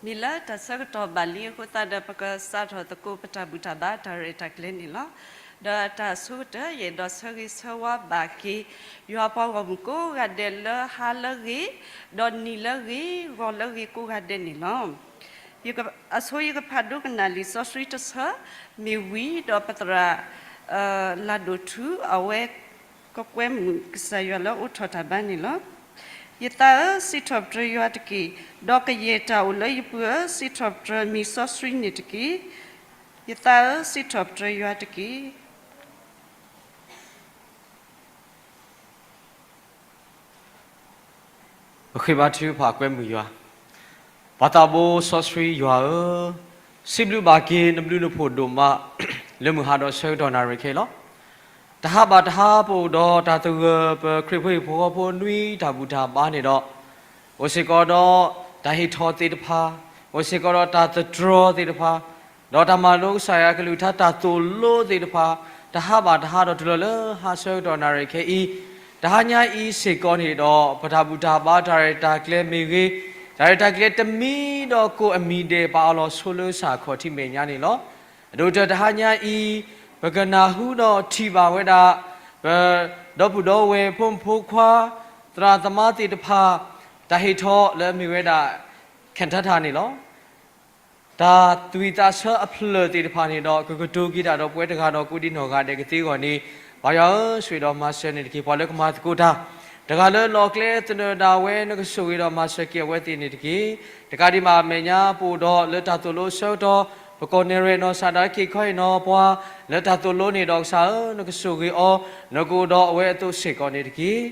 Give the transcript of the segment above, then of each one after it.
မ့ၢ်လၢတၢ်ဆၢကတီၢ်ဘၣ်လံအဃိသတးဒီး ပကစးထီၣ်သကိးပတၢ်ဘူၣ်တၢ်ဘါတၢ်ရဲၣ်တၢ်ကျဲၤန့ၣ်လီၤ. ဒီးတၢ်အဆိကတၢၢ် ယအဲၣ်ဒိးဆၢဂ့ၤဆၢဝါဘၣ်က့ၤ ယွၤပှၤဂီၢ်မုၢ်ကိးဂၤဒဲးလၢဟါလၢအဂ့ၤ, ဒီးနံၤလၢအဂ့ၤ, ဂီၤလၢအဂ့ၤကိးဂၤဒဲးန့ၣ်လီၤ. ယက, အဆိယကဖးဒိကနၣ်လံာ်စီဆှံတဆၢ, မ့ၢ်ဝံၤဒီးပသရၣ် လၤဒိၣ်ထူ အဝဲ ကကွဲမုာ်ကစၢ်ယွၤလၢအိးထီၣ်တၢ်ဘါန့ၣ်လီၤ. ယသးဧၢ, စံးထီၣ်ပတြၢၤယွၤတက့ၢ်, ဒီးကယဲၢ်တၢ်အိၣ်လၢယပူၤဧၢ, စံးထီၣ်ပတြၢၤမံၤစီဆှံန့ၣ်တက့ၢ်. ယသးဧၢ, စံးထီၣ်ပတြၢၤယွၤတက့ၢ်. ပဃ့ဘါထုကဖၣ်ကွဲမုာ်ယွၤ, ပၢ်သးဘိစီဆှံယွၤဧၢ, စံးဘျုးဘၣ်က့ၤနဘျုးနဖှိၣ်ဒိၣ်မး လၢမုၢ်ဟါဒီးဆၢကတီၢ်နၣ်ရံၣ်ခဲအံၤလီၤ. တဟါဘၣ်တဟါပအိၣ်ဒီးတၢ်သဂၢၢ် ပခရံာ်ဖိဟံၣ်ဖိဃီဖိနွံတၢ်ဘူၣ်တၢ်ဘါန့ၣ်ဒီး, အိၣ်စ့ၢ်ကီးဒီးတၢ်ဟ့ၣ်ထီၣ်သ့ၣ်တဖၣ်, အိၣ်စ့ၢ်ကီးဒီးတၢ်သတြီၤသ့ၣ်တဖၣ်, ဒီးတၢ်မၤလိကစၢ်ယွၤကလုၢ်ကထါတၢ်သိၣ်လိသ့ၣ်တဖၣ်, တဟါဘၣ်တဟါဒီးတုၤလီၤလၢဟါဆၢကတီၢ်နၣ်ရံၣ်ခဲအံၤ, တဟါညါအံၤစ့ၢ်ကီးန့ၣ်ဒီး ပတၢ်ဘူၣ်တၢ်ဘါတၢ်ရဲၣ်တၢ်ကျဲၤမ့ၢ်ဂ့ၤ, တၢ်ရဲၣ်တၢ်ကျဲၤတမံၤဒီးကိးအမံၤဒဲး ပအၢၣ်လီၤဆိလၢကစၢ်ခီၣ်ထံးမဲာ်ညါန့ၣ်လီၤ. အဒိအတဲာ်တဟါညါအံၤ, ပကနၢ်ဟူဒီးထံၣ်ဘၣ်ဝဲဒၣ် ပဒီပုၢ်ဒီဝဲၢ်ဖိမုၣ်ဖိခွါ သရၣ်သမါသ့ၣ်တဖၣ် တၢ်ဟ့ၣ်ထီၣ်လၢအမ့ၢ်ဝဲဒၣ် ခၣ်ထၣ်ထၣ်န့ၣ်လီၤ. တၢ်သွံၣ်သးဆၢအဖျၢၣ်သ့ၣ်တဖၣ်န့ၣ်ဒီး ကကတိၤက့ၤတၢ်ဒီးပဝဲတဂၤဒီးကိးဒံနီၢ်ဂၤဒဲးကသ့အဂီၢ်န့ၣ်, ပၢ်ယွၤဧၢ, ဆိၣ်ဂ့ၤဒီးမၤစၢၤန့ၣ်တက့ၢ်. ပှၤလၢကမၤသကိးတၢ် တဂၤလၢလီၢ်ကျဲသနၢၣ်ဒၣ်ဝဲ နကဆိၣ်ဂ့ၤဒီးမၤစၢၤက့ၤအဝဲသ့ၣ်န့ၣ်တက့ၢ်. တကးဒံးဘၣ်အမဲာ်ညါပအိၣ်ဒီးလၢတၢ်သိၣ်လိဆၢကတီၢ် ပကီၢ်နဲၣ်ရဲၣ်နီၢ်စၢ်ဒၣ်က့ၤခီအံၤနီၤ ပှၤလၢတၢ်သိၣ်လိန့ၣ်ဒီးကစၢ်ဧၢ, နကဆိၣ်ဂ့ၤအီၤ, နကအိၣ်ဒီးအဝဲအသိးစ့ၢ်ကီးန့ၣ်တက့ၢ်.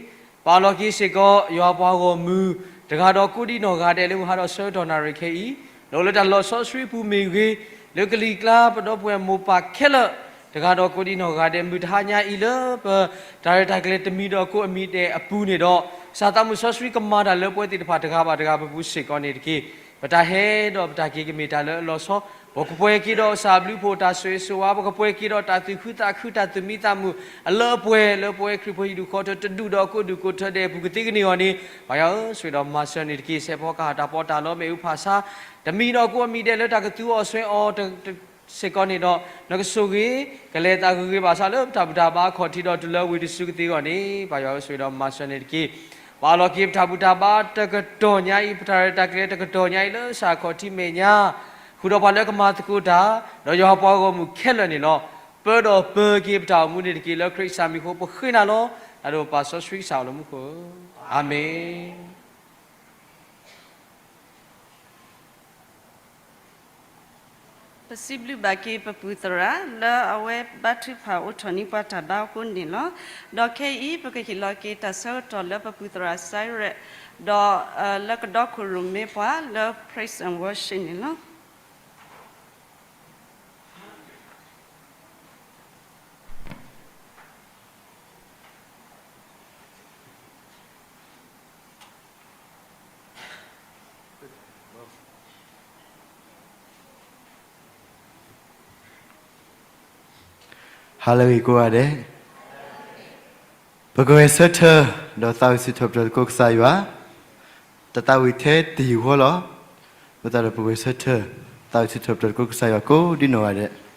ပအၢၣ်လီၤက့ၤစ့ၢ်ကီး ယွၤပှၤဂီၢ်မုၢ် တဂၤဒီးကိးဒံနီၢ်ဂၤဒဲးလၢမုၢ်ဟါဒီးဆၢကတီၢ်နၣ်ရံၣ်ခဲအံၤ, ဒီးလၢတၢ်လီၢ်စီဆှံပူၤမ့ၢ်ဂ့ၤ, လၢကလံၤကျါပဒီပုၢ်ဝဲၢ်မိၢ်ပၢ်ခဲလၢာ်, တဂၤဒီးကိးဒံနီၢ်ဂၤဒဲး မုၢ်တဟါညါအံၤလၢပ တၢ်ရဲၣ်တၢ်ကျဲၤတမံၤဒီးကိးအမံၤဒဲးအပူၤန့ၣ်ဒီး, ကစၢ်သးမုၢ်စီဆှံကမၤတၢ်လၢပဝဲသ့ၣ်တဖၣ်တဂၤဘၣ်တဂၤပပူၤစ့ၢ်ကီးန့ၣ်တက့ၢ်. ပတၢ်ဟဲဒီးပတၢ်က့ၤကမ့ၢ်တၢ်လၢအလီၤဆီ, ပကပှဲၤက့ၤဒီးကစၢ်အဘျုးအဖှိၣ်တၢ်ဆိၣ်ဂ့ၤဆိၣ်ဝါ, ပကပှဲၤက့ၤဒီးတၢ်သူၣ်ခုသးခု တၢ်သူၣ်မံသးမုာ်အလၢအပှဲၤ လၢပဝဲခရံာ်ဖိဟံၣ်ဒူၣ်ဃီထၢတဒူၣ်ဒီးကိးဒူၣ်ကိးထၢဒဲးအပူၤကသ့ကန့ၢ်အဂီၢ်န့ၣ်, ပၢ်ယွၤဧၢ, ဆိၣ်ဂ့ၤဒီးမၤစၢၤန့ၣ်တက့ၢ်. ဆဲးဖီကဟၣ်တၢ်ပီးတၢ်လီ မ့ၣ်အူဖးဆါ တမံၤဒီးကိးအမံၤဒဲးလၢတၢ်ကသူအီၤစွဲအီၤ စ့ၢ်ကီးန့ၣ်ဒီး, နကဆိၣ်ဂ့ၤ ကလဲၤသးဂ့ၤဂ့ၤဘၣ်ဆၣ်လၢပတၢ်ဘူၣ်တၢ်ဘါအခီၣ်ထံးဒီးတုၤလၢဝ့ၢ်တစုကသ့အဂီၢ်န့ၣ်, ပၢ်ယွၤဧၢ, ဆိၣ်ဂ့ၤဒီးမၤစၢၤန့ၣ်တက့ၢ်. ပအၢၣ်လီၤက့ၤပတၢ်ဘူၣ်တၢ်ဘါတကတီၢ်ညါအံၤ, ပတၢ်ရဲၣ်တၢ်ကျဲၤတကတီၢ်ညါအံၤလၢကစၢ်ခီၣ်ထံးမဲာ်ညါ, ဃုာ်ဒီးပှၤလၢကမၤသကိးတၢ်, ဒီးယွၤပှၤဂီၢ်မုၢ်ခဲလၢာ်န့ၣ်လီၤ. ပၢဒီးပၢက့ၤပတၢ်အိၣ်မူန့ၣ်တက့ၢ်. လၢခရံာ်ကစၢ်မံၤအဃိပဃ့နၤလီၤ. တၢ်ဒိၣ်ပၢ်စီဆှံကစၢ်အိၣ်လၢမူခိၣ်ဧၢ, အၤမ့ၣ်. ပစံးဘျုးဘၣ်က့ၤပပုၢ်သရၣ် လၢအဝဲဘါထုကဖၣ်အိးထီၣ်န့ၢ်ပှၤတၢ်ဘါအဃိန့ၣ်လီၤ. ဒီးခဲအံၤ ပကဟ့ၣ်လီၤက့ၤတၢ်ဆၢကတီၢ်လၢပပုၢ်သရၣ်စဲရဲၣ်, ဒီးလၢကဒီခိၣ်ရိၣ်မဲပှၤလၢ Praise and Worship န့ၣ်လီၤ. ဟါလၢအဂ့ၤကိးဂၤဒဲး, ပကဂဲၤဆၢထၢၣ် ဒီးသးဝံၣ်စံးထီၣ်ပတြၢၤသကိးကစၢ်ယွၤ, တၢ်သးဝံၣ်ထဲတယုၢ်ဃီလီၤ. အဃိသတးဒီးပကဂဲၤဆၢထၢၣ် သးဝံၣ်စံးထီၣ်ပတြၢၤသကိးကစၢ်ယွၤကိးဒံနီၢ်ဂၤဒဲး.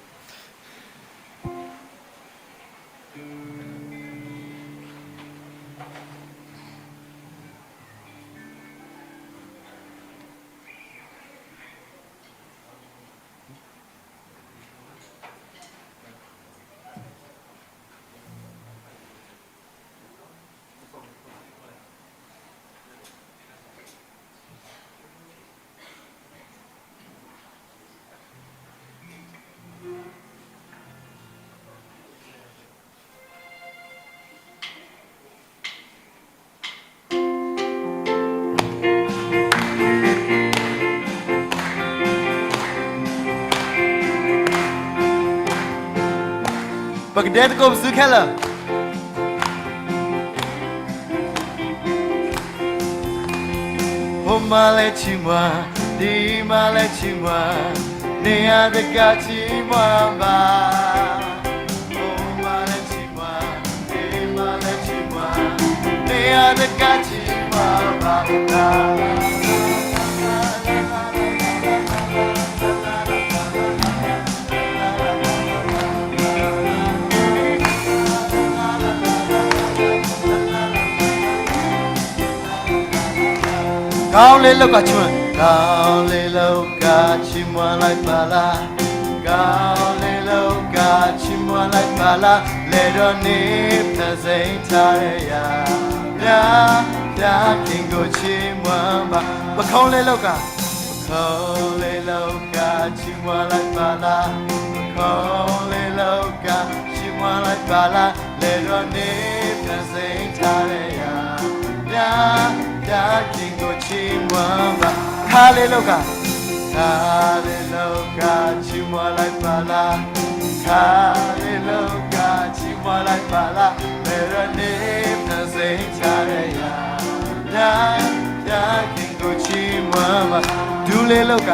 ပကဒဲသကိးပစုခဲလၢာ်. ဖိမါလဲၤဆံးမွှၤ, ဒံမါလဲၤဆံးမွှၤ, န့ၢ်အတကးဆံးမွှၤဘၣ်. ဖိမါလဲၤဆံးမွှၤ, ဒံမါလဲၤဆံးမွှၤ, န့ၢ်အတကးဆံးမွှၤဘၣ်. ကောင်းလေးလောကချီးမွမ်း, ကောင်းလေးလောကချီးမွမ်းလိုက်ပါလား, ကောင်းလေးလောကချီးမွမ်းလိုက်ပါလား, လဲၤဒီးန့ၣ်ဖျၢၣ်စိမ်းထါရယၤ, ဘုရား, ဘုရားခင်ကိုချီးမွမ်းပါ, ပခိၣ်လေးလောက ပခိၣ်လေးလောကချီးမွမ်းလိုက်ပါလား, ပခိၣ်လေးလောကချီးမွမ်းလိုက်ပါလား, လဲၤဒီးန့ၣ်ဖျၢၣ်စိမ်းထါရယၤ, ဘုရား, ဘုရားခင်ကိုချီးမွမ်းပါ, ခါလေးလောက ခါလေးလောကချီးမွမ်းလိုက်ပါလား, ခါလေးလောကချီးမွမ်းလိုက်ပါလား, လဲၤဒီးန့ၣ်ဖျၢၣ်စိမ်းထါရယၤ, ဘုရား, ဘုရားခင်ကိုချီးမွမ်းပါ, ဒူလေးလောက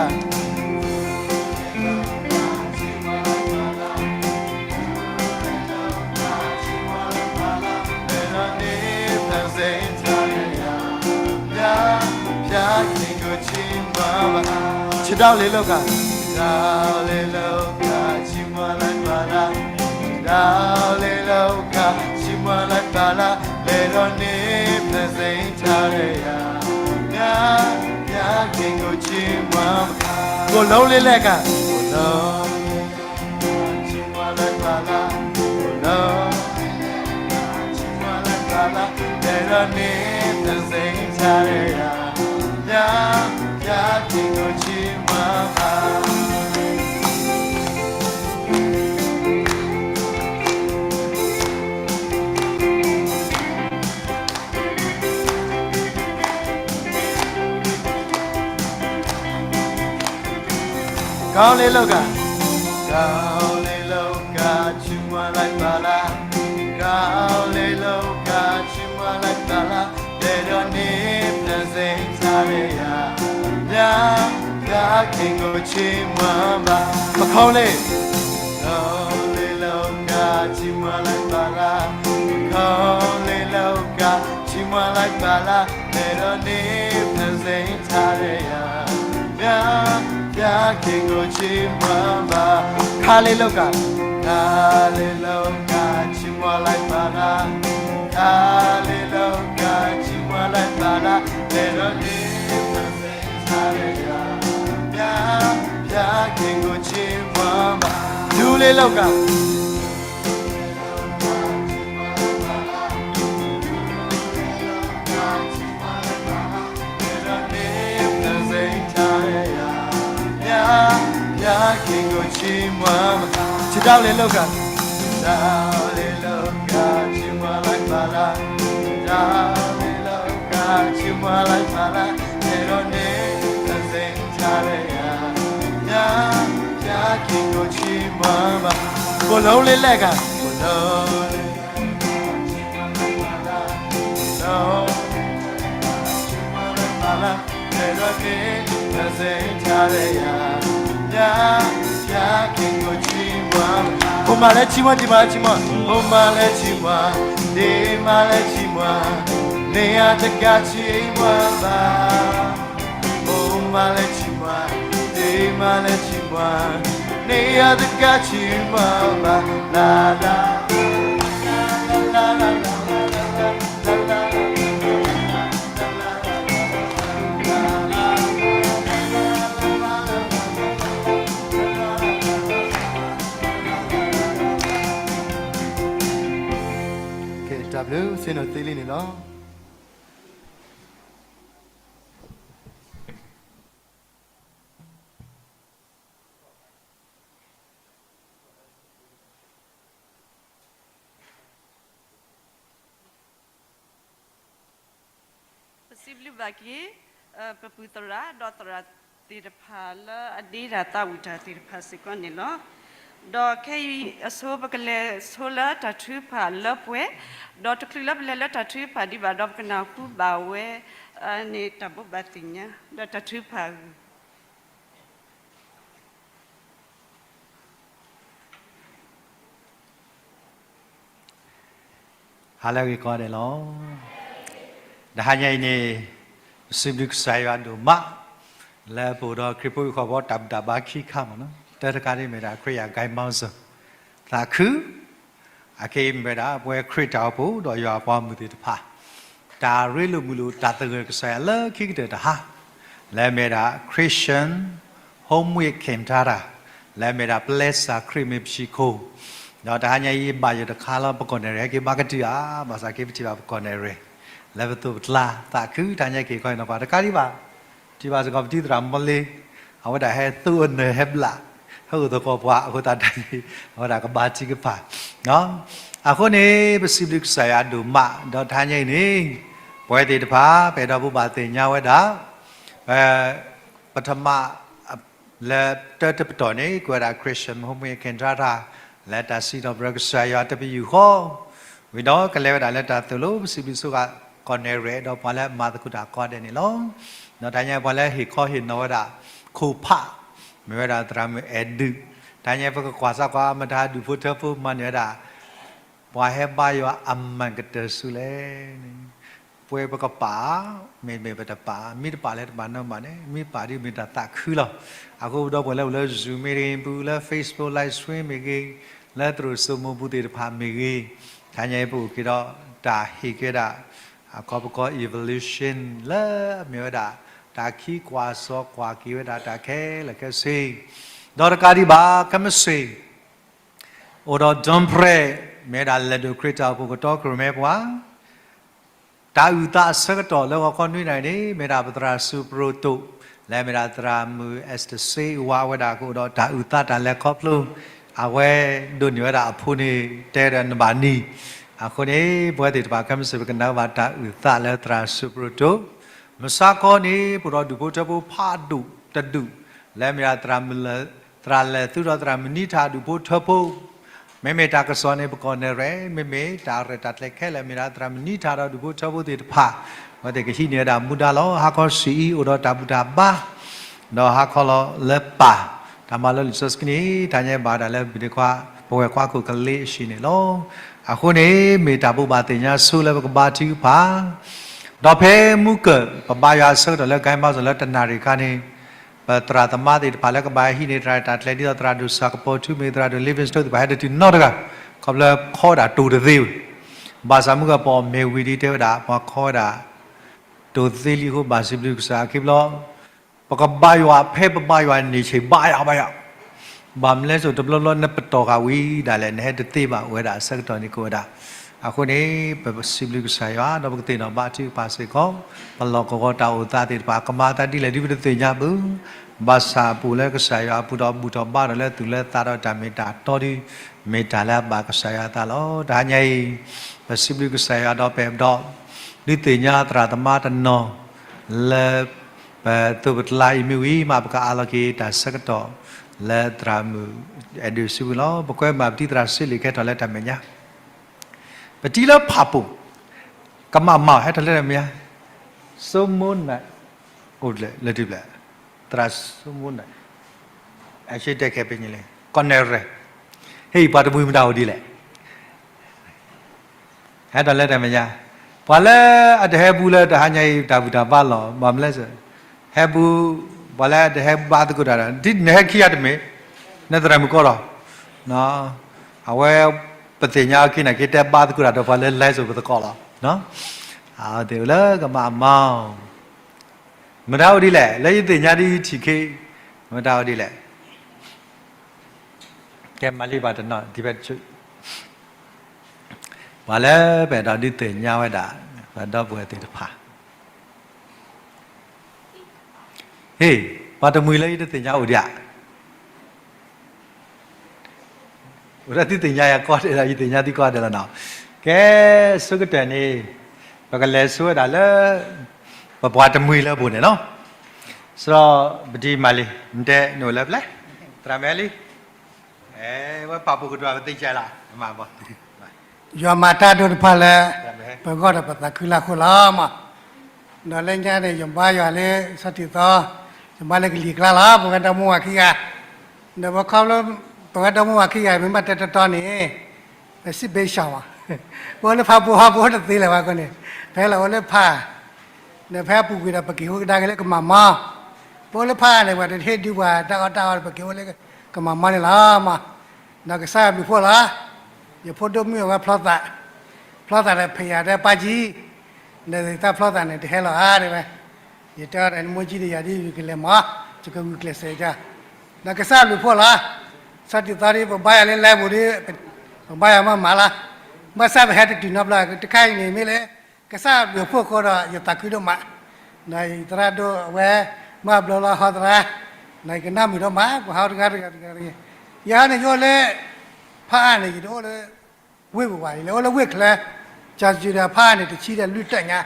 ခြေထောက်လေးလောက်က ခြေထောက်လေးလောက်က ချီးမွမ်းလိုက်ပါလား, ခြေထောက်လေးလောက်က ချီးမွမ်းလိုက်ပါလား, လဲၤဒီးန့ၣ်ဖျၢၣ်စိမ်းထါရယၤ, ဘုရား, ဘုရားခင်ကိုချီးမွမ်းပါ, ကိုယ်လုံးလေးလောက်က ကိုယ်လုံး ချီးမွမ်းလိုက်ပါလား, ကိုယ်လုံး ချီးမွမ်းလိုက်ပါလား, လဲၤဒီးန့ၣ်ဖျၢၣ်စိမ်းထါရယၤ, ဘုရား, ဘုရားခင်ကိုချီးမွမ်းပါ. ကောင်းလေးလောက်က ကောင်းလေးလောက်က ချီးမွမ်းလိုက်ပါလား, ကောင်းလေးလောက်က ချီးမွမ်းလိုက်ပါလား, လဲၤဒီးန့ၣ်ဖျၢၣ်စိမ်းထါရယၤ, ဘုရား, ဘုရားခင်ကိုချီးမွမ်းပါ, ပခိၣ်လေး ပခိၣ်လေးလောက်က ချီးမွမ်းလိုက်ပါလား, ပခိၣ်လေးလောက်က ချီးမွမ်းလိုက်ပါလား, လဲၤဒီးန့ၣ်ဖျၢၣ်စိမ်းထါရယၤ, ဘုရား, ဘုရားခင်ကိုချီးမွမ်းပါ, ခါလေးလောက်က ခါလေးလောက်က ချီးမွမ်းလိုက်ပါလား, ခါလေးလောက်က ချီးမွမ်းလိုက်ပါလား, လဲၤဒီးန့ၣ်ဖျၢၣ်စိမ်းထါရယၤ, ဘုရား, ဘုရားခင်ကိုချီးမွမ်းပါ, ဒူလေးလောက်က ခြေထောက်လေးလောက်က ခြေထောက်လေးလောက်က ချီးမွမ်းလိုက်ပါလား, ခြေထောက်လေးလောက်က ချီးမွမ်းလိုက်ပါလား, လဲၤဒီးန့ၣ်ဖျၢၣ်စိမ်းထါရယၤ, ဘုရား, ဘုရားခင်ကိုချီးမွမ်းပါ, ကိုယ်လုံးလေးလောက်က ကိုယ်လုံးလေး ဟိုမှာလည်းချီးမွမ်း, ဒီမှာလည်းချီးမွမ်း, ဟိုမှာလည်းချီးမွမ်း, ဒီမှာလည်းချီးမွမ်း, နေရာတကာချီးမွမ်းပါ, ဟိုမှာလည်းချီးမွမ်း, ဒီမှာလည်းချီးမွမ်း, နေရာတကာချီးမွမ်းပါ, လၢ လၢ ကဲ တၢ်ဘျုးသ့ၣ်နီၣ်သ့လံန့ၣ်လီၤ. ပစံးဘျုးဘၣ်က့ၤ ပပုၢ်သရၣ် ဒီးသရၣ်သ့ၣ်တဖၣ်လၢအဒ့တၢ်သးဝံၣ်တၢ်သ့ၣ်တဖၣ်စ့ၢ်ကီးန့ၣ်လီၤ. ဒီးခဲအံၤအဆိပကလဲၤဆိလၢတၢ်ထုကဖၣ်လၢပှဲၤ, ဒီးတချုးလၢပလဲၤလၢတၢ်ထုကဖၣ်ဒံးဘၣ်ဒီး ပကနၢ်ဟူဘၣ်ဝဲ န့ၣ်တၢ်ဘိးဘၣ်သ့ၣ်ညါ ဒီးတၢ်ထုကဖၣ်အဂ့ၢ် ဟါလၢအဂ့ၤကိးဂၤဒဲးလီၤ. တဟါညါအံၤန့ၣ် ပစံးဘျုးကစၢ်ယွၤဒိၣ်မး လၢပအိၣ်ဒီးခရံာ်ဖိဟံၣ်ဃီဖိတၢ်ဘူၣ်တၢ်ဘါခံခါမ့ၢ်နီၤ. တၢ်တခါန့ၣ်မ့ၢ်ဒၣ် ခရံာ်အဂဲၤမီစၢၤ သးခု အခဲအံၤမ့ၢ်ဝဲဒၣ် ပဝဲခရံာ်တၢ်အိၣ်ဖှိၣ်ဒီးယွၤအပှၤမုၢ်သ့ၣ်တဖၣ် တၢ်ရ့လိာ်မုာ်လိာ်တၢ်သဂၢၢ်ကစၢ်ယွၤလၢခံကတၢၢ်တဟါ, လၢအမ့ၢ်ဒၣ် Christian Homeweek Kintyre, လၢအမ့ၢ်ဒၣ် ပျဲစၢ်ခရံာ်မ့ၢ်ပဆံးခိၣ်, ဒီးတဟါညါအံၤဘၣ်ယိၣ်တခါလၢပကီၢ်နဲၣ်ရွဲၣ် ဟဲက့ၤဘါကတံၢ်ဧါ, ဘၣ်ဆၣ်က့ၤပထံၣ်ဘၣ်ပကီၢ်နဲၣ်ရွဲၣ် လၢပသိးပကျါသးခု တဟါညါက့ၤခီအံၤနီၢ်ကီၢ်တကးဒံးဘၣ်, ထံၣ်ဘၣ်စ့ၢ်ကီးပတံၤသရၣ်မီလ့, အဝဲဒၣ်ဟဲသူအနၢၤဟဲဘျး, ဟဲအိၣ်သကိးပှၤအဃိသတးန့ၣ်, အဝဲဒၣ်ကဘါထုကဖၣ် အဃိန့ၣ် ပစံးဘျုးကစၢ်ယွၤဒိၣ်မး ဒီးတဟါညါအံၤန့ၣ်, ပဝဲသ့ၣ်တဖၣ် ပအဲၣ်ဒိးဘိးဘၣ်သ့ၣ်ညါဝဲဒၣ်, ပ ပထမ လၢတၢတပတီၢ်န့ၣ် ကွဲးဝဲဒၣ် Christian Homeweek Kintyre လၢတၢ်စံးထီၣ်ပတြၢၤကစၢ်ယွၤတပယူာ်ဃီ, ဝံၤဒီးကလဲၤဝဲဒၣ်လၢတၢ်သိၣ်လိပစံးဘျုးစ့ၢ်ကီးကီၢ်နဲၣ်ရွဲၣ် ဒီးပှၤလၢအမၤသကိးတၢ်ကိးဂၤဒဲးန့ၣ်လီၤ. ဒီးတဟါညါပှၤလၢဟ့ၣ်ခီဟ့ၣ်နီၤဝဲဒၣ် ခိၣ်ဖး မ့ၢ်ဝဲဒၣ်သရၣ်မုၣ်အဲၣ်ဒုး, တဟါညါပကကွၢ်စၢ်ကွၢ်မတၤဒူၣ်ဖိထၢဖိမၤန့ၢ်ဝဲဒၣ် ပှၤဟဲဘါယွၤအမၤကတၢၢ်ဆူလဲၣ်န့ၣ်, ပဝဲပကပာ်, မ့တမ့ၢ်ပတပာ်, မ့ၢ်တပာ်လၢတဘၣ်နီတမံၤန့ၣ် မ့ၢ်ပာ်ဒ်မ့ၢ်တၢ်သးခုလီၤ. အဃိဒီးပှၤလၢအိၣ်လၢ Zoom မ့ၢ်ဂ့ၤ, ပူၤလၢ Facebook Live Stream မ့ၢ်ဂ့ၤ, လၢသရိာ်စိမိၤပူၤသ့ၣ်တဖၣ်မ့ၢ်ဂ့ၤ, တဟါညါအံၤပအိၣ်က့ၤဒီး တၢ်ဟ့ၣ်က့ၤဝဲဒၣ် အခီပကီ evolution လၢအမ့ၢ်ဝဲဒၣ် တၢ်ခံကွၢ်စီကွၢ်က့ၤဝဲဒၣ်တၢ်ခဲလၢာ်ခဲဆ့, ဒီးတကးဒံးဘၣ် ခဲမုၢ်ဆ့ၣ် အိၣ်ဒီး Don Pratt မ့ၢ်ဝဲဒၣ်လဲၤဒိးခရံာ်တၢ်အိၣ်ဖှိၣ်ကတီကရၢၢ်မဲပှၤ တၢ်အုၣ်သးအဆၢကတီၢ်လၢဂီၤခီနွံနၣ်ရံၣ်န့ၣ် မ့ၢ်ဒၣ်ပသရၣ်စူးပရိၣ်တိၣ် လၢမ့ၢ်ဒၣ်သရၣ်မုၣ် Esther စ့ဝါ အဝဲဒၣ်ကအိၣ်ဒီးတၢ်အုၣ်သးတၢ်လဲၤခီဖျိ အဝဲဒိးန့ၢ်ဝဲဒၣ်အဖိန့ၣ် တဲဒီးနဘၣ်နံၤ, အဃိန့ၣ် ပဝဲသ့ၣ်တဖၣ်ခဲမုၢ်ဆ့ၣ် ပကနၣ်ဘၣ်တၢ်အုၣ်သးလၢသရၣ်စူးပရိၣ်တိၣ်, မုၢ်ဆါခီန့ၣ် ပအိၣ်ဒီးဒူၣ်ဖိထၢဖိဖးဒိၣ်တဒူၣ်, လၢမ့ၢ်ဒၣ် သရၣ်လဲၤသုဒီးသရၣ်မုၢ်နံထၣ်ဒူၣ်ဖိထၢဖိ မ့မ့ၢ်တၢ်ကစီၣ်န့ၣ် ပကီၢ်နဲၣ်ရွဲၣ်, မ့မ့ၢ်တၢ်ရဲၣ်တၢ်ကျဲၤခဲလၢာ် မ့ၢ်ဒၣ်သရၣ်မုၢ်နံထၣ်ဒီးဒူၣ်ဖိထၢဖိသ့ၣ်တဖၣ်, အဝဲသ့ၣ်ကဟံးန့ၢ်ဝဲဒၣ်မူဒါလီၤ. ဟါခီဆံးအံၤအိၣ်ဒီးတၢ်ဘူၣ်တၢ်ဘါ, ဒီးဟါခီလီၤလၢပၢ်, တၢ်မၤလိလံာ်စီဆှံန့ၣ် တဟါညါဘၣ်ဝဲဒၣ်လၢ ပဝဲ ပဝဲခွါခိၣ်ကလ့အဟံၣ်န့ၣ်လီၤ. အဃိန့ၣ် မ့ၢ်တၢ်ဘိးဘၣ်သ့ၣ်ညါဆိလၢပကဘါထုကဖၣ် ဒီးဖဲမုၢ်ကၢၢ် ပဘါယွၤအဆၢကတီၢ်လၢ ကဲမီၣ်စၢၤ လၢတနၣ်ရံၣ်အခါန့ၣ်, ပသရၣ်သမါသ့ၣ်တဖၣ်လၢကဘၣ်ဟံးန့ၢ်တၢ်ရဲၣ်တၢ်ကျဲၤ ဒ်သိးသရၣ်ဒိၣ်စၢ်ကပီၤထူမ့ၢ် သရၣ်ဒိၣ် Livingstone သ့ၣ်တဖၣ် ဟဲတတုၤနီတဂၤ, ခီဖျိခီဒၣ်တိၤတသ့ဝဲ, ဘၣ်ဆၣ်မုၢ်ကၢၢ်ပအီၣ်မ့ၢ်ဝံၤဒ်တဲဝဲဒၣ် ပှၤခီဝဲဒၣ် တိၤသ့လံအဃိ ဘၣ်စံးဘျုးကစၢ်အခံဘျီ ပကဘါယွၤ ဖဲပဘါယွၤန့ၣ် ဆံးဘါယွၤဘါယွၤ, ဘၣ်မနုၤလဲၣ် တဘျီဘျီနပတီၢ်ဃာ်ဝံၤဒၣ်လဲာ် နဟဲတသ့ဘၣ် အိၣ်ဝဲဒၣ်အဆၢကတီၢ်န့ၣ်ကအိၣ်ဝဲဒၣ်. အဃိန့ၣ် ပစံးဘျုးကစၢ်ယွၤ ဒီးပကသ့ၣ်နီၣ်ဘါထုကဖၣ်စ့ၢ်ကီး ပလီၢ်ကဝီၤတၢ်အိၣ်သးသ့ၣ်တဖၣ် ကမၤအသးဒ်လဲၣ်ဒ်ပတသ့ၣ်ညါဘၣ်, ဘၣ်ဆၣ်ပအိၣ်လၢကစၢ်ယွၤအပူၤဒီးဘူၣ်ထီၣ်ဘါထီၣ်လၢသူၣ်လၢသးဒီးတၢ်မ့ၢ်တၢ်တီဒီး မ့ၢ်တၢ်လၢအဘၣ်ကစၢ်ယွၤအသးလီၤ. တဟါညါအံၤ ပစံးဘျုးကစၢ်ယွၤဒီးပအဲၣ်ပဒီး ဒုးသ့ၣ်ညါသရၣ်သမါတနီၤ လၢ ပသိးပကျါအံၤမ့ၢ်ဝံၤမး ပကအးလီၤက့ၤတၢ်ဆၢကတီၢ် လၢသရၣ်မုၣ်အဲၣ်ဒုးစုပူၤလီၤ. ပကွဲမးပတံၤသရၣ်စ့လံာ်ကဟဲထီၣ်လၢတၢ်မဲာ်ညါ, ပတံၤလၢဖၣ်ပူၣ် ကမၣ်မၤ ဟဲထီၣ်လၢတၢ်မဲာ်ညါ, စိမိနၣ် အိၣ်လၢတုၤဘျဲၣ်, သရၣ်စိမိနၣ် အရှေ့တဲခဲပညိလံ ကီၢ်နဲၣ်ရဲၣ်, ဟဲအံၤပှၤတမှံၤမတၤအိၣ်ဒ်လဲၣ် ဟဲထီၣ်လၢတၢ်မဲာ်ညါ, ပှၤလၢအတဟဲဘူးလၢတဟါညါအံၤ တၢ်ဘူၣ်တၢ်ဘါလီၤ. ဘၣ်မနုၤလဲၣ်, ဟဲဘူး, ပှၤလၢအတဟဲဘါသကိးတၢ်ဒီး ဒ်နဟဲခံဂၤတမ့ၢ်, နသရၣ်မုၣ်ကီးဒီး, အဝဲ ပသ့ၣ်ညါအီၤခံနာ်က့ တဲဘါသကိးတၢ်ဒီးပှၤလၢ live ပသကိးလီၤ. အဝဲသ့ၣ်အိၣ်လၢကမၣ်မၤ မတၤအိၣ်ဒ်လဲၣ်, လၢယသ့ၣ်ညါဒ်ယထံၣ်ခဲ, မတၤအိၣ်ဒ်လဲၣ်, ကဲမၤလံဘၣ်တနီၤ, ပှၤလၢပအဲၣ်ဒိးဒုးသ့ၣ်ညါဝဲဒၣ် ပဒီပုၢ်ဝဲၢ်သ့ၣ်တဖၣ်, ဟ့ၣ်, ပှၤတမှံၤလၢယတသ့ၣ်ညါအိၣ်ဒံးဧါ အိၣ်ဒီးသုသ့ၣ်ညါယၤကိးဂၤဒဲးလီၤ, ယသ့ၣ်ညါသုကိးဂၤဒဲးလီၤနီၤ. ကဲ, ဆၢကတီၢ်န့ၣ် ပကလဲၤဆူဝဲဒၣ်လၢ ပပှၤတမှံၤလၢအပူၤန့ၣ်လီၤ. စီၤပဒံမၤလံ, နတဲနအိၣ်လၢပျဲၢ်, သရၣ်မဲလံ, ဝဲဖၣ်ပူၣ်ကဒွးပသ့ၣ်ညါလီၤ, ယွၤမၤတၢ်ဒိၣ်တဖၣ်လၢ ပဂီၢ်ဒီးပသးခုလၢအဃိလီၤမး. ဒီးလၢညါန့ၣ် ယဘါယွၤလၢ ဆီထံၣ်သီ, ယဘါလၢကလံၤကျါလီၤ, ပဝဲဒီမါဝၤခံဂၤ, ဒီးပခီဖျိ ပဝဲဒီမါဝၤခံဂၤ မ့ၢ်ဘၣ်တဲတီတီန့ၣ် ပစံးဘ့ၣ်စၢ်ဝဲ, ပအိၣ်လၢဖၣ်ပူၣ်ဟီၣ် ပအိၣ်တသ့လၢၤဘၣ်အဃိန့ၣ်, ဖဲလၢအိၣ်လၢဖၣ်, ဒီးဖဲအပူၤကွံာ်ဒီး ပက့ၤဟူကဒါက့ၤလၢကမၣ်မၤ, ပအိၣ်လၢဖၣ်န့ၣ် ပှၤတဟ့ၣ်ဒုးပှၤတၢ်အီၣ်တၢ်အီဒီး ပက့ၤအိၣ်လၢကမၣ်မၤန့ၣ်လီၤမး. ဒီးကစၢ်ယွၤဘျုးဖှိၣ်လီၤ, ယဖိဒိၣ်မုၣ်အဝဲဖျီသး, ဖျီသးဒီးဖဲယၤဒီးပၢ်ကံ ဒီးတၢ်ဖျီသးန့ၣ် တဟဲလီၤဧါတဲဝဲ, ယတဲအီၤဒီး နမိၢ်ကံဒီးယၤဒ် ယကလဲၤမၤ, ယကဂုာ်ကျဲးစၢးယၤ, ဒီးကစၢ်ဘျုးဖှိၣ်လီၤ, ဆီၣ်တံၢ်သီဒ် ပဘါယၤလၢ live ပူၤဒ် ပဘါယၤမးမးလီၤ, ဘၣ်ဆၣ်ပဟဲတတုၤနီတဘျီ တခါအံၤန့ၣ်မ့ၢ်လၢ ကစၢ်ဘျုးဖှိၣ်အဃိဒီး ယသးခုဒိၣ်မး, ဒီးယသရၣ်ဒိၣ်အဝဲ မၤဘျီလီၤဟီသရၣ်, ဒီးယကနၣ်မုာ်ဒိၣ်မး ပှၤဟီတဂၤတဂၤတဂၤတဂၤ, ယဟီန့ၣ် ယအိၣ်လၢ ဖးအါန့ၣ် ယတအိၣ်လၢ ဝ့ၢ်ပူၤဘၣ် ယလဲၤအိၣ်လၢဝ့ၢ်ချၢ, ကၠီၤစူၤဒီးဖးအါန့ၣ် တဆံဒီးလွံၢ်တၢၢ်ညါ,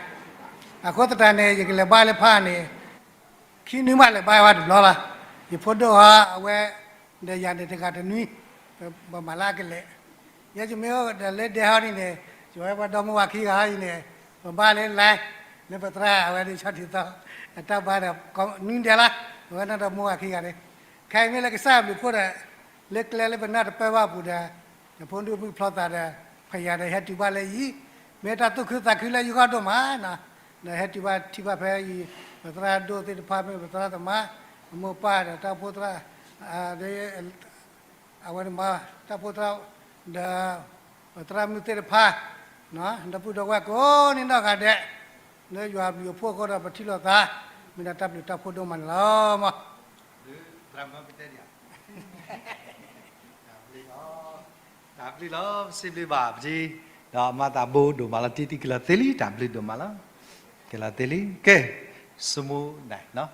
အဃိသတးန့ၣ် ယကလဲၤဘါလၢဖးအါန့ၣ် ခံနွံမးလဲၤဘါဝဲတဘျီလီၤ, ယဖိဒိၣ်ဟီအဝဲ ဒီးယၤန့ၣ်တဂၤတနွံ, ပမၤလၢအကလဲာ်, ယဲယမ့ၢ်အိၣ်ဒီးလၢဒဲဟီဒ်န့ၣ် ယဝဲပှၤဒီမါဝၤခံဂၤအံၤန့ၣ် ပဘါလၢ live လၢပသရၣ်အဝဲဒ်ဆီၣ်တံၢ်သီ အတၢ်ဘါဒီး နွံဒဲလီၤ, အဝဲနီၢ်ဒီမါဝၤခံဂၤန့ၣ်, ခဲအံၤမ့ၢ်လၢကစၢ်ဘျုးဖှိၣ်ဒီး လၢကျဲလၢပနၢ်တပၢၢ်ဘၣ်အပူၤဒီး ယဖိဒိၣ်မုၣ်ဖျီသးဒီး ဖယၤဒီးဟဲတုၤဘၣ်လၢအံၤ, မ့ၢ်တၢ်သူၣ်ခုသးခုလၢယဂီၢ်ဒိၣ်မး, ဒီးဟဲတုၤဘၣ်ထံၣ်ဘၣ်ဖဲအံၤ ပသရၣ်ဒိၣ်သ့ၣ်တဖၣ်မ့ၢ်ပသရၣ်သမါ, အမိၢ်ပၢ်ဒီးတၢ်အိၣ်ဖှိၣ်သရၣ် အဝဲန့ၣ်မး တၢ်အိၣ်ဖှိၣ်သရၣ် ဒီး ပသရၣ်မုၣ်သ့ၣ်တဖၣ် ဒီပုၢ်ဒီဝဲၢ်ကိးနံၤနီၢ်ဂၤဒဲး လၢယွၤအဘျုးအဖှိၣ်အဃိဒီးပထံၣ်လိာ်သး မ့ၢ်ဒၣ်တၢ်ဘျုးတၢ်ဖှိၣ်ဒိၣ်မးန့ၣ်လီၤ. တၢ်ဘျုးလီၤ, တၢ်ဘျုးလီၤ, ပစံးဘျုးဘၣ်ပတံၤ, ဒီးမၤသးဘိဒိၣ်မးလီၤ တံၤသံကလီၤသ့လံ တၢ်ဘျုးဒိၣ်မးလီၤ, ကလီၤသ့လံ, ကဲ, ဆိကမိၣ်နၤ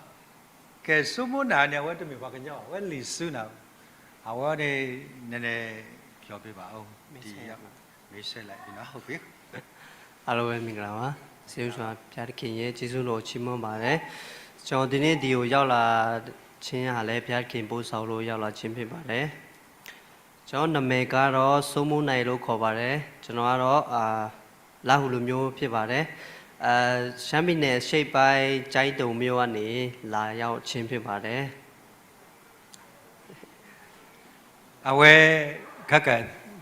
ကဲ ဆိကမိၣ်နၤန့ၣ် အဝဲတမ့ၢ်ပှၤကညီ အဝဲလံာ်စုနၤ, အဝဲန့ၣ် နန့ၣ် ကၠီၤပ့ဘၣ်အိၣ် မ့ၢ်ဆဲးလဲၣ်နီၤ ဟုတ်ပြီ, အားလုံးပဲမင်္ဂလာပါ, ကျေးဇူးတော်ဘုရားသခင်ရဲ့ကျေးဇူးတော်ကိုချီးမွမ်းပါတယ်, ကျွန်တော်ဒီနေ့ဒီကိုရောက်လာခြင်းဟာလည်းဘုရားသခင်ပို့ဆောင်လို့ရောက်လာခြင်းဖြစ်ပါတယ်, ကျွန်တော်နာမည်ကတော့စိုးမိုးနိုင်လို့ခေါ်ပါတယ်, ကျွန်တော်ကတော့အာ လါဟူလူမျိုးဖြစ်ပါတယ်, အဲရှမ်းပြည်နယ်အရှေ့ပိုင်းကျိုင်းတုံမြို့ကနေလာရောက်ခြင်းဖြစ်ပါတယ်. အဝဲ ခဲက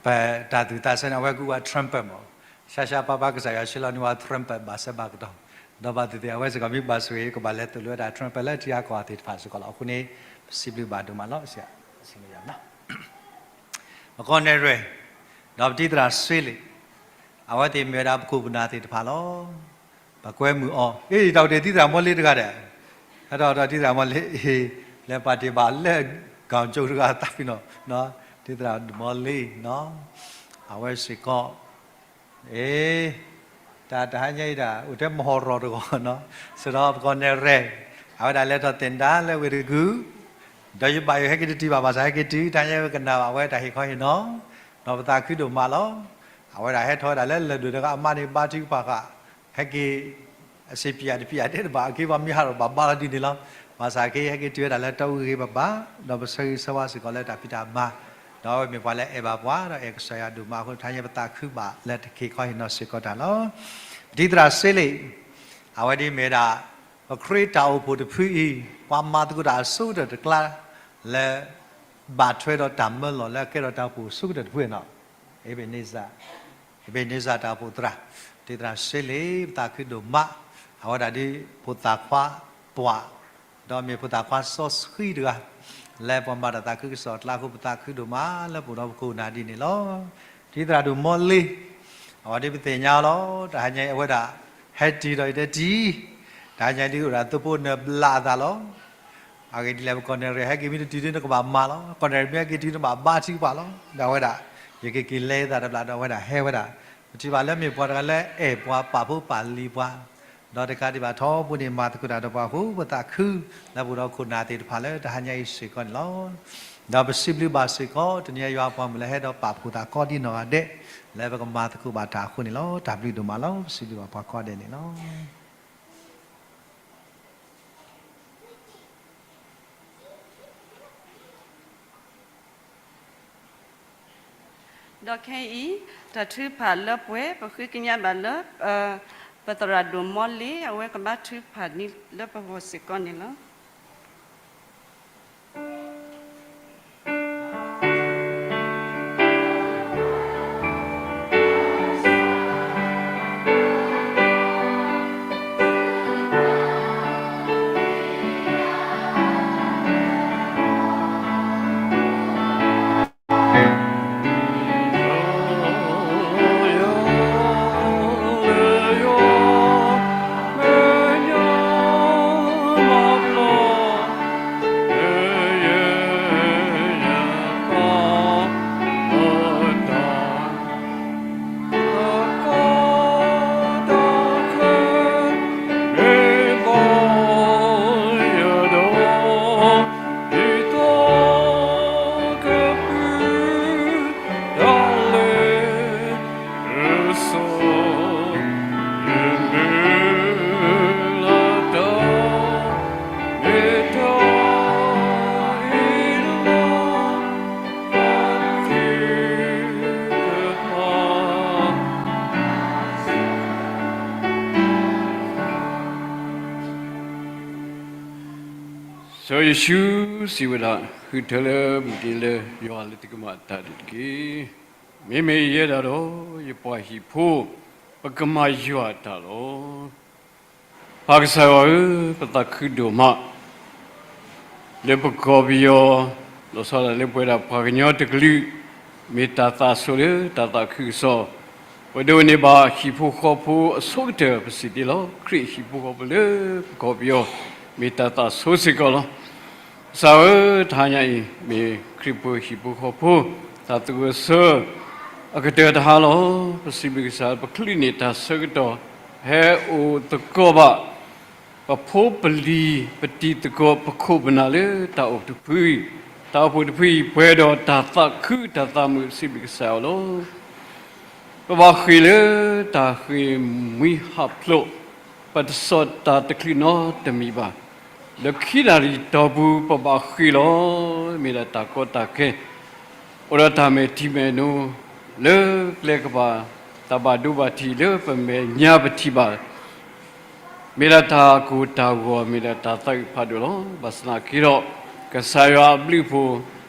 ပတၢ်သူၣ်သးဆၢန့ၣ် အဝဲကွၢ်ဝဲ trumpet မး, ရှါရှါပါပါကစၢ်ယွၤဆှၢလီၤန့ၢ်ဝဲ trumpet ဘၣ်ဆၢဘၣ်ကတီၢ်, ဒီးဘၣ်သ့ၣ်သ့ၣ် အဝဲစ့ၢ်ကီးမ့ၢ်ဘၣ်ဆိၣ်ဂ့ၤ ကဘၣ်လဲၤသိၣ်လိဝဲဒၣ် trumpet လၢထံဂၤကီၢ်ဂၤသ့ၣ်တဖၣ်စ့ၢ်ကီးလီၤ. အဃိန့ၣ် ပစံးဘျုးဘၣ်ဒိၣ်မးလီၤ. ပကီၢ်နဲၣ်ရွဲၣ် ဒီးပတံၤသရၣ်စ့လ့ၣ်, အဝဲသ့ၣ်မ့ၢ်ဝဲဒၣ်ပခိၣ်ပနၢ်သ့ၣ်တဖၣ်လီၤ. ပကွဲမုာ်အီၤ, အ့ တၢ်အိၣ်တ့ၢ်တံၤသရၣ်မီလ့တဂၤဒီး, ဟဲထီၣ်ဒီးတံၤသရၣ်မီလ့ အ့ လဲၤပာ်တ့ၢ်ဘၣ်လၢ ကီၢ်ကၠိတဂၤသးဖံနီၤ, တံၤသရၣ်မီလ့နီၤ, အဝဲစ့ၢ်ကီး အ့ တၢ်တဟါညါအံၤဒၣ် အိၣ်ထဲမဟီၣ်ရီၣ်တဂီၢ်နီၤ, စ့ၢ်ဒီးပကီၢ်နဲၣ်ရဲၣ်, အဝဲဒၣ်လဲၤထီၣ်သ့ၣ်ဒါလၢဝ့ၢ်တကူၣ်, ဒီးယဘၣ်ယိၣ်ဟဲက့ၤတတုၤဘၣ် ဘၣ်ဆၣ်ဟဲက့ၤတုၤ တဟါညါဝဲကနၣ်ဘၣ်ဝဲတၢ်ဟ့ၣ်ခီဟ့ၣ်နီၤ, ဒီးပသးခုဒိၣ်မးလီၤ. အဝဲဒၣ်ဟဲထီၣ်ဝဲဒၣ်လၢလၢၢ်ဒိၣ်တဂၤအမါန့ၣ် ဘါထုကဖၣ်ဃာ်, ဟဲက့ၤ အစ့ပံယၣ်တပံယၣ်တဲတဘၣ် အက့ၤဘၣ်မ့ၢ်ဟးထီၣ်ဘၣ်ဘါလီၤဒ်န့ၣ်လီၤ. ဘၣ်ဆၣ်က့ၤဟဲက့ၤတုၤဝဲဒၣ်လၢတီအူဂ့ၤဂ့ၤဘၣ်ဘၣ်, ဒီးပဆၢဂ့ၤဆၢဝါစ့ၢ်ကီးလၢတၢ်ဖံးတၢ်မၤ, ဒီးအဝဲမ့ၢ်ပှၤလၢအဲၣ်ဘၣ်ပှၤ ဒီးအဲၣ်ကစၢ်ယွၤဒိၣ်မးအဃိ တဟါညါပသးခုဘၣ်လၢတၢ်ဟ့ၣ်ခီဟ့ၣ်နီၤစ့ၢ်ကီးတၢ်လီၤ. ပတံၤသရၣ်စ့လ့ၣ်, အဝဲဒ်မ့ၢ်ဝဲဒၣ် ပခရံာ်တၢ်အိၣ်ဖှိၣ်တဖုအံၤ ပှၤမၤသကိးတၢ်အဆိကတၢၢ်တကျါ လၢ ဘၣ်ထွဲဒီးတၢ်မၢလီၤလၢအကဲထီၣ်တၢ်အိၣ်ဖှိၣ်အဆိကတၢၢ်တဖုနီၤ, အ့ဘ့ၣ်န့စၢၣ်, အ့ဘ့ၣ်န့စၢၣ်တၢ်အိၣ်ဖှိၣ်သရၣ်, တံၤသရၣ်စ့လ့ၣ် ပသးခုဒိၣ်မး, အဝဲဒၣ်ဒ်ဖိသၣ်ခွါပှၤ, ဒီးမ့ၢ်ဖိသၣ်ခွါစီဆှံတဂၤ, လၢပှၤမၤတၢ်သးခုကစီၣ်အကျါအဃိ ပသးခုဒိၣ်မးလၢပအိၣ်ဒီးပခိၣ်နၢ်ဒ်န့ၣ်လီၤ. တံၤသရၣ်ဒိၣ်မီလ့, အဝဲဒ်ပသ့ၣ်ညါလီၤ, တဟါညါအံၤအဝဲဒၣ် ဟဲတုၤဒီးယတဲတံၤ, တဟါညါဒ်အိၣ်ဒၣ်သိဖိနၢ်ဘျးအသးလီၤ. အဂ့ၢ်ဒ်လဲၣ် ပကီၢ်နဲၣ်ရဲၣ်ဟဲက့ၤမ့ၢ်တတုၤဒ်နကဘၣ်မၤလီၤ, ကီၢ်နဲၣ်ရဲၣ်မ့ၢ်ဟဲက့ၤတုၤနဘၣ်ဘါထုကဖၣ်လီၤ. ဒီးအဝဲဒၣ် ယကက့ၤလဲၤသးတဘျီဒီးအဝဲဒၣ်ဟဲဝဲဒၣ်, ပထံၣ်ဘၣ်လၢမ့ၢ်ပှၤတဂၤလၢအဲၣ်ပှၤပာ်ဖိပာ်လံၤပှၤ, ဒီးတကးဒံးဘၣ်ထီဘိန့ၣ် မၤသကိးတၢ်ဒီးပှၤအဃိ ပသးခုလၢပအိၣ်ဒီးခိၣ်နၢ်သ့ၣ်တဖၣ်လၢတဟါညါအံၤစ့ၢ်ကီးန့ၣ်လီၤ. ဒီးပစံးဘျုးဘၣ်စ့ၢ်ကီး တနံၤအံၤယွၤပှၤမုၣ်လၢဟဲဒီးပာ်ဖှိၣ်သးကိးဒ်နီၢ်ဂၤဒဲး, လၢပကမၤသကိးဘၣ်တၢ်အဃိန့ၣ်လီၤ. တၢ်ဘျုးဒိၣ်မးလီၤ. ပစံးဘျုးဘၣ်ပှၤကိးဂၤဒဲးန့ၣ်လီၤ. ဒီးခဲအံၤ တၢ်ထုကဖၣ်လၢပှဲၤ ပဃ့ကညးဘၣ်လၢ ပသရၣ်ဒိၣ်မီလ့ အဝဲကဘါထုကဖၣ်လၢပဂီၢ်စ့ၢ်ကီးန့ၣ်လီၤ. စီၤယ့ၣ်ၡူးစံးဝဲဒၣ်, ဃုထၢလၢမုၢ်တနံၤလၢယွၤလၢသုကမၤအတၢ်ဒုးတက့ၢ်. မ့မ့ၢ်ယဲဒၣ်ဒီး ယပှၤဟံၣ်ဖိ, ပကမၤယွၤအတၢ်လီၤ. ပၢ်ကစၢ်ယွၤဧၢ, ပသးခုဒိၣ်မး လၢပကီၢ်ပယီၤ, လီၤဆီဒၣ်လၢပဝဲဒၣ်ပှၤကညီတကလုာ်, မ့ၢ်တၢ်သးဆိလၢတၢ်သးခုကစီၣ်, ပဒိးန့ၢ်ဘၣ်ဟံၣ်ဖိဃီဖိအဆိကတၢၢ် ပစံးတ့ၢ်လီၤ. ခရံာ်ဟံၣ်ဖိဃီဖိလၢပကီၢ်ပယီၤ, မ့ၢ်တၢ်သးဆိစ့ၢ်ကီးလီၤ. ကစၢ်ဧၢ, တဟါညါအံၤ မ့ၢ်ခရံာ်ဖိဟံၣ်ဖိဃီဖိ တၢ်သူၣ်အုးသးအုးအကတၢၢ်တဟါလီၤ. ပစံးဘျုးကစၢ် ပချုးန့ၢ်တၢ်ဆၢကတီၢ် ဟဲအိၣ်သကိးဘၣ် ပဖိပလံၤ ပတံၤသကိး ပခိၣ်ပနၢ်လၢတၢ်အိၣ်ဖှိၣ်တဖုအံၤ, တၢ်အိၣ်ဖှိၣ်တဖုအံၤ ပှဲၤဒီးတၢ်သးခုတၢ်သးမုာ် ပစံးဘျုးကစၢ်ယွၤလီၤ. ပဘၣ်ဃ့ၢ်လၢတၢ်ဃ့ၢ်မှံဟးဖျိး, ပတဆီၣ်တၢ်တချုးနီတမံၤဘၣ်. လၢခံနၣ်ရံၣ်တီၢ်ပူၤ ပဘၣ်ဃ့ၢ်လီၤ. မ့ၢ်ဒၣ်တၢ်ကီတၢ်ခဲ အိၣ်ဒီးတၢ်မဲာ်ထံမဲာ်နိ လၢကျဲကပၤ, တၢ်ဘၣ်ဒိဘၣ်ထံး လၢပမဲာ်ညါပထံၣ်ဘၣ် မ့ၢ်ဒၣ်တၢ်ကိၢ်တၢ်ဂီၤ မ့ၢ်ဒၣ်တၢ်သးအုးဖးဒိၣ်လီၤ. ဘၣ်ဆၣ်သနာ်က့ဒီး ကစၢ်ယွၤအဘျုးအဖှိၣ်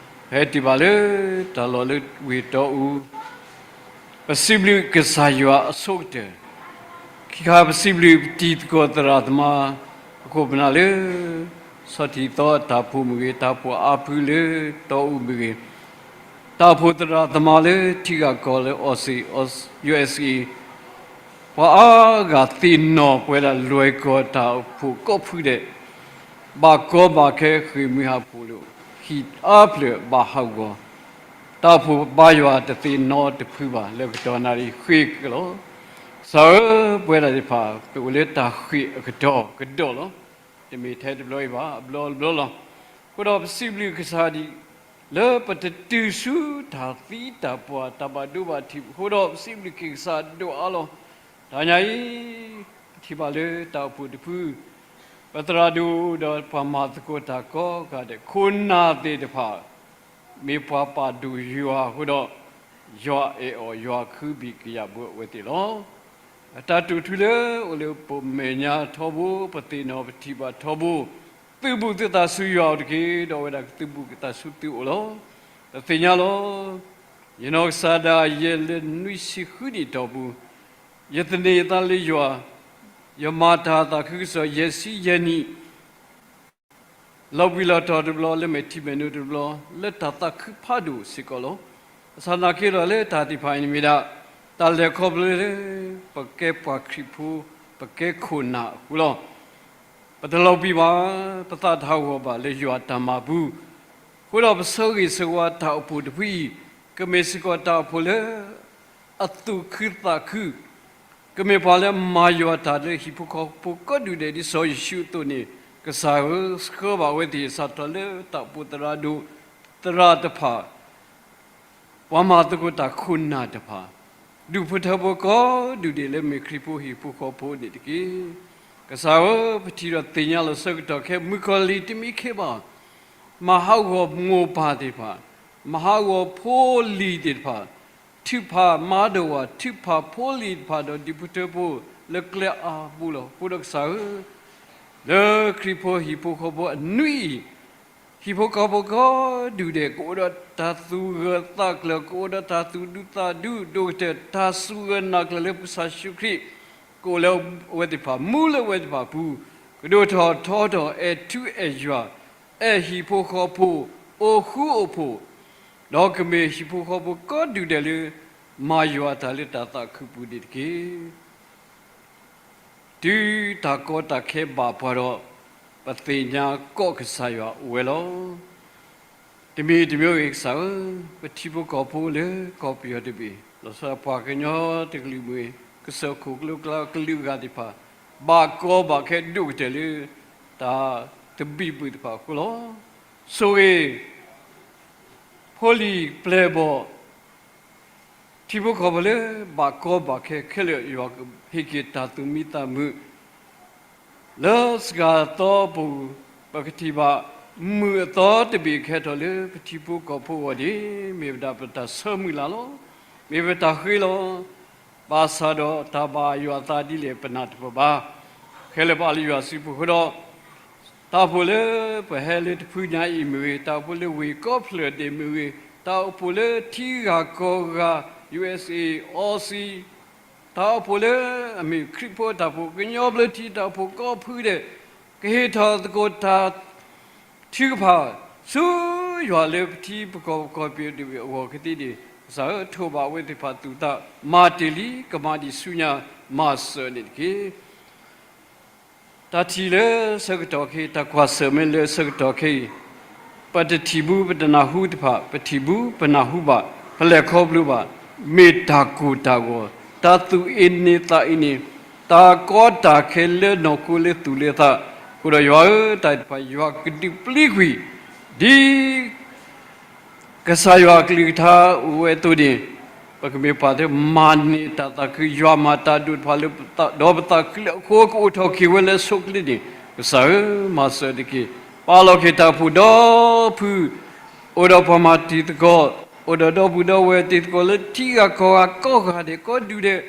ဟဲတုၤဘၣ်လၢတၢ်လီၢ်လၢဝ့ၢ်တီအူ ပစံးဘျုးကစၢ်ယွၤအဆိကတၢၢ်, ခံခါပစံးဘျုးပတံၤသကိးသရၣ်သမါ ပခိၣ်ပနၢ်လၢ ဆီထံးသီတၢ်ဖှိၣ်မ့ၢ်ဂ့ၤ, တၢ်ဖှိၣ်အါဖုလၢတီအူမ့ၢ်ဂ့ၤ, တၢ်အိၣ်ဖှိၣ်သရၣ်သမါလၢထံဂၤကီၢ်လၢအီစ့ၣ် ယူၣ်အ့စ့ၣ် ပှၤအါဂၤသ့ၣ်နီၣ်ပဝဲဒၣ်လွဲၢ်ကီၢ်တၢ်အိၣ်ဖှိၣ်ကိးဖုဒဲး, ဘၣ်ကီဘၣ်ခဲဃ့ၢ်မှံဟးဖျိးလိာ်, ဟံၣ်အါဖျၢၣ်ဘၣ်ဟးဂီၤ, တၢ်အိၣ်ဖှိၣ်ဘါယွၤတသ့ၣ်နီတဖုဘၣ် လၢကတီၢ်နၣ်ရံၣ်ဃ့ၢ်ကလီၤ. ကစၢ်ဧၢ, ပဝဲဒၣ်သ့ၣ်တဖၣ် ပအိၣ်လၢတၢ်ဃ့ၢ်အကတီၢ်ကဒီးလီၤ. တမ့ၢ်ထဲတဘျီအံၤဘၣ်, အဘျီတဘျီလီၤ. အဃိဒီးပစံးဘျုးကစၢ်ဒ် လၢပတတုၤဆူတၢ်သံတၢ်ပှၢ် တၢ်ဘၣ်ဒိဘၣ်ထံးအဃိဒီး ပစံးဘျုးက့ၤကစၢ်ဒိၣ်အါလီၤ. တဟါညါအံၤ ပထံၣ်ဘၣ်လၢတၢ်အိၣ်ဖှိၣ်တဖု ပသရၣ်ဒိၣ်ဒီးပှၤမၤသကိးတၢ်ကိးဂၤဒဲး ခိၣ်နၢ်သ့ၣ်တဖၣ် မ့ၢ်ပှၤပာ်ဒိၣ်ယွၤအဃိဒီး ယွၤအဲၣ်အီၤ ယွၤခုဘံၣ်ကယာ်ဘၢအဝဲသ့ၣ်လီၤ. အတၢ်တိာ်ထူလၢအိၣ်လၢပမဲာ်ညါထီဘိ ပသ့ၣ်နီၣ်ပထံၣ်ဘၣ်ထီဘိ သုးဘူးသုသးဆူယွၤအိၣ်တက့ၢ်, ဒီးအဝဲဒၣ်ကသုးဘူးကသးဆူသုအိၣ်လီၤ. ပသ့ၣ်ညါလီၤ. ယနီၢ်ကစၢ်ဒၣ်ယဲလၢနွံဆံဃုနံၣ်အတီၢ်ပူၤ, ယသန့ၤအသးလၢယွၤ, ယမၤတၢ်သးခုကစီၣ်ယဲၢ်ဆံယဲၢ်နံၣ် လီၤဘှံးလီၤတီၤတဘျီ လၢမဲာ်ထံမဲာ်နိတဘျီ လၢတၢ်သးခုဖးဒိၣ်စ့ၢ်ကီးလီၤ. ဘၣ်ဆၣ်သနာ်က့ဒီးလၢတၢ်သ့ၣ်တဖၣ်အံၤန့ၣ်မ့ၢ်ဒၣ် တၢ်လဲၤခီဖျိလၢ ပကဲပှၤခရံာ်ဖိ ပကဲခိၣ်နၢ်အဃိလီၤ. ပတလီၤဘှံးဘၣ်, ပသးတဟးဂီၤဘၣ်လၢယွၤအတၢ်မၤပူၤ, အဃိဒီးပဆၢဂ့ၤဆၢဝါတၢ်အိၣ်ဖှိၣ်တဖုအံၤ ကမ့ၢ်စ့ၢ်ကီးတၢ်အိၣ်ဖှိၣ်လၢ အသူၣ်ခုသးခု ကမ့ၢ်ပှၤလၢမၤယွၤတၢ်လၢဟံၣ်ဖိဃီဖိကိးဒူၣ်ဒဲး ဒ်စီၤယ့ၣ်ၡူးအသိးန့ၣ်, ကစၢ်ဧၢ, ဆှၢဘၣ်အဝဲသ့ၣ် စးထီၣ်လၢတၢ်အိၣ်ဖှိၣ်သရၣ်ဒိၣ် သရၣ်တဖၣ်, ပှၤမၤသကိးတၢ်ခိၣ်နၢ်တဖၣ်, ဒူၣ်ဖိထၢဖိကိးဒူၣ်ဒဲးလၢမ့ၢ်ခရံာ်ဖိဟံၣ်ဖိဃီဖိန့ၣ်တက့ၢ်. ကစၢ်ဧၢ, ပထံၣ်ဒီးသ့ၣ်ညါလီၤဆၢကတီၢ်ခဲ မုၣ်ကီၤလံၢ်တမံၤခဲဘၣ် မၤဟးဂီၤမိၢ်ပၢ်သ့ၣ်တဖၣ်, မၤဟးဂီၤဖိလံၤသ့ၣ်တဖၣ်, ထုးဖးမၤဒိၣ်ဝၤ ထုးဖးဖိလံၤတဖၣ်ဒီး ဒူၣ်ဖိထၢဖိ လၢကျဲအါဘိလီၤ. အဃိဒီးကစၢ်ဧၢ, လၢခရံာ်ဖိဟံၣ်ဖိဃီဖိအနွံအံၤ, ဟံၣ်ဖိဃီဖိကိးဒူၣ်ဒဲး ကအိၣ်ဒီးတၢ်သူၣ်ဂၢၢ်သးကျၢၤ, ကအိၣ်ဒီးတၢ်သူၣ်ဒူသးဒူ ဒိၣ်ကတၢၢ် တၢ်စူၢ်ဂၢၢ်နာ်ကျၢၤလၢပကစၢ်ယ့ၣ်ၡူးခရံာ် ကအိၣ်လၢအဝဲသ့ၣ်တဖၣ်, မူလၢအဝဲသ့ၣ်တဖၣ်အပူၤ, ကဒိၣ်ထီၣ်ထီထီၣ် အဲၣ်ထူအဲၣ်ယွၤ, အဲၣ်ဟံၣ်ဖိဃီဖိ, အိၣ်ဃူအိၣ်ဖိး, ဒီးကမ့ၢ်ဟံၣ်ဖိဃီဖိကိးဒူၣ်ဒဲးလၢ မၤယွၤတၢ်လၢတၢ်သးခုပူၤန့ၣ်တက့ၢ်. တုၤတၢ်ကီတၢ်ခဲဘၣ်ပှၤဒီး, ပသ့ၣ်ညါကိးကစၢ်ယွၤအိၣ်ဝဲလီၤ. တမံၤတမံၤဂ့ၤကစၢ်ဧၢ, ပထံဖိကီၢ်ဖိလၢကီၢ်ပယီၤတဘ့ၣ်, လီၤဆီဒၣ်ပှၤကညီတကလုာ်မ့ၢ်ဂ့ၤ, ကစၢၢ်ခိၣ်ကျိကျါကလုာ်အဂၤသ့ၣ်တဖၣ်, ဘၣ်ကီဘၣ်ခဲဒိၣ်ကတၢၢ်လၢ တၢ်သဘံၣ်ဘုၣ်တဖၣ်အဃိလီၤ. ဆိၣ်ဂ့ၤ ဖိလံၤပျဲၢ်ဘီၣ် ထံဖိကီၢ်ဖိလၢဘၣ်ကီဘၣ်ခဲခဲလၢာ် ယွၤကဟ့ၣ်က့ၤတၢ်သူၣ်မံသးမုာ် လၢစှၤသီအပူၤ, ပကထံၣ်ဘၣ်မုၢ်အသီတဘ့ၣ်ကဟဲထီၣ်လၢပထံဖိကီၢ်ဖိအဂီၢ်န့ၣ် မ့ၢ်ဝဲဒၣ်ပတၢ်ဆၢမုၢ်လၢ်လီၤ. မ့ၢ်ပတၢ်ဃ့လီၤ. ဘၣ်ဆၣ်ဒီးတၢ်ဘၣ်ယွၤအသးဒ်လဲၣ် ပနၢ်တပၢၢ်ဘၣ်. ခဲလၢာ်ပအါလၢယွၤစုပူၤအဃိဒီး တၢ်အိၣ်ဖှိၣ်လၢပဟဲလၢတဖုညါအံၤမ့ၢ်ဂ့ၤ, တၢ်အိၣ်ဖှိၣ်လၢဝ့ၢ်ကီၢ်ဖျၢၣ်ဒဲးမ့ၢ်ဂ့ၤ, တၢ်အိၣ်ဖှိၣ်လၢထံဂၤကီၢ်ဂၤ ယူၢ်အ့စ့ အီစံ, တၢ်အိၣ်ဖှိၣ်လၢအမ့ၢ်ခရံာ်ဖိတၢ်အိၣ်ဖှိၣ် ကညီဘျၢထံတၢ်အိၣ်ဖှိၣ်ကိးဖုဒဲး, ကဟ့ၣ်ထီၣ်သကိးတၢ်ထုကဖၣ် ဆူယွၤလၢပထံပကီၢ်ပကီၢ်ပယီၤဒဲးဝ့ၢ်အဂီၢ်ကသ့ဒံး, ကစၢ်ဧၢ ထိးဘၣ်အဝဲသ့ၣ်တဖၣ်သူၣ်သး မၤတ့ၢ်လံ ကမၤဒံးဆူညါ မၤစၢၤန့ၣ်တက့ၢ်. တၢ်ထံၣ်လၢဆၢကတီၢ်ခဲအံၤ တၢ်ကွၢ်ဆၢၣ်မဲာ်လၢဆၢကတီၢ်ခဲအံၤ, ပတထံၣ်ဘူးပတနၢ်ဟူတဖၣ်, ပထံၣ်ဘူးပနၢ်ဟူဘၣ်, ပလဲၤခီဖျိဘၣ်, မ့ၢ်တၢ်ကိၢ်တၢ်ဂီၤ, တၢ်သူၣ်အ့န့ၢ်သးအ့န့ၢ်, တၢ်ကီတၢ်ခဲလၢနီၢ်ခိလၢသူၣ်လၢသး, အဃိဒီးယွၤဧၢ တၢ်သ့ၣ်တဖၣ်ယွၤကဒုးပျံၤကွံာ်, ဒ် ကစၢ်ယွၤအကလုၢ်ကထါအိၣ်ဝဲအသိးန့ၣ်, ပကမ့ၢ်ပှၤလၢမၤန့ၢ်တၢ်သးခု ယွၤမၤတၢ်ဒိၣ်တဖၣ်လၢပသး ဒီးပသးခုလၢအဃိ ကအိၣ်ထီၣ်က့ၤဝဲလၢအဆိအချ့န့ၣ်, ကစၢ်ဧၢ မၤစၢၤတက့ၢ်. ပာ်လီၤက့ၤတၢ်အိၣ်ဖှိၣ်ဒီဖု အိၣ်ဒီးပှၤမၤတံၤသကိး, အိၣ်ဒီးဒီပုၢ်ဒီဝဲၢ်တံၤသကိးလၢထံဂၤကီၢ်ဂၤကိးဂၤဒဲး ကိးဒူၣ်ဒဲး,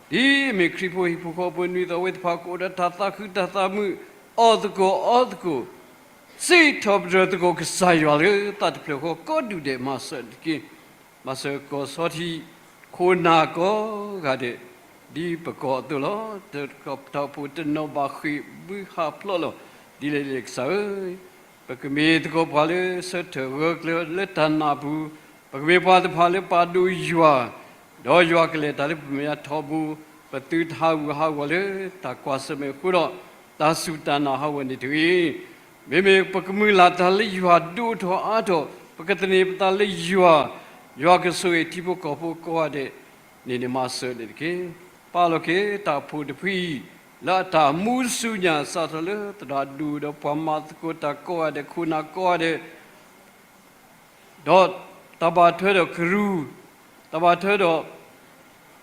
ဒ်အမ့ၢ်ခရံာ်ဖိဟံၣ်ဖိဃီဖိနွံသီ အဝဲသ့ၣ်တဖၣ်ကအိၣ်ဒီးတၢ်သးခုတၢ်သးမုာ်, အီၣ်သကိးအီသကိး, စံးထီၣ်ပတြၢၤသကိးကစၢ်ယွၤလၢသးတဖျၢၣ်ဃီ ကိးဒူၣ်ဒဲးမၤစၢၤတက့ၢ်. မၤစၢၤကီၢ်ဆီထံး ခိၣ်နၢ်ကိးဂၤဒဲး ဒ်ပကီၢ်အသိးလီၤ. တၢ်အိၣ်ဖှိၣ်တနီၤဘၣ်ဃ့ၢ်ဘုဟးဖျိးလီၤ. ဒ်လဲၣ်လဲၣ်ကစၢ်ဧၢ, ပကမ့ၢ်သကိးပှၤလၢဆၢထၢၣ်ဂၢၢ်ကျၢၤလၢတၢ်နာ်ပူၤ, ပကမ့ၢ်ပှၤတဖၣ်လၢပာ်ဒိၣ်ယွၤ, ဒီးယွၤကလဲၤတၢ်လၢပမဲာ်ညါထီဘိ, ပသုတဟးဂူာ်ဟးဂီၤလၢတၢ်ကွၢ်ဆၢၣ်မဲာ်အဃိဒီး, တၢ်စူၢ်တၢ်နာ်ဟးဂီၤန့ၣ်တဂ့ၤ. မ့မ့ၢ်ပကမုၢ်လၢ်တၢ်လၢယွၤဒိၣ်ထီၣ်အါထီၣ်, ပကသန့ၤပသးလၢယွၤ, ယွၤကဆိၣ်ဂ့ၤထံဖိကီၢ်ဖိကိးဂၤဒဲးန့ၣ်န့ၣ် မၤစၢၤန့ၣ်တက့ၢ်. ပာ်လီၤက့ၤတၢ်အိၣ်ဖှိၣ်တဖုအံၤ လၢအတၢ်မူဆူညါ စးထီၣ်လၢသရၣ်ဒိၣ်ဒီးပှၤမၤသကိးတၢ်ကိးဂၤဒဲး ခိၣ်နၢ်ကိးဂၤဒဲး ဒီးတၢ်ဘၣ်ထွဲဒီးကရူၢ်, တၢ်ဘၣ်ထွဲဒီး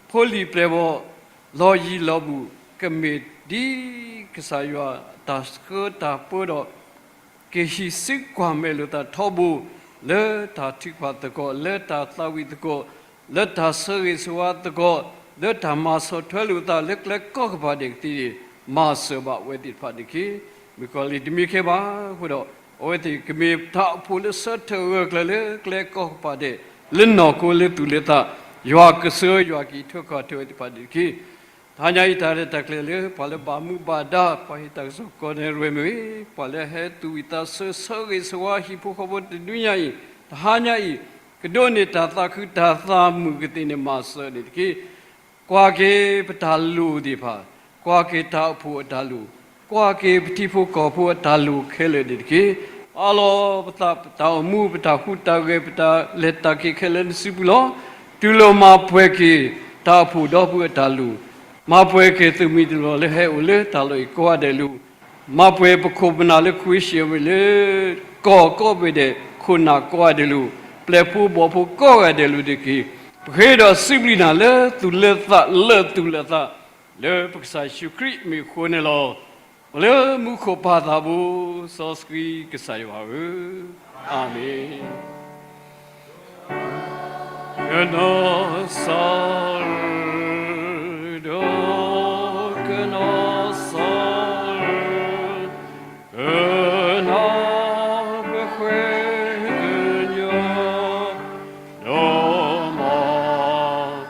ဖိလံၤပျဲၢ်ဘီၣ်, လီၤယံၤလီၤဘူး, ကမ့ၢ်ဒ်ကစၢ်ယွၤတၢ်ဆှၢတၢ်ပၢဒီး ကဟံးစုကွၢ်မဲာ်လိာ်သးထီဘိ, လၢတၢ်ထုကဖၣ်သကိး, လၢတၢ်သးဝံၣ်သကိး, လၢတၢ်ဆၢဂ့ၤဆၢဝါသကိး, လၢတၢ်မၤဆီၣ်ထွဲလိာ်သးလၢကျဲကိးကပၤဒဲးကသ့န့ၣ်, မၤစၢၤဘၣ်ဝဲသ့ၣ်တဖၣ်န့ၣ်တက့ၢ်. မုၣ်ကီၤလံၢ်တမံခ့ဘၣ်အဃိဒီး, အဝဲသ့ၣ်ကမ့ၢ်တၢ်အိၣ်ဖှိၣ်လၢဆၢထၢၣ်ဂၢၢ်ကျၢၤလၢကျဲကိးကပၤဒဲး, လၢနီၢ်ခိလၢသူၣ်လၢသး, ယွၤကဆှၢယွၤကအံးထွဲကွၢ်ထွဲဝဲသ့ၣ်တဖၣ်န့ၣ်တက့ၢ်. တဟါညါအံၤ တၢ်ရဲၣ်တၢ်ကျဲၤလၢပှၤလၢဘၣ်မူဘၣ်ဒါ ပှၤဟ့ၣ်တၢ်ကစီၣ်ကိးဂၤဒဲးမ့ၢ်ဂ့ၤ, ပှၤလၢဟဲသူၣ်ဝံၣ်သးဆၢ ဆၢဂ့ၤဆၢဝါဟံၣ်ဖိဃီဖိတနွံညါအံၤ, တဟါညါအံၤ, ကဒိးန့ၢ်တၢ်သးခုတၢ်သးမုာ်ကသ့န့ၣ် မၤစၢၤန့ၣ်တက့ၢ်. ကွၢ်က့ၤပတၢ်လိၣ်သ့ၣ်တဖၣ်, ကွၢ်က့ၤတၢ်အိၣ်ဖှိၣ်အတၢ်လိၣ်, ကွၢ်က့ၤပထံဖိကီၢ်ဖိအတၢ်လိၣ်ခဲလၢာ်န့ၣ်တက့ၢ်. ပာ်လီၤပသး ပတၢ်အိၣ်မူ ပတၢ်ဟူးတၢ်ဂဲၤ ပတၢ်လဲၤတၢ်က့ၤခဲလၢာ်လၢနစုပူၤလီၤ. တူၢ်လိာ်မၤပှဲၤက့ၤတၢ်အိၣ်ဖှိၣ်ဒီဖုအတၢ်လိၣ်, မၤပှဲၤက့ၤသုးမုၢ်သံၣ်ဘီၣ်လၢဟဲအိၣ်လၢတၢ်လီၢ်အံၤကိးဂၤဒဲးလိၤ, မၤပှဲၤပခိၣ်ပနၢ်လၢခဝ့ၡၢၣ်ဝဲလၢ ကီၢ်ကိးဘ့ၣ်ဒဲး ခိၣ်နၢ်ကိးဂၤဒဲးလိၤ, ပျဲၢ်ဖိဘီၣ်ဖိကိးဂၤဒဲးလိၤတက့ၢ်. ပဃ့ဒီးစံးဘျုးနၤလၢသူၣ်လၢသးလၢသူၣ်လၢသး, လၢပကစၢ်ယ့ၣ်ၡူးခရံာ်မံၤအဃိန့ၣ်လီၤ. ပလၢမူခိၣ်ပၢ်သးဘိ စီဆှံကစၢ်ယွၤဧၢ, အၤမ့ၣ်. ကနီၢ်စၢ်ဧၢ, ဒီးကနီၢ်စၢ်ဧၢ, ကနၢ်ပဃ့ကညး, ဒီးမၤအၢ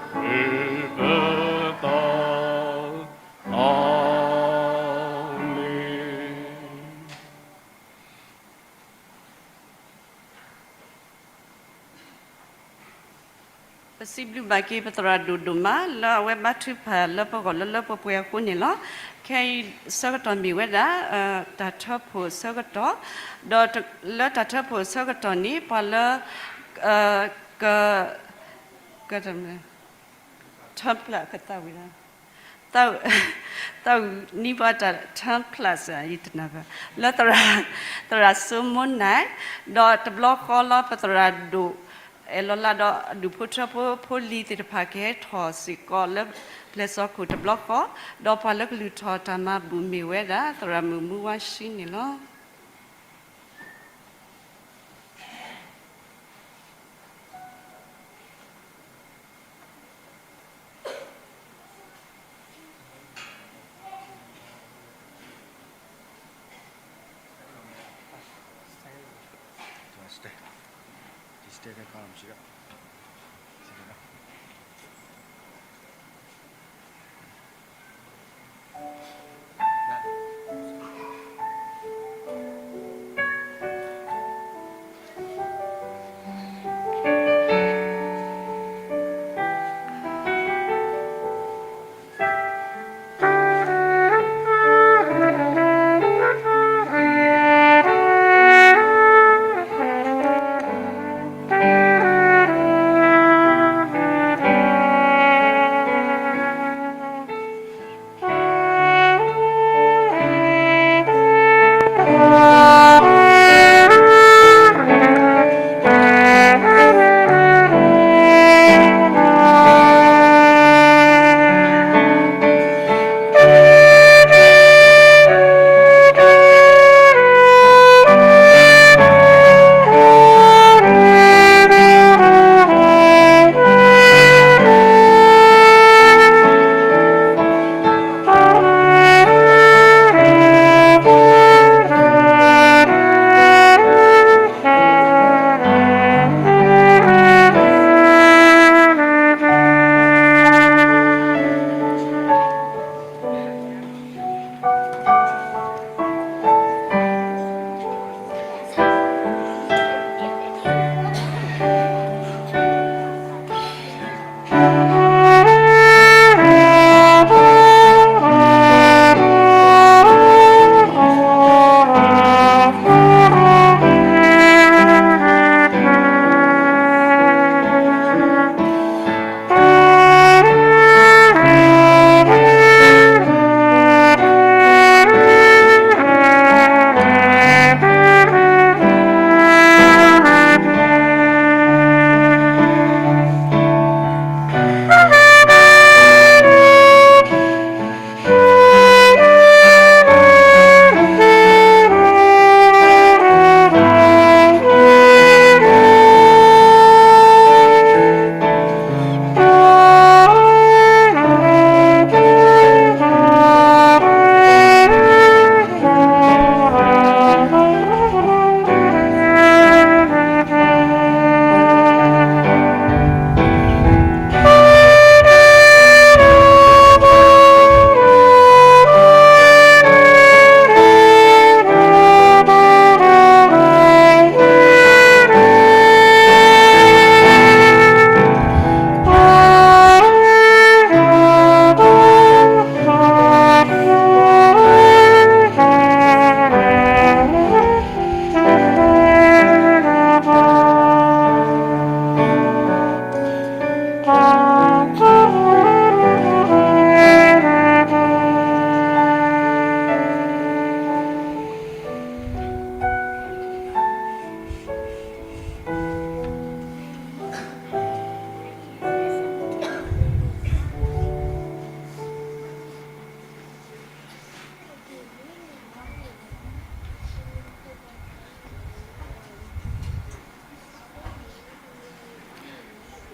ပသး, အၤမ့ၣ်. ပစံးဘျုးဘၣ်က့ၤပသရၣ်ဒိၣ်ဒိၣ်မး လၢအဝဲဘါထုကဖၣ်လၢပဂီၢ်လၢလၢပှဲၤပှဲၤအဃိန့ၣ်လီၤ. ခဲအံၤဆၢကတီၢ်မ့ၢ်ဝဲဒၣ် တၢ်ထၢဖှိၣ်ဆၢကတီၢ်, ဒီးလၢတၢ်ထၢဖှိၣ်ဆၢကတီၢ်န့ၣ် ပှၤလၢ က က ထၢဖျၢၣ်ကသးဝံၣ်လီၤ. သးဝံၣ်နံၣ်ပှၤတၢ်ထၢဖျၢၣ်စ့ၢ် ယတနၢ်ပၢၢ် လၢသရၣ်စိမိနၤ, ဒီးတဘျီဃီလၢပသရၣ်ဒိၣ် အဲၣ်လီၤလးဒီးအဒူၣ်ဖိထၢဖိဖိလံၤသ့ၣ်တဖၣ် ကဟဲထီၣ်စ့ၢ်ကီးလၢပျဲၢ်စီခိၣ်တဘျီဃီ, ဒီးပှၤလၢကလုၢ်ထီၣ်တၢ်မၤဘူၣ်မ့ၢ်ဝဲဒၣ် သရၣ်မုၣ်မူဝါရှံန့ၣ်လီၤ. ပ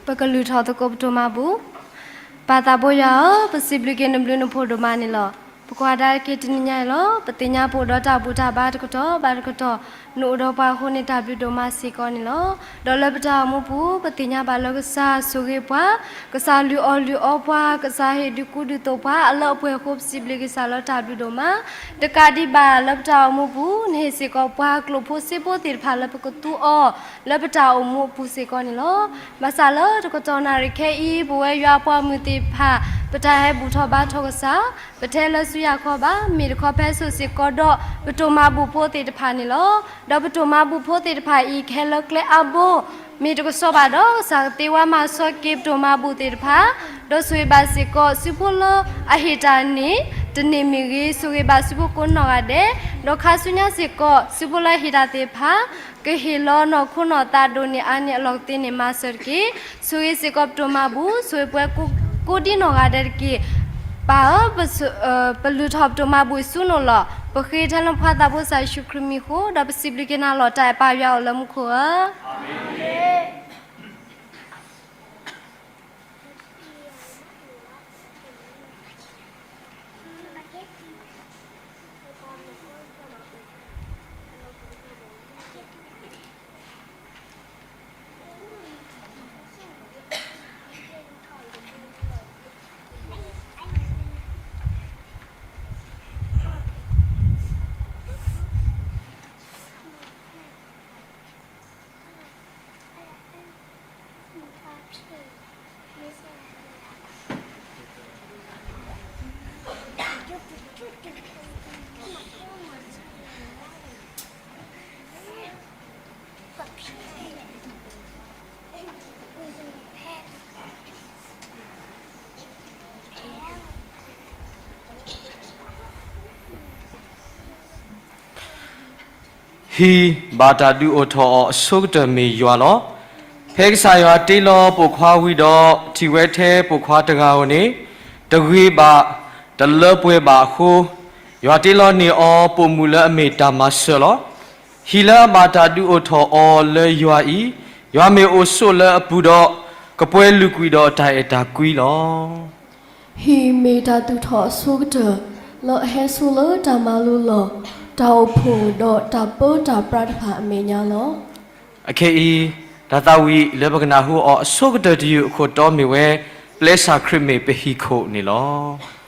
ပကလုၢ်ထီၣ်သကိးပတိၢ်မၤဘူၣ်. ပၢ်သးဘိယွၤဧၢ, ပစံးဘျုးက့ၤနဘျုးနဖှိၣ်ဒိၣ်မးန့ၣ်လီၤ. ပကွၢ်ကဒါက့ၤတနံၤညါအံၤလီၤ. ပသ့ၣ်ညါပအိၣ်ဒီးတၢ်ဘူၣ်တၢ်ဘါတကတီၢ်ဘၣ်တကတီၢ်, နအိၣ်ဒီးပှၤအဃိန့ၣ် တၢ်ဘျုးဒိၣ်မးစ့ၢ်ကီးန့ၣ်လီၤ. ဒီးလၢပတၢ်အိၣ်မူပူၤ ပသ့ၣ်ညါဘၣ်လၢကစၢ်ဆိၣ်ဂ့ၤပှၤ, ကစၢ်လုၢ်အီၣ်လုၢ်အီပှၤ, ကစၢ်ဟ့ၣ်ဒုးကူဒုးသိးပှၤ အလၢအပှဲၤအဃိ ပစံးဘျုးက့ၤကစၢ်လၢတၢ်ဘျုးဒိၣ်မး. တကးဒံးဘၣ်လၢပတၢ်အိၣ်မူပူၤ နဟ့ၣ်စ့ၢ်ကီးပှၤကျိာ်ဖိစ့ဖိသ့ၣ်တဖၣ်လၢပကသူအီၤ လၢပတၢ်အိၣ်မူအပူၤစ့ၢ်ကီးန့ၣ်လီၤ. ဘၣ်ဆၣ်လၢတကတီၢ်နၣ်ရံၣ်ခဲအံၤ ပဝဲယွၤအပှၤမုၣ်သ့ၣ်တဖၣ် ပတၢ်ဟဲဘူၣ်ထီၣ်ဘါထီၣ်ကစၢ်, ပထဲလၢဆူယၤခီဘၣ်, မ့ၢ်တခီဖဲစိၣ်စ့ၢ်ကီးဒီး ပတိၢ်မၤဘူၣ်ဖိသ့ၣ်တဖၣ်န့ၣ်လီၤ. ဒီးပတိၢ်မၤဘူၣ်ဖိသ့ၣ်တဖၣ်အံၤ ကဟဲလၢကျဲအါဘိ မ့ၢ်တကဆှီဘၣ်ဒီး ကစၢ်ကသ့ဝါမၤစၢၤက့ၤပတိၢ်မၤဘူၣ်သ့ၣ်တဖၣ်, ဒီးဆိၣ်ဂ့ၤဘၣ်စ့ၢ်ကီး စုဖိလၢအဟ့ၣ်တၢ်န့ၣ် တန့ၢ်မ့ၢ်ဂ့ၤ, ဆိၣ်ဂ့ၤဘၣ်စုဖိကိးနီၢ်ဂၤဒဲး, ဒီးခါဆူညါစ့ၢ်ကီး စုဖိလၢအဟ့ၣ်တၢ်သ့ၣ်တဖၣ် ကဟ့ၣ်လီၤနီၢ်ခိနီၢ်သးဒိၣ်န့ၢ်အါန့ၢ်အလီၢ်ကသ့န့ၣ် မၤစၢၤတက့ၢ်. ဆိၣ်ဂ့ၤစ့ၢ်ကီးပတိၢ်မၤဘူၣ်, ဆိၣ်ဂ့ၤပဝဲကိးဒံနီၢ်ဂၤဒဲးတက့ၢ်. ပၢ်ဧၢ, ပလုၢ်ထီၣ်ပတိၢ်မၤဘူၣ်ဆူနအိၣ်လီၤ. ပဃ့ထဲလၢပှၤသးဘိကစၢ်ယ့ၣ်ၡူးခရံာ်မံၤအဃိ, ဒီးပစံးဘျုးက့ၤနၤလီၤ. တၢ်အဲၣ်ပၢ်ယွၤအိၣ်လၢမူခိၣ်ဧၢ. အၤမ့ၣ်. ဟံၣ်ဘၣ်တၢ်ဒုးအိၣ်ထီၣ်အီၤအဆိကတၢၢ်မ့ၢ်ယွၤလီၤ. ဖဲကစၢ်ယွၤတ့လီၤပိာ်ခွါဝံၤဒီး ထံၣ်ဝဲထဲပိာ်ခွါတဂၤဧိၤန့ၣ်, တဂ့ၤဘၣ်, တလၢပှဲၤဘၣ်အဃိ, ယွၤတ့လီၤန့ၢ်အီၤပိာ်မုၣ်လၢအမ့ၢ်တၢ်မၤစၢၤလီၤ. ဟံၣ်လၢအဘၣ်တၢ်ဒုးအိၣ်ထီၣ်အီၤလၢယွၤအံၤ, ယွၤမ့ၢ်အိၣ်ဆိးလၢအပူၤဒီး, ကပှဲၤလုၢ်ကွံာ်ဒီးတၢ်အဲၣ်တၢ်ကွံလီၤ. ဟံၣ်မ့ၢ်တၢ်သူၣ်ထီၣ်အဆိကတၢၢ်, လၢအဟဲဆိးလၢတၢ်မၤလိလီၢ်, တၢ်အိၣ်ဖှိၣ်ဒီးတၢ်ပၢတၢ်ပြးတဖၣ်အမဲာ်ညါလီၤ. အခဲအံၤ, တၢ်သးဝံၣ်လၢပကနၢ်ဟူအီၤအဆိကတၢၢ်တယုၢ်အခိၣ်တီမ့ၢ်ဝဲ, ပျဲစၢ်ခရံာ်မ့ၢ်ပဟံၣ်ခိၣ်န့ၣ်လီၤ.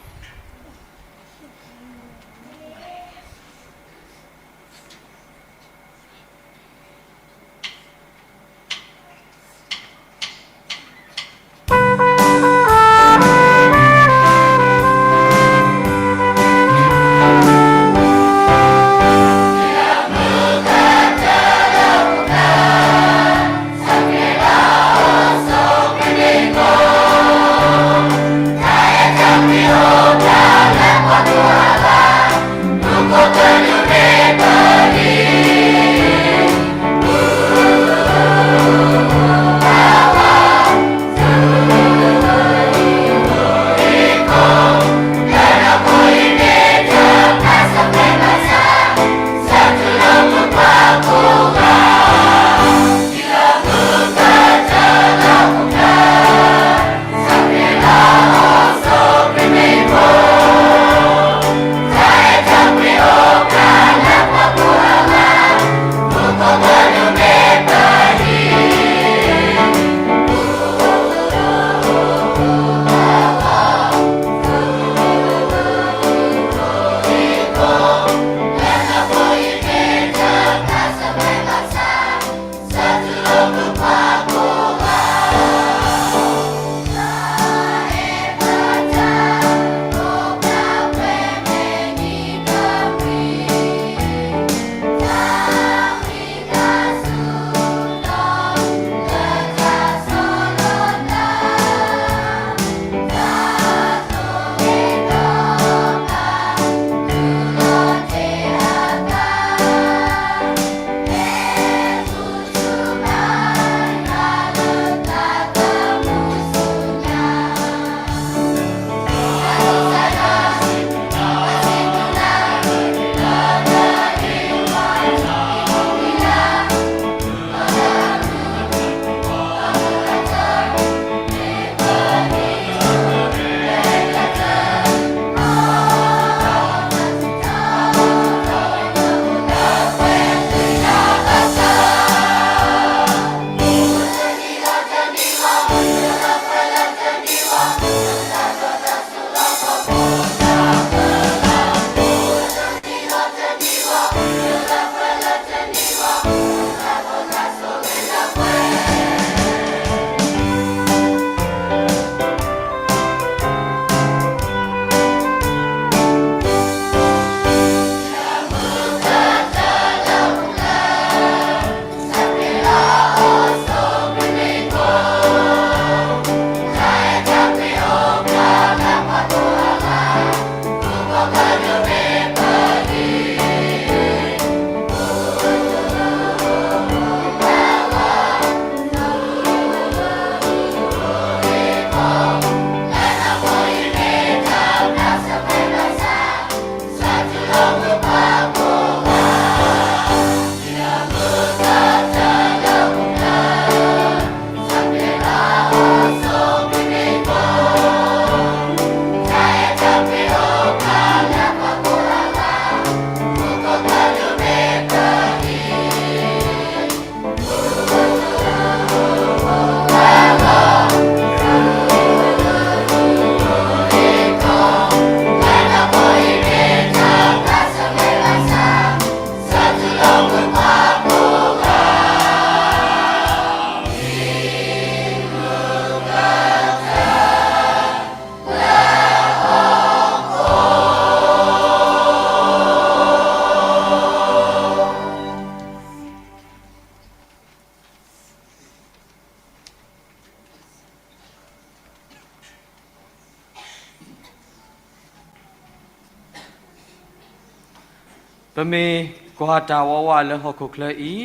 ကွၢ်တၢ်ဝးဝးလၢဟီၣ်ခိၣ်ချၢအံၤ,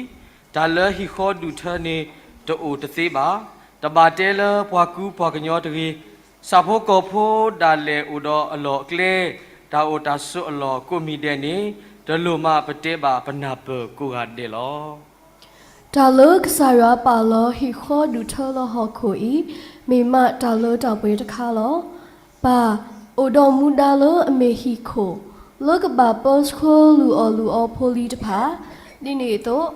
တၢ်လၢဟံၣ်ဃီဒူၣ်ထၢန့ၣ်တအိၣ်တသ့ဘၣ်. တဘၣ်တဲလၢပှၤကူပှၤကညီတဂ့ၤ, ဆၣ်ဖိကီၢ်ဖိဒၣ်လဲာ်အိၣ်ဒီးအလီၢ်အကျဲ, တၢ်အိၣ်တၢ်ဆိးအလီၢ်ကိးမံၤဒဲးန့ၣ်, တလိၣ်မးပတဲဘၣ်ပနၢ်ပၢၢ်ကိးဂၤဒဲးလီၤ. တၢ်လၢကစၢ်ယွၤပာ်လီၤဟံၣ်ဃီဒူၣ်ထၢလၢဟီၣ်ခိၣ်အံၤ, မ့ၢ်မးတၢ်လၢတၢ်ပှဲၤတခါလီၤ. ပၢ်, အိၣ်ဒီးမူဒါလၢအမ့ၢ်ဟံၣ်ခိၣ်, လၢကဘၣ်ပၢဆှၢလူၤအီၣ်လူၤအီဖိလံၤတဖၣ်, ဒ်န့ၣ်အသိး,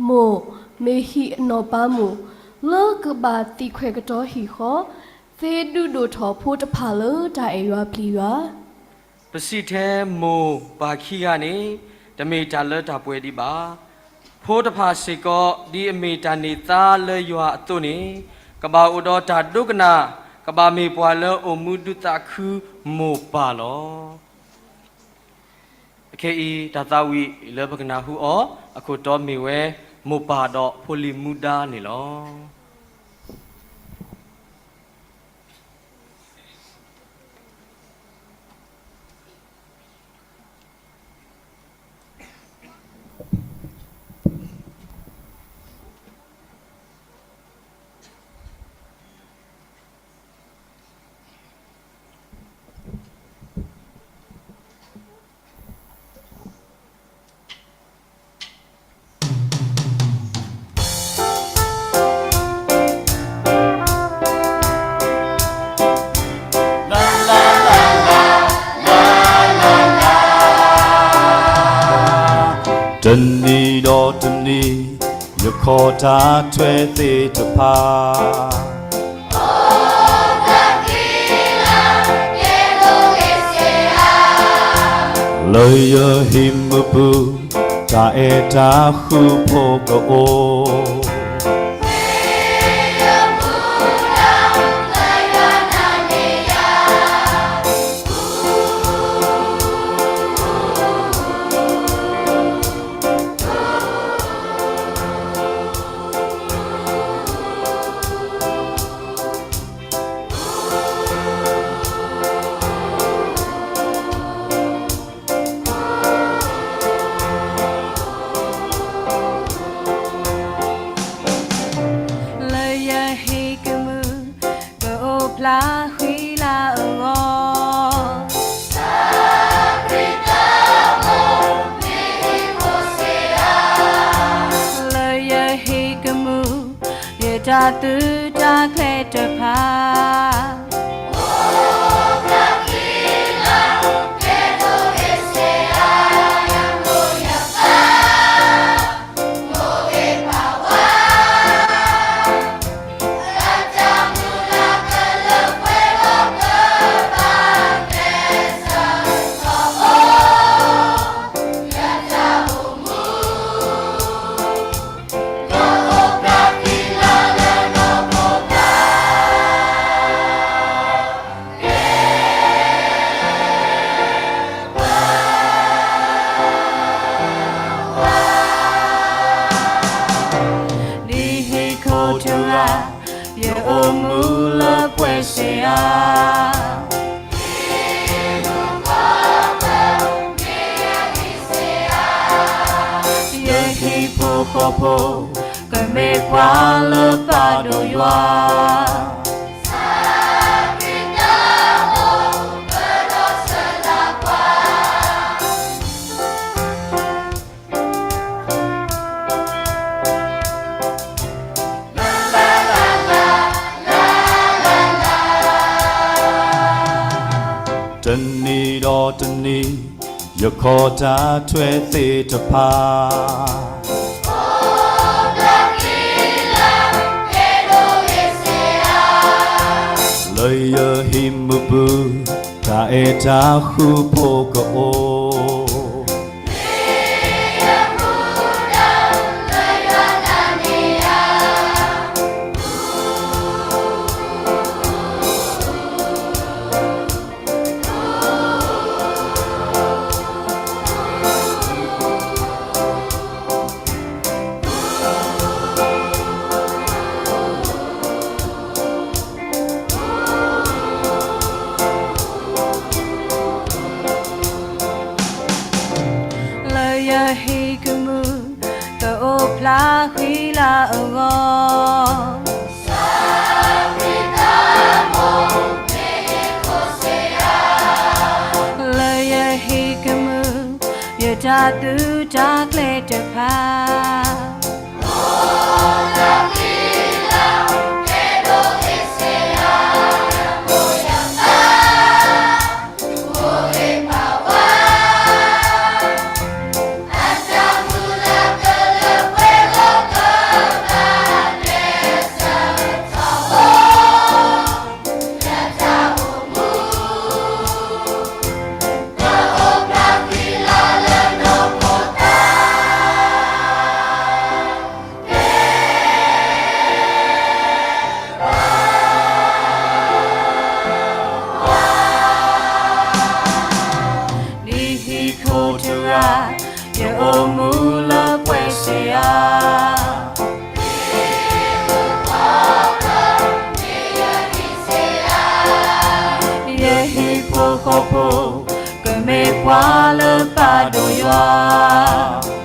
မိၢ်, မ့ၢ်ဟံၣ်အနီၢ်ပၤမိၢ်, လၢကဘၣ်သံၣ်ခွဲးကတီၤဟံၣ်ဃီ, သ့ဒုးဒိၣ်ထီၣ်ဖိတဖၣ်လၢတၢ်အဲၣ်ယွၤပျံၤယွၤ ပစံးထဲမိၢ်ပၢ်ခံဂၤန့ၣ်, တမ့ၢ်တၢ်လၢတၢ်ပှဲၤဒံးဘၣ်. ဖိတဖၣ်စ့ၢ်ကီး ဒ်အမ့ၢ်တၢ်န့ၢ်သါလၢယွၤအသိးန့ၣ်, ကဘၣ်အိၣ်ဒီးတၢ်ဒိကနၣ်, ကဘၣ်မ့ၢ်ပှၤလၢအိၣ်မူဒုးသးခုမိၢ်ပၢ်လီၤ. အခဲအံၤ တၢ်သးဝံၣ်လၢပကနၢ်ဟူအီၤ အခိၣ်တီမ့ၢ်ဝဲ မိၢ်ပၢ်ဒီးဖိလံၤမူဒါန့ၣ်လီၤ. တနံၤဒီးတနံၤ ယခီၣ်တၢ်ထွဲသ့ၣ်တဖၣ် လၢယဟံၣ်မုၢ်ပူၤ တၢ်အဲၣ်တၢ်ဃူဖိကအိၣ် လၢယဟံၣ်ကမူၣ် ကအိၣ်ဖျါဃံလၤအဂီၢ် လၢယဟံၣ်ကမူၣ် ယတၢ်သုးတၢ်ကျဲၤတဖၣ် ဒ်ဟံၣ်ခိၣ်တဂၤ ယအိၣ်မူလၢပှဲၤစ့ဧါ ယဟံၣ်ဖိဃီဖိ ကမ့ၢ်ပှၤလၢပာ်ဒိၣ်ယွၤ တနံၤဒီးတနံၤ ယခီၣ်တၢ်ထွဲသ့ၣ်တဖၣ် လၢယဟံၣ်မုၢ်ပူၤ တၢ်အဲၣ်တၢ်ဃူဖိကအိၣ် ယတၢ်သုးတၢ်ကျဲၤတဖၣ် နဟံၣ်ဖိတဂၤ ယအိၣ်မူလၢပှဲၤစ့ဧါ. ယဟံၣ်ဖိဃီဖိ ကမ့ၢ်ပှၤလၢပာ်ဒိၣ်ယွၤ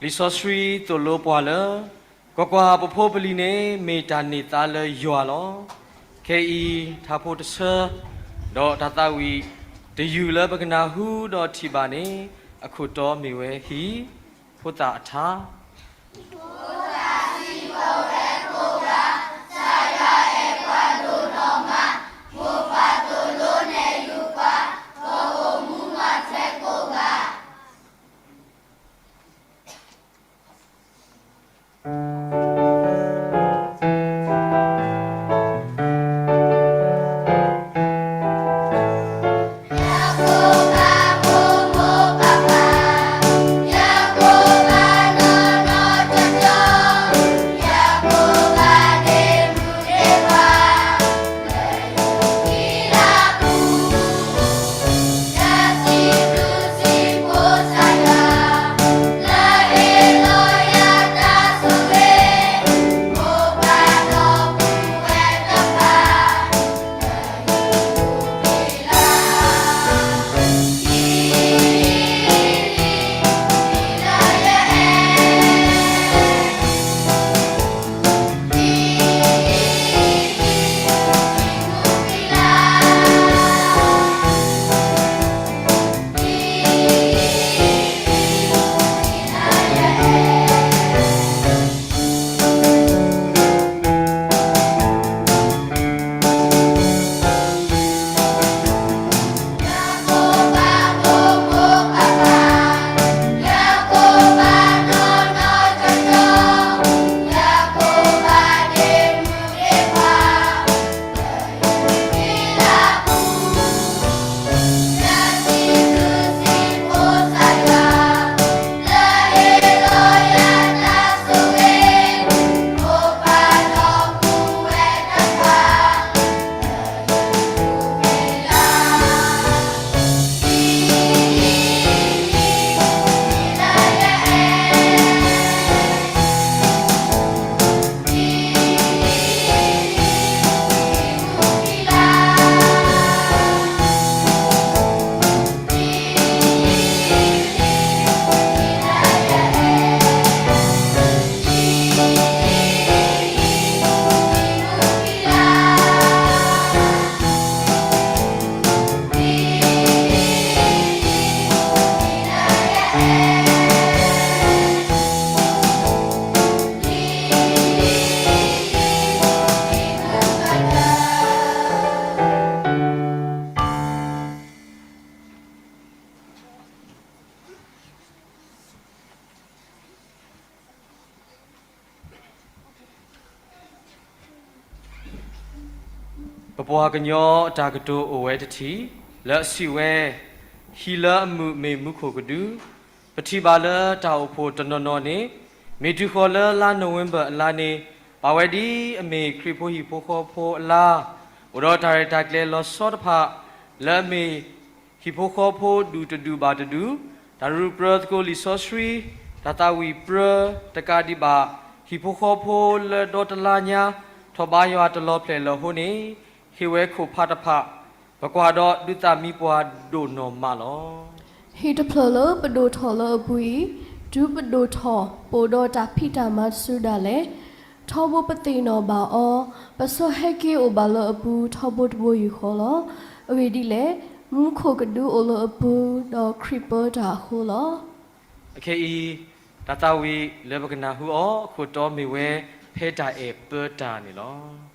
လံာ်စီဆှံသိၣ်လိပှၤလၢ ကွၢ်ကွၢ်, ပဖိပလံၤန့ၣ် မ့ၢ်တၢ်န့ၢ်သါလၢယွၤလီၤ. ခဲအံၤ ထးဖိတဆၢ ဒီးတၢ်သးဝံၣ်တယုၢ်လၢပကနၢ်ဟူဒီးထံၣ်ဘၣ်န့ၣ် အခိၣ်တီမ့ၢ်ဝဲ ဟံၣ်ဖိသၣ်အထါ. ပပှၤကညီအတၢ်ကတိၤအိၣ်ဝဲတထံၣ် လၢအစံးဝဲ, ဟံၣ်လၢအမုာ်မ့ၢ်မူခိၣ်ကဒု, ပထံၣ်ဘၣ်လၢတၢ်အိၣ်ဖှိၣ်တနီၤနီၤန့ၣ် မ့ၢ်တုၤဃီၤလၢလါနိၣ်ဝ့ဘၢၣ်အလါန့ၣ် ပာ်ဝဲဒ်အမ့ၢ်ခရံာ်ဖိဟံၣ်ဖိဃီဖိအလါ, အိၣ်ဒီးတၢ်ရဲၣ်တၢ်ကျဲၤလီၤဆီတဖၣ် လၢအမ့ၢ်ဟံၣ်ဖိဃီဖိဒူၣ်တဒူၣ်ဘၣ်တဒူၣ်, တၢ်ရူၢ်ပြၢသကိးလံာ်စီဆှံ, တၢ်သးဝံၣ်ပြၢတကးဒံးဘၣ် ဟံၣ်ဖိဃီဖိလၢဒီတလါညါ ထီၣ်ဘါယွၤတလီၤဖျဲၣ်လၢအဃိန့ၣ်, ဟ့ၣ်ဝဲခိၣ်ဖးတဖၣ်, ပကွၢ်ဒီးဒုးသးမံပှၤဒိၣ်နီၢ်မးလီၤ. ဟံၣ်တဖျၢၣ်လၢပဒိၣ်ထီၣ်လၢအပူၤအံၤ, တုၤပဒိၣ်ထီၣ်ပိာ်ဒီးတၢ်ဖံးတၢ်မၤတစုဒၣ်လဲာ်, ထီဘိပသ့ၣ်နီၣ်ဘၣ်အီၤ, ပဆၢဟဲက့ၤအိၣ်ဘၣ်လၢအပူၤထီဘိတဘိယူၢ်ဃီလီၤ. အဂ့ၢ်ဒ်လဲၣ်, မူခိၣ်ကဒုအိၣ်လၢအပူၤ, ဒီးခရံာ်ပၢတၢ်အဃိလီၤ. အခဲအံၤ, တၢ်သးဝံၣ်လၢပကနၢ်ဟူအီၤအခိၣ်တီမ့ၢ်ဝဲ ဖဲတၢ်အဲၣ်ပၢတၢ်န့ၣ်လီၤ. ဟံး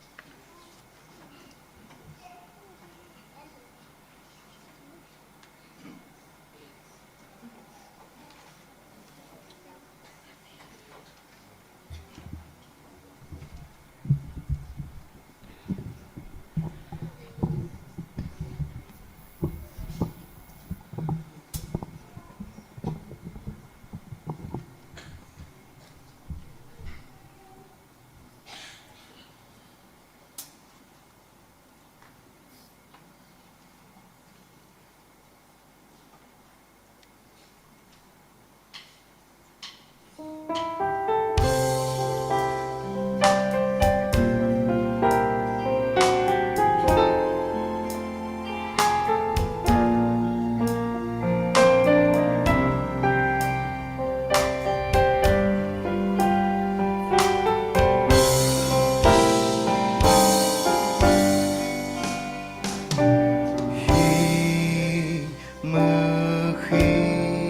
မုၢ်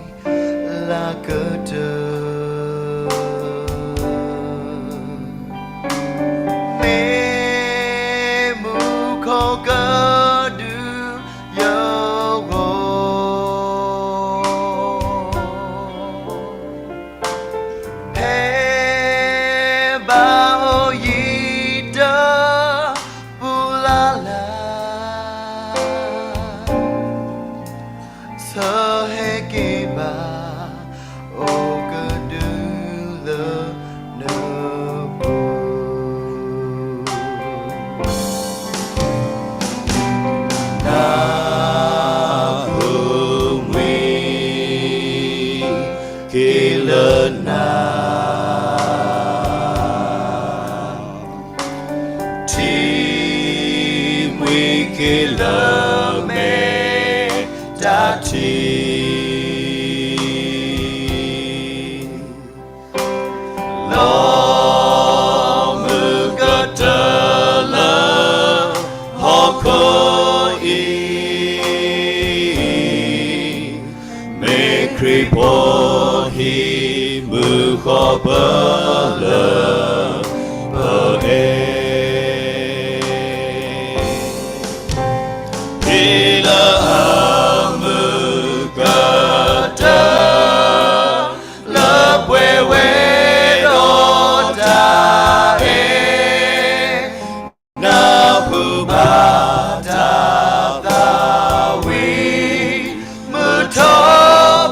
ဃံ လၢကတၢၢ် မ့ၢ်မူခိၣ်ကဒုယဂီၢ် ဖဲဘၣ်အိၣ်ယံၤတၢ် ပူၤလၢ်လၢ် ဆၢဟဲက့ၤဘၣ် အိၣ်ကဒုလၢနပူၤ နၢ်ဟူမှံ က့ၤလၢနၤ ထံမှံက့ၤလၢမဲာ်တၢ်ထံ လီၤမုၢ်ကတၢၢ်လၢဟီၣ်ခိၣ်အံၤ မ့ၢ်ခရံာ်ဖိဟံၣ်မုၢ်ဃီၤပၢလၢပအဲၣ် ဟ့ၣ်လၢအမုၢ်ကတၢၢ် လၢပှဲၤဝဲဒီးတၢ်အဲၣ် နၢ်ဟူဘၣ်တၢ်သးဝံၣ် မုၢ်ထီ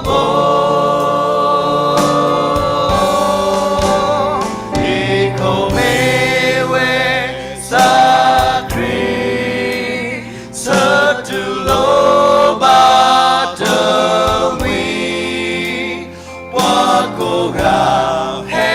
ဘိ ဟံၣ်ခိၣ်မ့ၢ်ဝဲစၢ်ခရံာ် ဆၢတူၢ်လိာ်ဘၣ်တမှံၤ ပှၤကိးဂၤဟဲ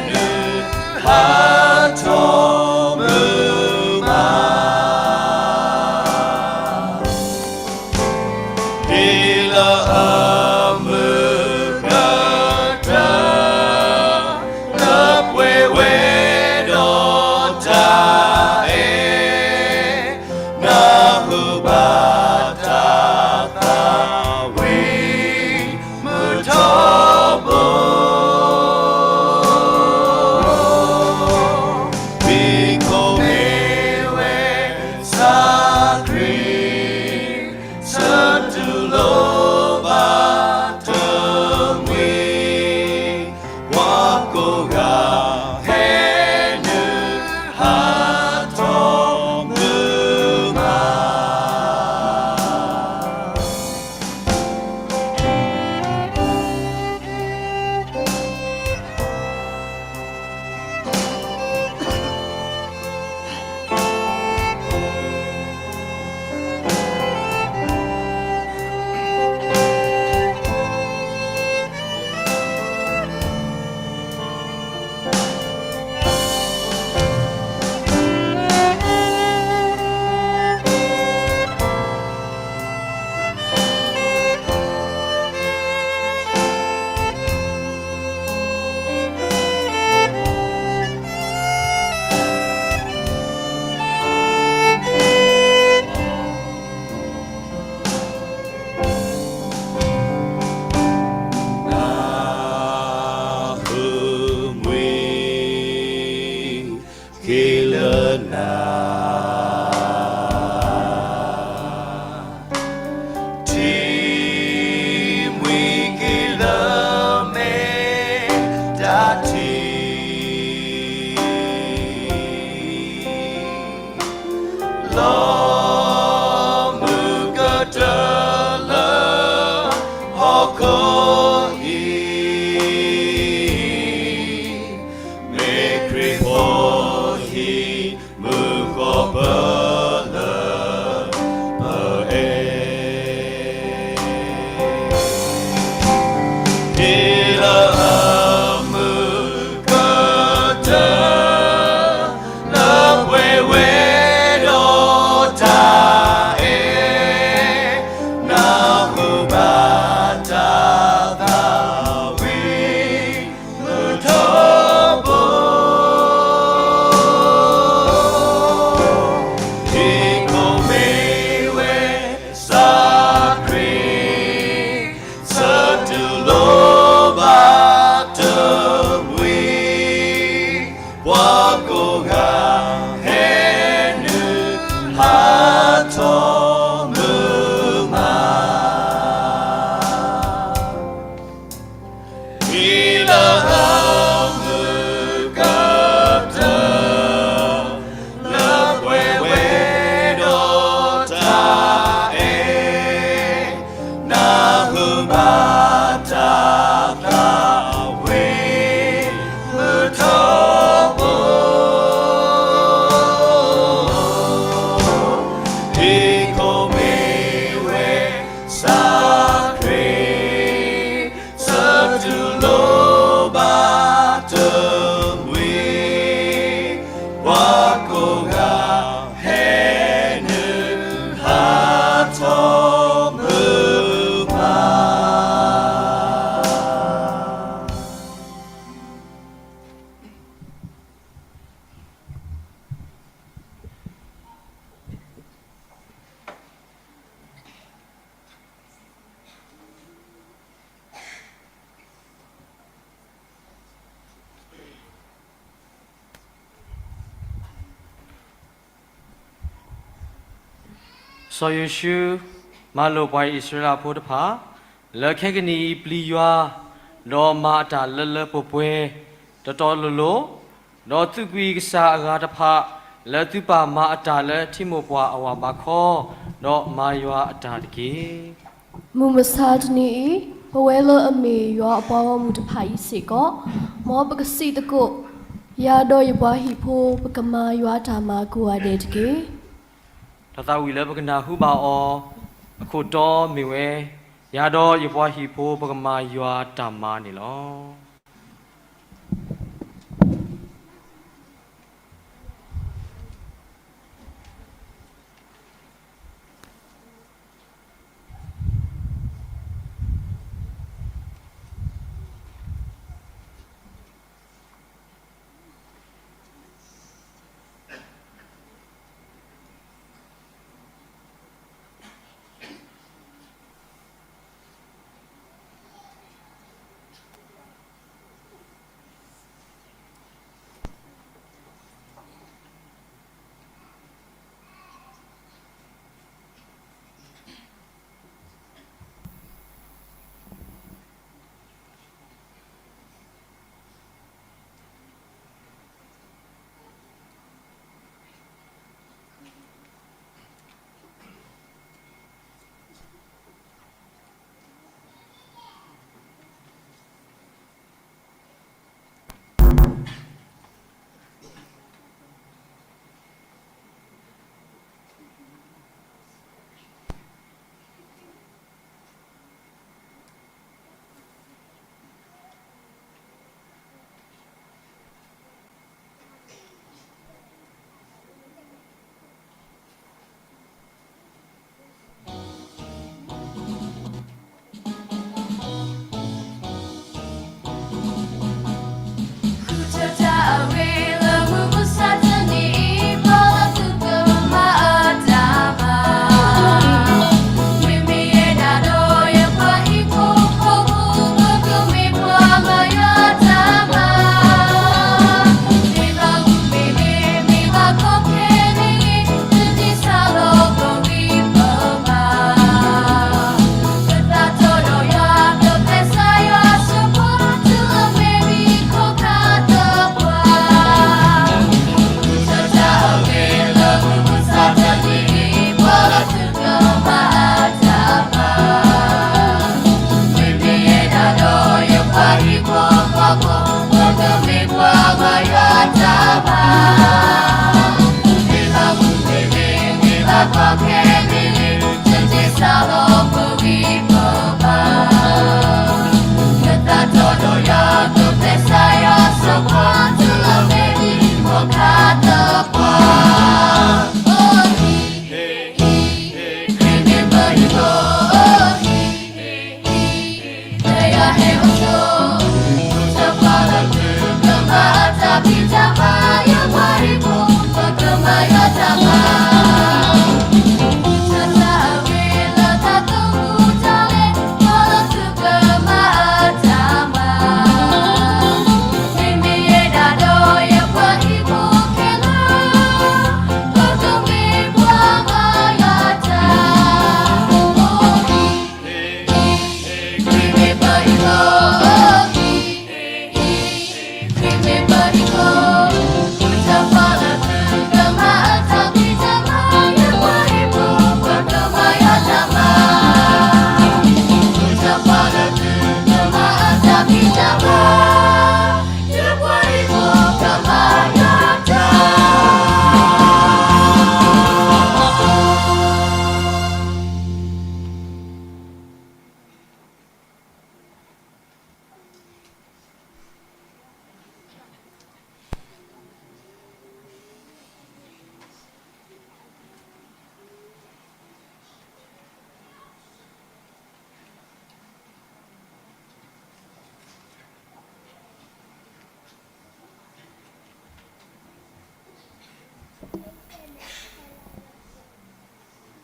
နုာ်ဟးထီၣ်မုာ်မး ဟ့ၣ်လၢအမုၢ်ကတၢၢ် လၢပှဲၤဝဲဒီးတၢ်အဲၣ် နၢ်ဟူဘၣ်တၢ်သးဝံၣ် မုၢ်ထီဘိ လၢအမုၢ်ကတၢၢ် လၢပှဲၤဝဲဒီးတၢ်အဲၣ် နၢ်ဟူဘၣ်တၢ်သးဝံၣ် မုၢ်ထီဘိ ဟံၣ်ခိၣ်မ့ၢ်ဝဲ စၢ်ခရံာ် ဆၢတူၢ်လိာ်ဘၣ်တမှံၤ ပှၤကိးဂၤဟဲနုာ် ဟးထီၣ်မုာ်မး. စီၤယိၤၡူ မၤလိာ်ပှၤအံၣ်စရ့လးဖိတဖၣ် လၢခဲကနံၣ်အံၤပျံၤယွၤ, ဒီးမၤအတၢ်လၢလၢပှဲၤပှဲၤ တီတီလိၤလိၤ, ဒီးသုးကွံာ်ကစၢ်အဂၤတဖၣ် လၢသုပာ်မၤအတၢ်လၢထံမိၢ်ပှၢ်အဝၤဘးခီ, ဒီးမၤယွၤအတၢ်တက့ၢ်. မုၢ်မဆါတနံၤအံၤ, ပဝဲလၢအမ့ၢ်ယွၤအပှၤဂီၢ်မုၢ်တဖၣ်အံၤစ့ၢ်ကီး, မ်ပကစံးသကိး, ယၤဒီးယပှၤဟံၣ်ဖိ ပကမၤယွၤအတၢ်မၤကိးဂၤဒဲးတက့ၢ်. တၢ်သးဝံၣ်လၢပကနၢ်ဟူဘၣ်အီၤ အခိၣ်တီမ့ၢ်ဝဲ, ယၤဒီးယပှၤဟံၣ်ဖိ ပကမၤယွၤတၢ်မၤန့ၣ်လီၤ.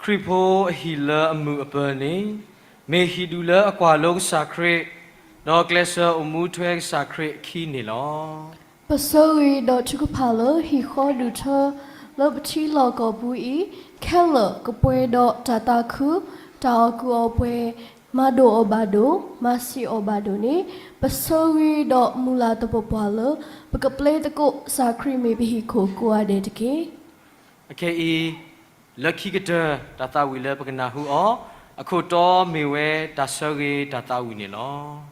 ခရံာ်ဖိအဟံၣ်လၢအမုာ်အပၢၤန့ၣ်, မ့ၢ်ဟံၣ်ဒူၣ်လၢအကွၢ်လိကစၢ်ခရံာ်, ဒီးကျဲးစၢးအိၣ်မူထွဲကစၢ်ခရံာ်အခံန့ၣ်လီၤ. ပဆၢဂ့ၤဒီးထုကဖၣ်လၢဟံၣ်ဃီဒူၣ်ထၢလၢပထံလီၢ်ကီၢ်ပူၤအံၤ, ခဲလၢာ်ကပှဲၤဒီးတၢ်သးခု, တၢ်အီၣ်ကူၣ်အီၣ်ပှဲၤ, မၤဒိၣ်အီၣ်ဘၣ်ဒိၣ်, မၤဆံးအီၣ်ဘၣ်ဒိၣ်န့ၣ်, ပဆၢဂ့ၤဒီးမုၢ်လၢ်သပှၢ်ပှၢ်လၢ ပကပျဲသကိးကစၢ်ခရံာ်မ့ၢ်ပဟံၣ်ခိၣ်ကိးဂၤဒဲးတက့ၢ်. အခဲအံၤ, လၢခံကတၢၢ်တၢ်သးဝံၣ်လၢပကနၢ်ဟူအီၤ, အခိၣ်တီမ့ၢ်ဝဲတၢ်ဆၢဂ့ၤတၢ်သးဝံၣ်န့ၣ်လီၤ.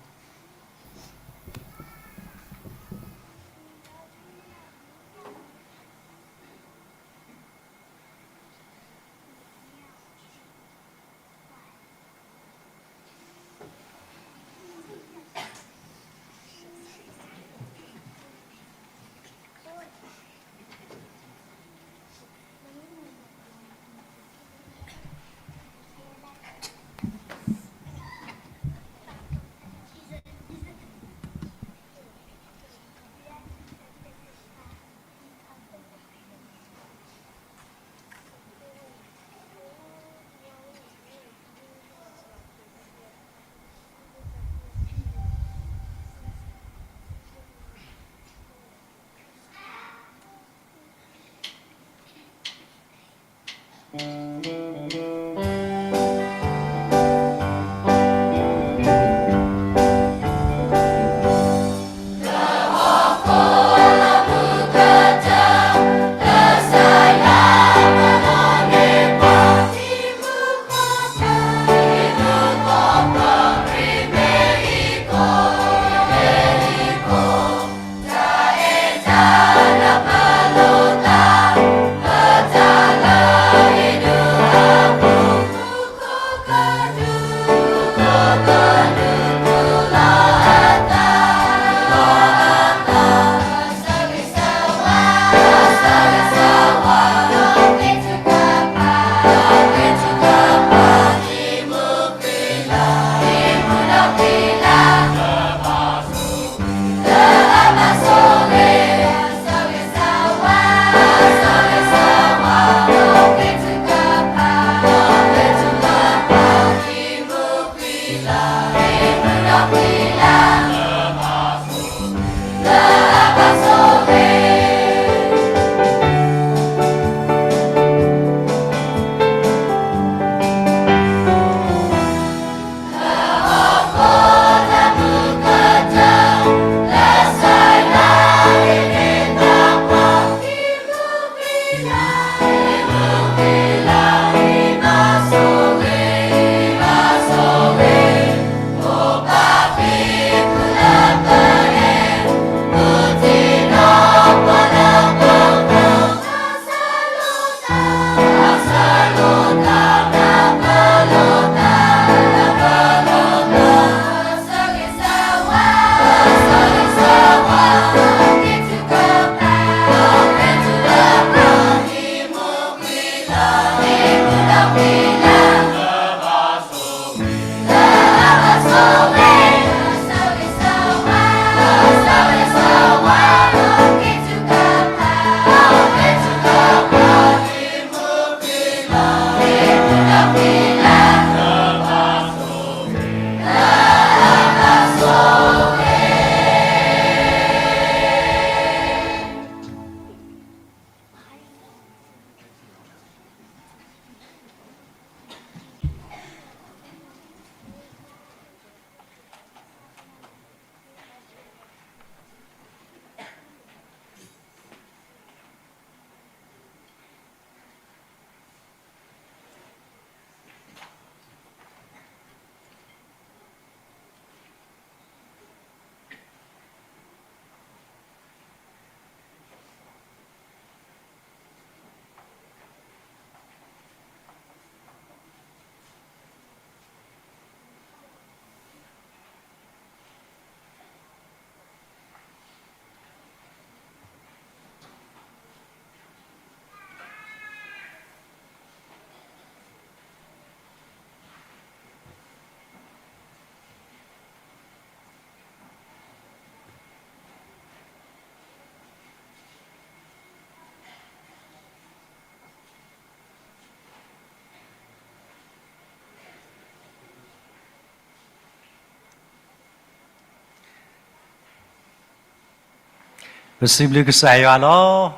ပစံးဘျုးကစၢ်ယွၤလီၤ.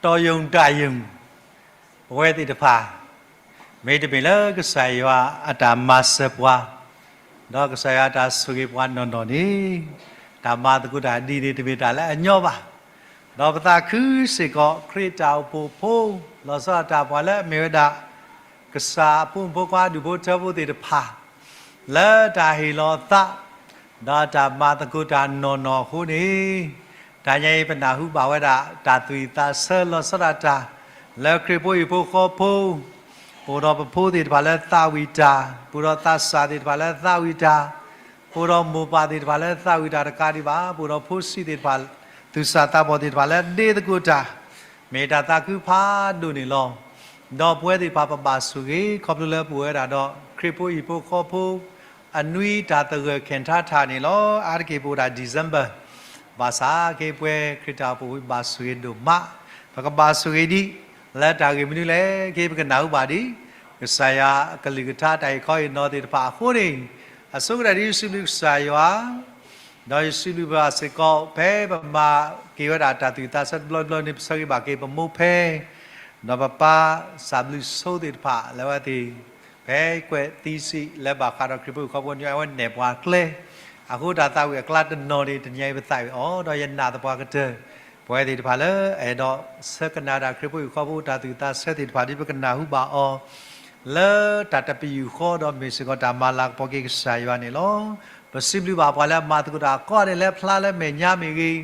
တီယုၢ်တၢ်ယုၢ် ပဝဲသ့ၣ်တဖၣ် မ့တမ့ၢ်လၢကစၢ်ယွၤအတၢ်မၤစၢၤပှၤ, ဒီးကစၢ်ယွၤအတၢ်ဆိၣ်ဂ့ၤပှၤနီၢ်နီၢ်န့ၣ်, တၢ်မၤသကိးတၢ်ဒ်န့ၣ်တမ့ၢ်တၢ်လၢအညီဘၣ်. ဒီးပသးခုစ့ၢ်ကီး ခရံာ်တၢ်အိၣ်ဖှိၣ်ဖိ လီၤဆီဒၣ်တၢ်ပှၤလၢအမ့ၢ်ဝဲဒၣ် ကစၢ်အဖိမုၣ်ဖိခွါဒူၣ်ဖိထၢဖိသ့ၣ်တဖၣ် လၢတၢ်ဟ့ၣ်လီၤအသး ဒီးတၢ်မၤသကိးတၢ်နီၢ်နီၢ်အဃိန့ၣ်, တနံၤအံၤပနၢ်ဟူဘၣ်ဝဲဒၣ် တၢ်သူၣ်ဝံၣ်သးဆၢလီၤဆီဒၣ်တၢ် လၢခရံာ်ဖိဟံၣ်ဖိဃီဖိ, ပအိၣ်ဒီးပဖိသ့ၣ်တဖၣ်လၢသးဝံၣ်တၢ်, ပအိၣ်ဒီးသးစၢ်သ့ၣ်တဖၣ်လၢသးဝံၣ်တၢ်, ပအိၣ်ဒီးမိၢ်ပၢ်သ့ၣ်တဖၣ်လၢသးဝံၣ်တၢ်တကးဒံးဘၣ်, ပအိၣ်ဒီးဖိဆံးသ့ၣ်တဖၣ် သူၣ်စၢ်သးဘီၣ်သ့ၣ်တဖၣ်လၢဒ့သကိးတၢ်, မ့ၢ်တၢ်သးခုဖးဒိၣ်န့ၣ်လီၤ. ဒီးပဝဲသ့ၣ်တဖၣ်ပဘၣ်ဆိၣ်ဂ့ၤ ခီဖျိလၢပအိၣ်ဝဲဒၣ်ဒီး ခရံာ်ဖိဟံၣ်ဖိဃီဖိ အနွံတၢ်သဂၢၢ် ခ့ၣ်ထါထၣ် န့ၣ်လီၤ. အါတက့ၢ်ပအိၣ်ဒၣ် December, ဘၣ်ဆၣ်က့ၤပဝဲခရံာ်တၢ်အိၣ်ဖှိၣ်ဝံၤဘၣ်ဆိၣ်ဂ့ၤဒိၣ်မး, ပကဘၣ်ဆိၣ်ဂ့ၤဒံး လၢတၢ်ဂ့ၢ်မနုၤလဲၣ် က့ၤပကနၢ်ဟူဘၣ်ဒံး ကစၢ်ယွၤအကလုၢ်ကထါတၢ်ဟ့ၣ်ခီဟ့ၣ်နီၤသ့ၣ်တဖၣ်အဃိန့ၣ်, အဆိကတၢၢ်ဒ်ယစံးဘျုးကစၢ်ယွၤ ဒီးယစံးဘျုးဘၣ်စ့ၢ်ကီး ဖဲပမၤက့ၤဝဲဒၣ်တၢ်သူၣ်ဝံၣ်သးဆၢတဘျီတဘျီန့ၣ် ပဆၢဂ့ၤဘၣ်က့ၤပမိၢ်ဖဲ ဒီးပပၢ် စၢ်ဘျုးဆိသ့ၣ်တဖၣ် လၢအဝဲသ့ၣ် ဖဲကွဲးသံစံးလၢဘၣ်ဃးဒီးခရံာ်ဖိဟံၣ်ဖိဃီဖိန့ၣ် အဝဲနဲၣ်ပှၤကျဲ, အဃိတၢ်သးဝံၣ်အကျါတနီၤန့ၣ် တနံၤအံၤပသးဝံၣ်အီၤ ဒီးယနာ်သပှၢ်ကတၢၢ် ပဝဲသ့ၣ်တဖၣ်လၢအဲၣ်ဒိးဆၢကနၣ်ဒၣ်ခရံာ်ဖိဟံၣ်ဖိဃီဖိတၢ်သူၣ်ဝံၣ်သးဆၢသ့ၣ်တဖၣ် ဒ်ပကနၢ်ဟူဘၣ်အီၤ လၢတၢ်တပယူာ်ဃီ ဒီးမ့ၢ်စ့ၢ်ကီးတၢ်မၤလၤကပီၤက့ၤကစၢ်ယွၤန့ၣ်လီၤ. ပစံးဘျုးဘၣ်ပှၤလၢအမၤသကိးတၢ်ကိးဂၤဒဲး လၢအဖျါလၢမဲာ်ညါမ့ၢ်ဂ့ၤ,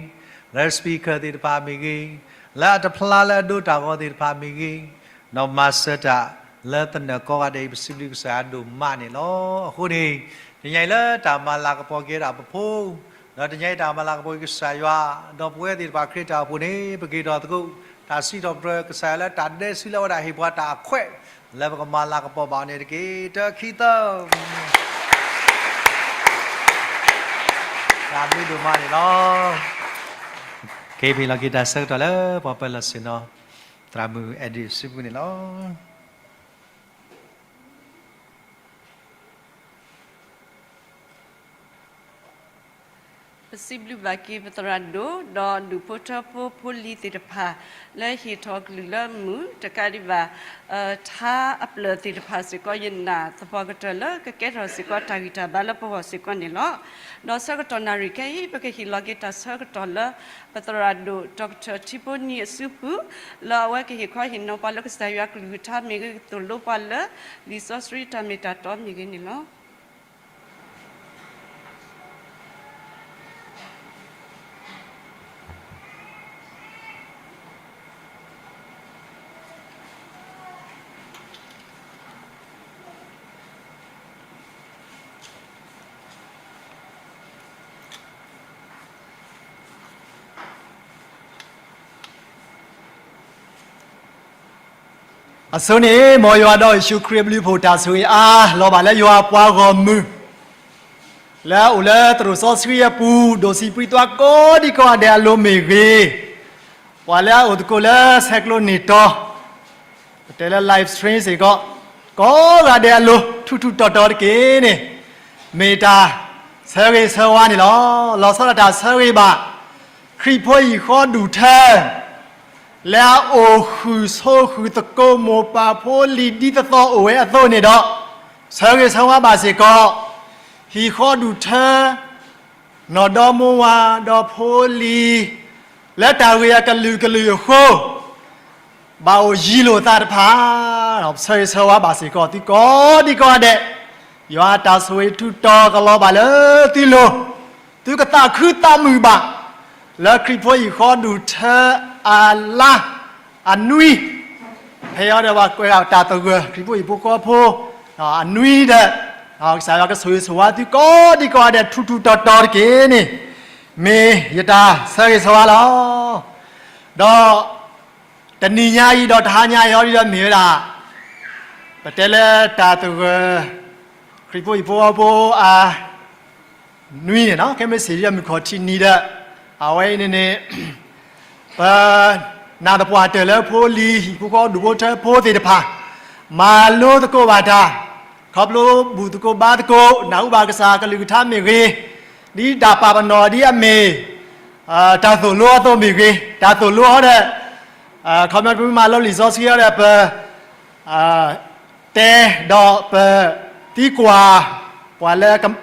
လၢ speaker သ့ၣ်တဖၣ်မ့ၢ်ဂ့ၤ, လၢအတဖျါလၢအဒိတၢ်ဂီၤသ့ၣ်တဖၣ်မ့ၢ်ဂ့ၤ, ဒီးမၤစၢၤတၢ်လၢသနၢၣ်ကိးဂၤဒဲးအံၤ ပစံးဘျုးကစၢ်ယွၤဒိၣ်မးန့ၣ်လီၤ. အဃိန့ၣ်, တနံၤအံၤလၢတၢ်မၤလၤကပီၤက့ၤဒၣ်ပဖိ, ဒီးတနံၤအံၤတၢ်မၤလၤကပီၤက့ၤကစၢ်ယွၤ, ဒီးပဝဲသ့ၣ်တဖၣ်ခရံာ်တၢ်အိၣ်ဖှိၣ်န့ၣ် ပက့ၤထီၣ်သကိး တၢ်စံးထီၣ်ပတြၢၤကစၢ်ယွၤလၢတၢ်ဒဲးစုလၢအဝဲဒၣ်ဟ့ၣ်ပှၤတၢ်အခွဲး လၢပကမၤလၤကပီၤဘၣ်အီၤန့ၣ်တက့ၢ်. တၢ ခံ သၢ တၢ်ဘျုးဒိၣ်မးန့ၣ်လီၤ. က့ၤပဟ့ၣ်လီၤက့ၤတၢ်ဆၢကတီၢ်လၢပှၤပၢၤလီၢ်ဆ့ၣ်နီၤ သရၣ်မုၣ် Eddy စုပူၤန့ၣ်လီၤ. ပစံးဘျုးဘၣ်က့ၤပသရၣ်ဒိၣ် ဒီးဒူၣ်ဖိထၢဖိဖိလံၤသ့ၣ်တဖၣ် လၢဟ့ၣ်ထီၣ်ကလုၢ်လၢမုာ်တကးဒံးဘၣ် ထါအပျၢၢ်သ့ၣ်တဖၣ်စ့ၢ်ကီး ယနာ်သပှၢ်ကတၢၢ်လၢကကဲထီၣ်စ့ၢ်ကီးတၢ်ဂံၢ်တၢ်ဘါလၢပဂီၢ်စ့ၢ်ကီးန့ၣ်လီၤ. ဒီးဆၢကတီၢ်နၣ်ရံၣ်ခဲအံၤ ပကဟ့ၣ်လီၤက့ၤတၢ်ဆၢကတီၢ်လၢ ပသရၣ်ဒိၣ် Doctor ထံဖိနံၤအစုပူၤ လၢအဝဲကဟ့ၣ်ခီဟ့ၣ်နီၤပှၤလၢကစၢ်ယွၤကလုၢ်ကထါမ့ၢ်ဂ့ၤ သိၣ်လိပှၤလၢ လံာ်စီဆှံတၢ်မ့ၢ်တၢ်တီမ့ၢ်ဂ့ၤန့ၣ်လီၤ. အဆိန့ၣ် မ်ယွၤဒီးယ့ၣ်ၡူးခရံာ်အဘျုးအဖှိၣ်တၢ်ဆိၣ်ဂ့ၤအါ လီၤဘၣ်လၢယွၤအပှၤဂီၢ်မုၢ် လၢအအိၣ်လၢသရိာ်စီဆှံအပူၤ ဒိၣ်စံးပြံသွါကိးဒံကိးဂၤဒဲးအလိၤမ့ၢ်ဂ့ၤ, ပှၤလၢအအိၣ်သကိးလၢဆဲးကျိးနံၣ်တီ ပတဲလၢ live stream စ့ၢ်ကီး ကိးဂၤဒဲးအလိၤ ထူးထူးတီၤတီၤတက့ၢ်န့ၣ်, မ့ၢ်တၢ်ဆၢဂ့ၤဆၢဝါန့ၣ်လီၤ. လီၤဆီဒၣ်တၢ်ဆၢဂ့ၤဘၣ် ခရံာ်ဖိဟံၣ်ဃီဒူၣ်ထၢ လၢအအိၣ်ဃုာ်ဆိးဃုာ်သကိး မိၢ်ပၢ်ဖိလံၤဒ်သိးသိးအိၣ်ဝဲအသိးန့ၣ်ဒီး, ဆၢဂ့ၤဆၢဝါဘၣ်စ့ၢ်ကီး ဟံၣ်ဃီဒူၣ်ထၢ နီၢ်ဒီမိၢ်ဝၤ ဒီးဖိလံၤ လၢတၢ်ဂ့ၢ်အကလုာ်ကလုာ်အဃိ ဘၣ်အိၣ်ယံၤလိာ်သးတဖၣ်, ဆၢဂ့ၤဆၢဝါဘၣ်စ့ၢ်ကီးသုကိးဒံကိးဂၤဒဲး, ယွၤအတၢ်ဆိၣ်ဂ့ၤထူးတီၤကလီၤဘၣ်လၢသုလိၤ, သုကသးခုသးမုာ်ဘၣ် လၢခရံာ်ဖိဟံၣ်ဃီဒူၣ်ထၢအလါ အနွံ ဖဲအံၤဒီးပှၤကွဲးဒၣ်တၢ်သဂၢၢ် ခရံာ်ဖိဟံၣ်ဖိဃီဖိ အနွံဒီး ကစၢ်ယွၤကဆိၣ်ဂ့ၤဆိၣ်ဝါသုကိးဒံကိးဂၤဒဲး ထူးထူးတီၤတီၤတက့ၢ်န့ၣ်, မ့ၢ်ယတၢ်ဆၢဂ့ၤဆိၣ်ဝါလီၤ. ဒီးတနံၤညါအံၤဒီးတဟါညါအံၤ ဟီဒ်ဒီးမ့ၢ်ဝဲဒၣ် ပတဲလၢတၢ်သဂၢၢ် ခရံာ်ဖိဟံၣ်ဖိဃီဖိအနွံန့ၣ်လီၤ. ခဲမ့ၢ်စ့ၢ်ဒီးမုၢ်ခီၣ်ထံးနံၤဒီး အဝဲအံၤန့ၣ်န့ၣ် ပနာ်သပှၢ်တၢၢ်လၢဖိလံၤ ဟံၣ်ဖိဃီဒူၣ်ဖိထၢဖိသ့ၣ်တဖၣ် မၤလိသကိးဘၣ်တၢ် ခီဖျိဘူၣ်သကိးဘါသကိး နၢ်ဟူဘၣ်ကစၢ်ကလုၢ်ကထါမ့ၢ်ဂ့ၤ, ဒ်တၢ်ပာ်ပနီၣ်ဒ်အမ့ၢ် တၢ်သိၣ်လိအသိးမ့ၢ်ဂ့ၤ, တၢ်သိၣ်လိဟီဒီး ခီပညီပမ့ၢ်မၤလိလံာ်စီဆှံဟီဒီး ပ တဲဒီးပသံကွၢ် ပှၤလၢ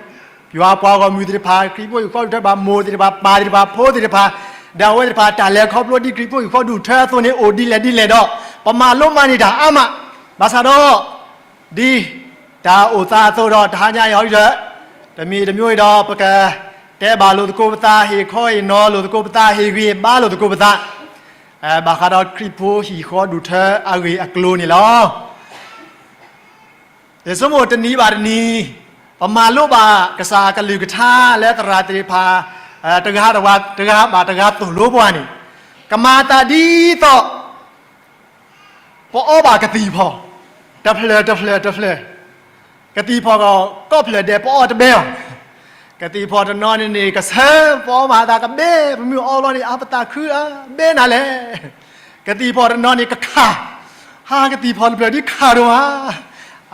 ယွၤပှၤဂီၢ်မုၢ်သ့ၣ်တဖၣ် ခရံာ်ဖိဟံၣ်ဃီဒူၣ်ထၢဘၣ် မိၢ်သ့ၣ်တဖၣ် ပၢ်သ့ၣ်တဖၣ် ဖိသ့ၣ်တဖၣ်, ဒီးအဝဲသ့ၣ်တဖၣ်တၢ်လဲၤခီဖျိဒ်ခရံာ်ဖိဟံၣ်ဃီဒူၣ်ထၢအသိးန့ၣ် အိၣ်ဒ်လဲၣ်ဒ်လဲၣ်ဒီး ပမၤလိမၤန့ၢ်တၢ်အါမး, ဘၣ်ဆၣ်ဒီး ဒ်တၢ်အိၣ်သးအသိးဒီး တဟါညါအံၤဟီဒီး တမံၤတမံၤအံၤဒီး ပကတဲဘၣ်လိာ်သကိးပသး ဟ့ၣ်ခီဟ့ၣ်နီၤလိာ်သကိးပသး ဟ့ၣ်ဂံၢ်ဟ့ၣ်ဘါလိာ်သကိးပသး ဘၣ်ဃးဒီးခရံာ်ဖိဟံၣ်ဃီဒူၣ်ထၢအဂ့ၢ်အကျိၤန့ၣ်လီၤ. ယဆိကမိၣ်တနံၤဘၣ်တနံၤ ပမၤလိဘၣ်ကစၢ်အကလုၢ်ကထါလၢသရၣ်သ့ၣ်တဖၣ် တဂၤဘၣ်တဂၤသိၣ်လိပှၤန့ၣ် ကမၤအသးဒ်သိး ပအီဘၣ်ကသံၣ်ဖီၣ် တဖျၢၣ်တဖျၢၣ်တဖျၢၣ်, ကသံၣ်ဖီၣ်ကီးဖျၢၣ်ဒဲး ပအီတဘဲဘၣ်. ကသံၣ်ဖီၣ်တနီၤန့ၣ်န့ၣ် ကဆၢ ပအီမၤအသးကဘဲ ပမ့ၢ်အီဘျီန့ၣ် အါပသးခုဧါ ဘဲနၤလဲၣ်. ကသံၣ်ဖီၣ်တနီၤန့ၣ်ကခး, ဟါ ကသံၣ်ဖီၣ်တဖျၢၣ်ဒ်ခးဒိၣ်ဧါ.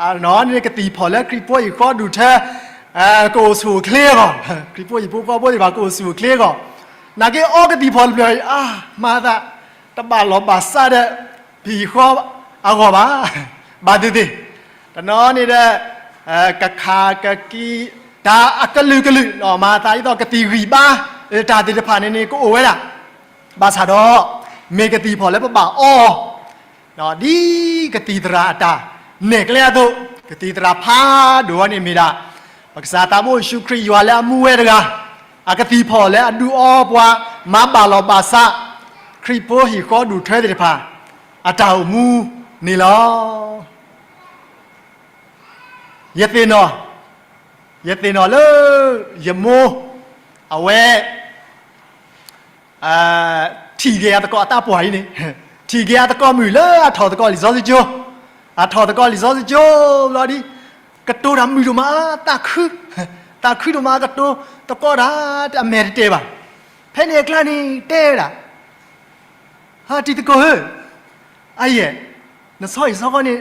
အနီၤန့ၣ် ကသံၣ်ဖီၣ်လၢခရံာ်ဖိဟံၣ်ဃီဒူၣ်ထၢ ကအိၣ်ဆူၣ်အိၣ်ချ့အဂီၢ်, ခရံာ်ဖိဟံၣ်ဖိဃီဖိသ့ၣ်တဖၣ် ကအိၣ်ဆူၣ်အိၣ်ချ့အဂီၢ်, နာ်က့အီကသံၣ်ဖီၣ်တဖျၢၣ်အံၤ အါ မၤအသး တဘၣ်လီၢ်ဘၣ်စးဒီး ပဟံၣ်ဃီအဂီၢ်ဘၣ်. ဘၣ်သ့ၣ်သ့ၣ် တနီၤန့ၣ်ဒီး ကခးကကံ တၢ်အကလုာ်ကလုာ် မၤအသးဒ်သိးကသံၣ်ဂံၢ်ဘါ တၢ်သ့ၣ်တဖၣ်န့ၣ်န့ၣ် ကအိၣ်ဝဲဒၣ်. ဘၣ်ဆၣ်ဒီး မ့ၢ်ကသံၣ်ဖီၣ်လၢပဘၣ်အီ ဒ်ကသံၣ်သရၣ်အတၢ်နဲၣ်ကျဲအသိး, ကသံၣ်သရၣ်ဖးဒိၣ်ဝဲန့ၣ်မ့ၢ်ဒၣ် ပကစၢ်သးဘိယ့ၣ်ၡူးခရံာ်ယွၤလၢအမူဝဲတဂၤ, အကသံၣ်ဖီၣ်လၢအဒုးအီပှၤ မၤဘၣ်လီၢ်ဘၣ်စး ခရံာ်ဖိဟံၣ်ဃီဒူၣ်ထၢသ့ၣ်တဖၣ် အတၢ်အိၣ်မူန့ၣ်လီၤ. ယသ့ၣ်နီၣ်, ယသ့ၣ်နီၣ်လၢ ယမိၢ် အဝဲ ထံၣ်က့ၤအသကိးအသးပှၢ်အံၤန့ၣ်, ထံၣ်က့ၤအသကိးမုၣ်လၢအထီၣ်သကိးလံာ်စီဆှံကၠိ, အထီၣ်သကိးလံာ်စီဆှံကၠိဘျီဒ် ကတိၤတၢ်မုာ်ဒိၣ်မး သးခု, သးခုဒိၣ်မး ကတိၤသကိးတၢ် အမဲာ်တတဲာ်ဘၣ်. ဖဲန့ၣ်အကျါန့ၣ်တဲဝဲဒၣ် ဟါ တံၤသကိးဧၢ, အယဲၢ်, နဆီဟံၣ်ဆီဃီန့ၣ်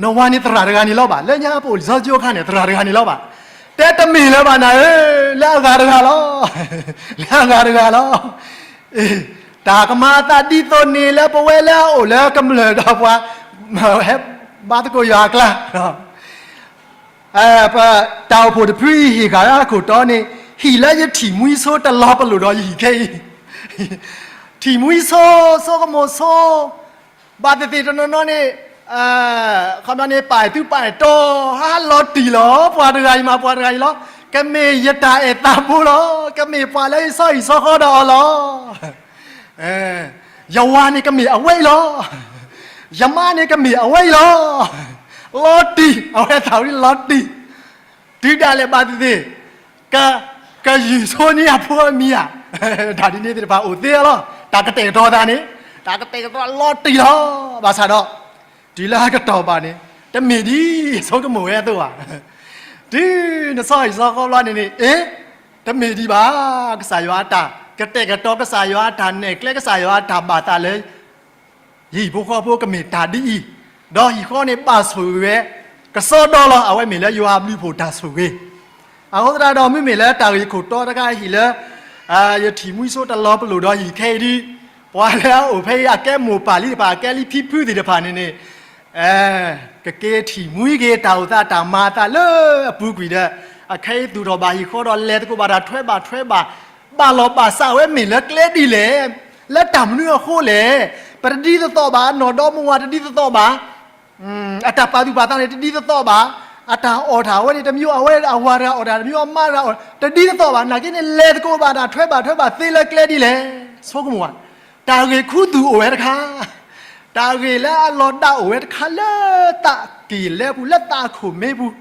နဝၤန့ၣ်သရၣ်တဂၤန့ၣ်လီၤဘၣ်, လၢညါပအိၣ်လံာ်စီဆှံကၠိအခါန့ၣ် သရၣ်တဂၤန့ၣ်လီၤဘၣ်. တဲတမ့ၢ်လၢၤဘၣ်နၤဧၢ, လၢအဂၤတဂၤလီၤ, လၢအဂၤတဂၤလီၤ. တၢ်ကမၤအသးဒ်သိးန့ၣ်လၢပဝဲလၢအအိၣ်လၢကမျၢၢ်ဒီးပှၤ ဟဲဘါသကိးယွၤအကျါ ပတၢ်အိၣ်ဖှိၣ်တဖုအံၤဟ့ၣ်ဃာ်လၢအခိၣ်တီန့ၣ်, ဟံၣ်လၢယထံၣ်မှံဆိတလီၤပလိာ်ဒီးယဟံၣ်ခဲအံၤ, ထံၣ်မှံဆိ ဆိကမိၣ်ဆိ, ဘၣ်သ့ၣ်သ့ၣ်တနီၤနီၤန့ၣ်, ခီပညီန့ၣ် ပာ်အဲၣ်သုပာ်အဲၣ်တီ, ဟါ လီၤတံၢ်လီၤ, ပှၤတဂၤအံၤမး ပှၤတဂၤအံၤလီၤ, ကမ့ၢ်ယတၢ်အဲၣ်သးဖိလီၤ, ကမ့ၢ်ပှၤလၢယဆီဟံၣ်ဆီဃီဒီးအီၤလီၤ. ယဝၤန့ၣ်ကမ့ၢ်အဝဲအံၤလီၤ, ယမါန့ၣ်ကမ့ၢ်အဝဲအံၤလီၤ. လီၤတံၢ်, အဝဲသးဝံၤလီၤတံၢ်, တုၤဒၣ်လဲာ်ဘၣ်သ့ၣ်သ့ၣ်, က ကယုၢ်ဆိန့ၢ်အဖိအမံၤဧါ, တၢ်ဒ်န့ၣ်သ့ၣ်တဖၣ်အိၣ်သ့လီၤ. တၢ်ကတဲာ်ကတီၤသးန့ၣ်, တၢ်ကတဲာ်ကတီၤလီၤတံၢ်လီၤ. ဘၣ်ဆၣ်ဒီး တုၤလၢအကတီၢ်ဘၣ်န့ၣ်, တမ့ၢ်ဒ်ဆိကမိၣ်ဝဲအသိးဘၣ်. တုၤနဆီဟံၣ်ဆီဃီဘျီန့ၣ်န့ၣ်, အ့ တမ့ၢ်ဒံးဘၣ်, ကစၢ်ယွၤအတၢ် ကတဲာ်ကတီၤ ကစၢ်ယွၤအတၢ်နဲၣ်ကျဲ ကစၢ်ယွၤအတၢ်ဘၣ်သးလၢ ယဟံၣ်ဖိဃီဖိကမ့ၢ်တၢ်ဒ်အံၤ, ဒီးဟံၣ်ဃီန့ၣ်ဘၣ်ဆိၣ်ဂ့ၤဝဲ ကစီဒီလီၤ. အဝဲမ့ၢ်လၢယွၤအဘျုးအဖှိၣ်တၢ်ဆိၣ်ဂ့ၤ. အဃိသတးဒီး မ့မ့ၢ်လၢတၢ်ဂ့ၢ်ခိၣ်တီတခါအဟံၣ်လၢ ယထံၣ်မှံဆိတလီၤပလိာ်ဒီးယဟံၣ်ခဲအံၤဒ်, ပှၤလၢအအိၣ်ဖဲအံၤ အကဲမိၢ်ပၢ်လံတဖၣ် အကဲလံဖံဖုသ့ၣ်တဖၣ်န့ၣ်န့ၣ် ကက့ၤထံၣ်မှံက့ၤတၢ်အိၣ်သးတၢ်မၤအသးလၢအပူၤကွံာ်ဒီး အခဲအံၤသူၣ်ထီၣ်ဘၣ်ဟံၣ်ဃီဒီးလဲၤသကိးဘၣ်တၢ်ထွဲဘၣ်ထွဲဘၣ် ဘၣ်လီၢ်ဘၣ်စးဝဲမ့ၢ်လၢကျဲဒ်လဲၣ်, လၢတၢ်မနုၤအဃိလဲၣ်. ပတဒ်သိးသိးဘၣ်, နီၢ်ဒီမါဝၤတဒ်သိးသိးဘၣ်, အတၢ်ပာ်သူၣ်ပာ်သးန့ၣ်တဒ်သိးသိးဘၣ်, အတၢ်အီၣ်တၢ်ဝဲန့ၣ်တမံၤ အဝဲအဝၤတဂၤအီၣ်တၢ်တမံၤ အမါတဂၤအီၣ်တၢ်တဒ်သိးသိးဘၣ်, နာ်က့န့ၣ် လဲၤသကိးဘၣ်တၢ်ထွဲဘၣ်ထွဲဘၣ်သ့လၢကျဲဒ်လဲၣ်. ဆိကမိၣ်ဘၣ်, တၢ်ဂ့ၢ်ခူသူၣ်အိၣ်ဝဲတခါ, တၢ်ဂ့ၢ်လၢအလီၤဒါအိၣ်ဝဲတခါလၢသးက့ၤလဲပူၤ လၢသးအခိၣ်မ့ၢ်ပူၤ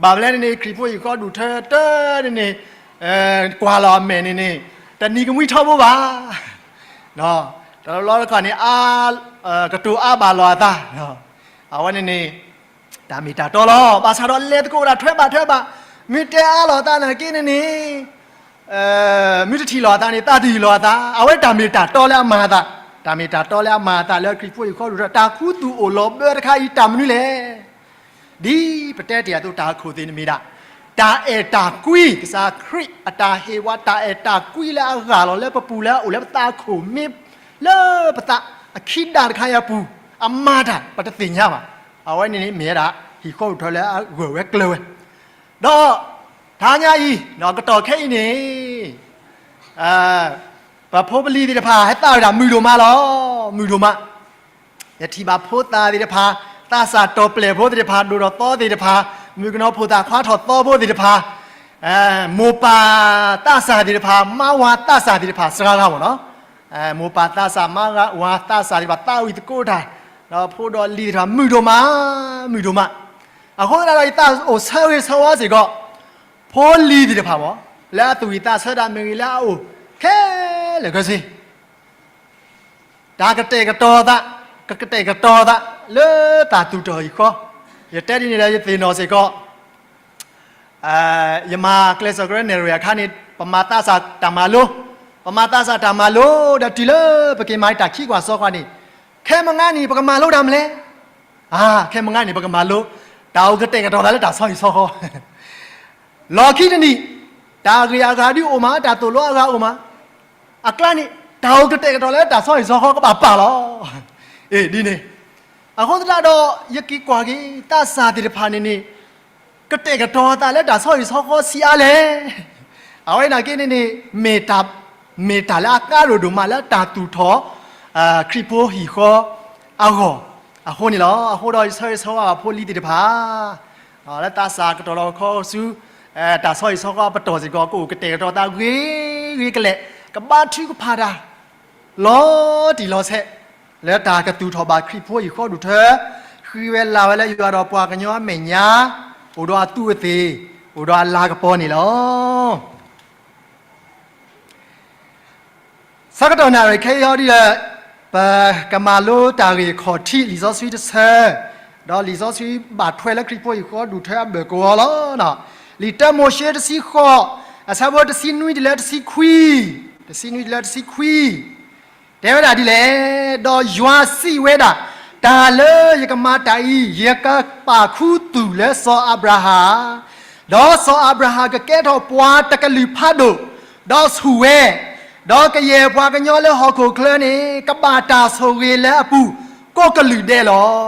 ဘၣ်မနုၤလဲၣ်န့ၣ်န့ၣ် ခရံာ်ဖိဟံၣ်ဃီဒူၣ်ထၢတၢ်န့ၣ်န့ၣ် ကွၢ်လီၤအမဲာ်န့ၣ်န့ၣ် တနံၤကမှံထီဘိဘၣ်. တဘျီတခီၣ်န့ၣ် ကတိၤအါဘၣ်လီၤအသး, အဝဲန့ၣ်န့ၣ် တၢ်မ့ၢ်တၢ်တီလီၤ. ဘၣ်ဆၣ်ဒီးလဲၤသကိးတၢ်ထွဲဘၣ်ထွဲဘၣ်, မ့ၢ်တဲအါလီၤအသးနာ်က့န့ၣ်န့ၣ် မ့ၢ်တထံၣ်လီၤအသးန့ၣ် သးတယုၢ်လီၤအသး, အဝဲတၢ်မ့ၢ်တၢ်တီလၢအမၤအသး, တၢ်မ့ၢ်တၢ်တီလၢအမၤအသးလၢခရံာ်ဖိဟံၣ်ဃီဒူၣ်ထၢ တၢ်ခူသူၣ်အိၣ်လီၤဘၢတခါအံၤ တၢ်မနုၤလဲၣ်. ဒ်ပတဲတ့ၢ်အသိး တၢ်အခိၣ်သ့ၣ်န့ၣ်မ့ၢ်ဒၣ် တၢ်အဲၣ်တၢ်ကွံ ကစၢ်ခရံာ်အတၢ်ဟ့ၣ်ဝဲတၢ်အဲၣ်တၢ်ကွံလၢအဂၢ်လီၤလၢပပူၤလၢအအိၣ်လၢပသးအခိၣ်မ့ၢ် လၢပသးအခံဒၣ်တခါအံၤအပူၤ အမၤတၢ် ပတသ့ၣ်ညါဘၣ်. အဝဲန့ၣ်န့ၣ်မ့ၢ်ဝဲဒၣ် ဟံၣ်ဃီဒူၣ်ထၢလၢအဂၢၢ်ဝဲကျၢၤဝဲ ဒီး တဟါညါအံၤ ကတီၢ်ခဲအံၤန့ၣ် ပဖိပလံၤသ့ၣ်တဖၣ် ဟဲသးဝဲဒၣ်မုာ်ဒိၣ်မးလီၤ. မုာ်ဒိၣ်မး. ယထံၣ်ဘၣ်ဖိသၣ်သ့ၣ်တဖၣ်, သးစၢ်တီၢ်ပျဲၢ်ဖိသ့ၣ်တဖၣ်, ဒိၣ်ထီၣ်သီသ့ၣ်တဖၣ်, မုၣ်ကနီၤဖိသၣ်ခွါထီၣ်သီဖိသ့ၣ်တဖၣ်, မိၢ်ပၢ်သးစၢ်သ့ၣ်တဖၣ်, မါဝၤသးစၢ်သ့ၣ်တဖၣ် စှၤဂၤမ့ၢ်နီၤ. မိၢ်ပၢ်သးစၢ် မါဝၤသးစၢ်သ့ၣ်တဖၣ် သးဝံၣ်သကိးတၢ်, ဒီးဖိဒီးလံၤသ့ၣ်တဖၣ် မုာ်ဒိၣ်မး, မုာ်ဒိၣ်မး. အဃိသတးဒီး ယသးအိၣ်ဆၢဂ့ၤဆၢဝါစ့ၢ်ကီး ဖိလံၤသ့ၣ်တဖၣ်မ့ၢ် လၢအသူၣ်ဝံၣ်သးဆၢတၢ်မ့ၢ်ဂ့ၤ လၢအအိၣ်ခဲလၢာ်ခဲဆ့ တၢ်ကတဲာ်ကတီၤသး, ကကတဲာ်ကတီၤသး လၢတၢ်သူၣ်ထီၣ်ဟံၣ်ဃီ, ယတဲဒ်န့ၣ်ဒီး ယသ့ၣ်နီၣ်စ့ၢ်ကီး ယမၤကျဲးစၢးကရၢနဲၣ်ရွဲၣ်အခါန့ၣ် ပမၤသးစၢ်တၢ်မၤလိ, ပမၤသးစၢ်တၢ်မၤလိ ဒီးတုၤလၢပက့ၤမၤတၢ်ခံကွၢ်စိကွၢ်န့ၣ်, ခဲမုၢ်နံၤန့ၣ် ပကမၤလိတၢ်မနုၤလဲၣ်. အါ, ခဲမုၢ်နံၤန့ၣ် ပကမၤလိ တၢ်အိၣ်ကတဲာ်ကတီၤသးလၢတၢ်ဆီဟံၣ်ဆီဃီ လီၢ်ခံတနံၤ, တၢ်ဂ့ၢ်အဂၤဒုးအိၣ်မး, တၢ်သိၣ်လိအဂၤအိၣ်မး, အကျါန့ၣ် တၢ်အိၣ်ကတဲာ်ကတီၤလၢတၢ်ဆီဟံၣ်ဆီဃီကဘၣ်ပာ်လီၤ. အ့ၣ် ဒ်န့ၣ်, အဃိသတးဒီး ယက့ၤကွၢ်က့ၤ သးစၢ်သ့ၣ်တဖၣ်န့ၣ်န့ၣ် ကတဲာ်ကတီၤသးလၢတၢ်ဆီဟံၣ်ဆီဃီဆံးအါလဲၣ်. အဝဲန့ၣ်က့န့ၣ်န့ၣ် မ့ၢ်တၢ်, မ့ၢ်တၢ်လၢအကါဒိၣ်ဒိၣ်မးလၢတၢ်သူၣ်ထီၣ် ခရံာ်ဖိဟံၣ်ဃီအဂီၢ် အဃိန့ၣ်လီၤ. အဃိဒီးယဆၢဂ့ၤဆၢဝါဘၣ်ဖိလံၤသ့ၣ်တဖၣ် လၢသးစၢ်ကတီၢ်လီၤခီဆူ တၢ်ဆီဟံၣ်ဆီဃီအပတီၢ်စ့ၢ်ကီး ကအိၣ်ကတဲာ်ကတီၤသးဂ့ၤဂ့ၤကလဲာ်, ကဘါထုကဖၣ်တၢ် လီၤတံၢ်လီၤဆဲး လၢတၢ်ကသူၣ်ထီၣ်ဘၣ်ခရံာ်ဖိဟံၣ်ဃီဒူၣ်ထၢ, ဃ့ဝဲလၢ်ဝဲလၢယွၤဒီးပှၤကညီအမဲာ်ညါ, အိၣ်ဒီးအသူးအသ့ၣ်, အိၣ်ဒီးအလၤကပီၤန့ၣ်လီၤ. ဆၢကတီၢ်နၣ်ရံၣ်ခဲအံၤဒ်ဒီး ပကမၤလိတၢ်ဂ့ၢ်ခီၣ်ထံး လံာ်စီဆှံတဆၢ, ဒီးလံာ်စီဆှံဘၣ်ထွဲလၢခရံာ်ဖိဟံၣ်ဃီဒူၣ်ထၢအဘၢၣ်ကဝီၤလီၤ. လံာ်တၢမိၤၡ့တဆံဃိး, အဆၢဖိတဆံနွံတုၤလၢတဆံခွံ, တဆံနွံတုၤလၢတဆံခွံ တဲဝဲဒၣ်ဒ်လဲၣ်, ဒီးယွၤစံးဝဲဒၣ်, တၢ်လၢယကမၤတၢ်အံၤ ယကပာ်ခူသူၣ်လၢစီၤအၤဘြၤဟၣ်, ဒီးစီၤအၤဘြၤဟၣ်ကကဲထီၣ်ပှၤတကလုာ်ဖးဒိၣ်, ဒီးဆူၣ်ဝဲ, ဒီးကယဲၢ်ပှၤကညီလၢဟီၣ်ခိၣ်ချၢန့ၣ် ကဘၣ်တၢ်ဆိၣ်ဂ့ၤလၢအပူၤ ကိးကလုာ်ဒဲးလီၤ.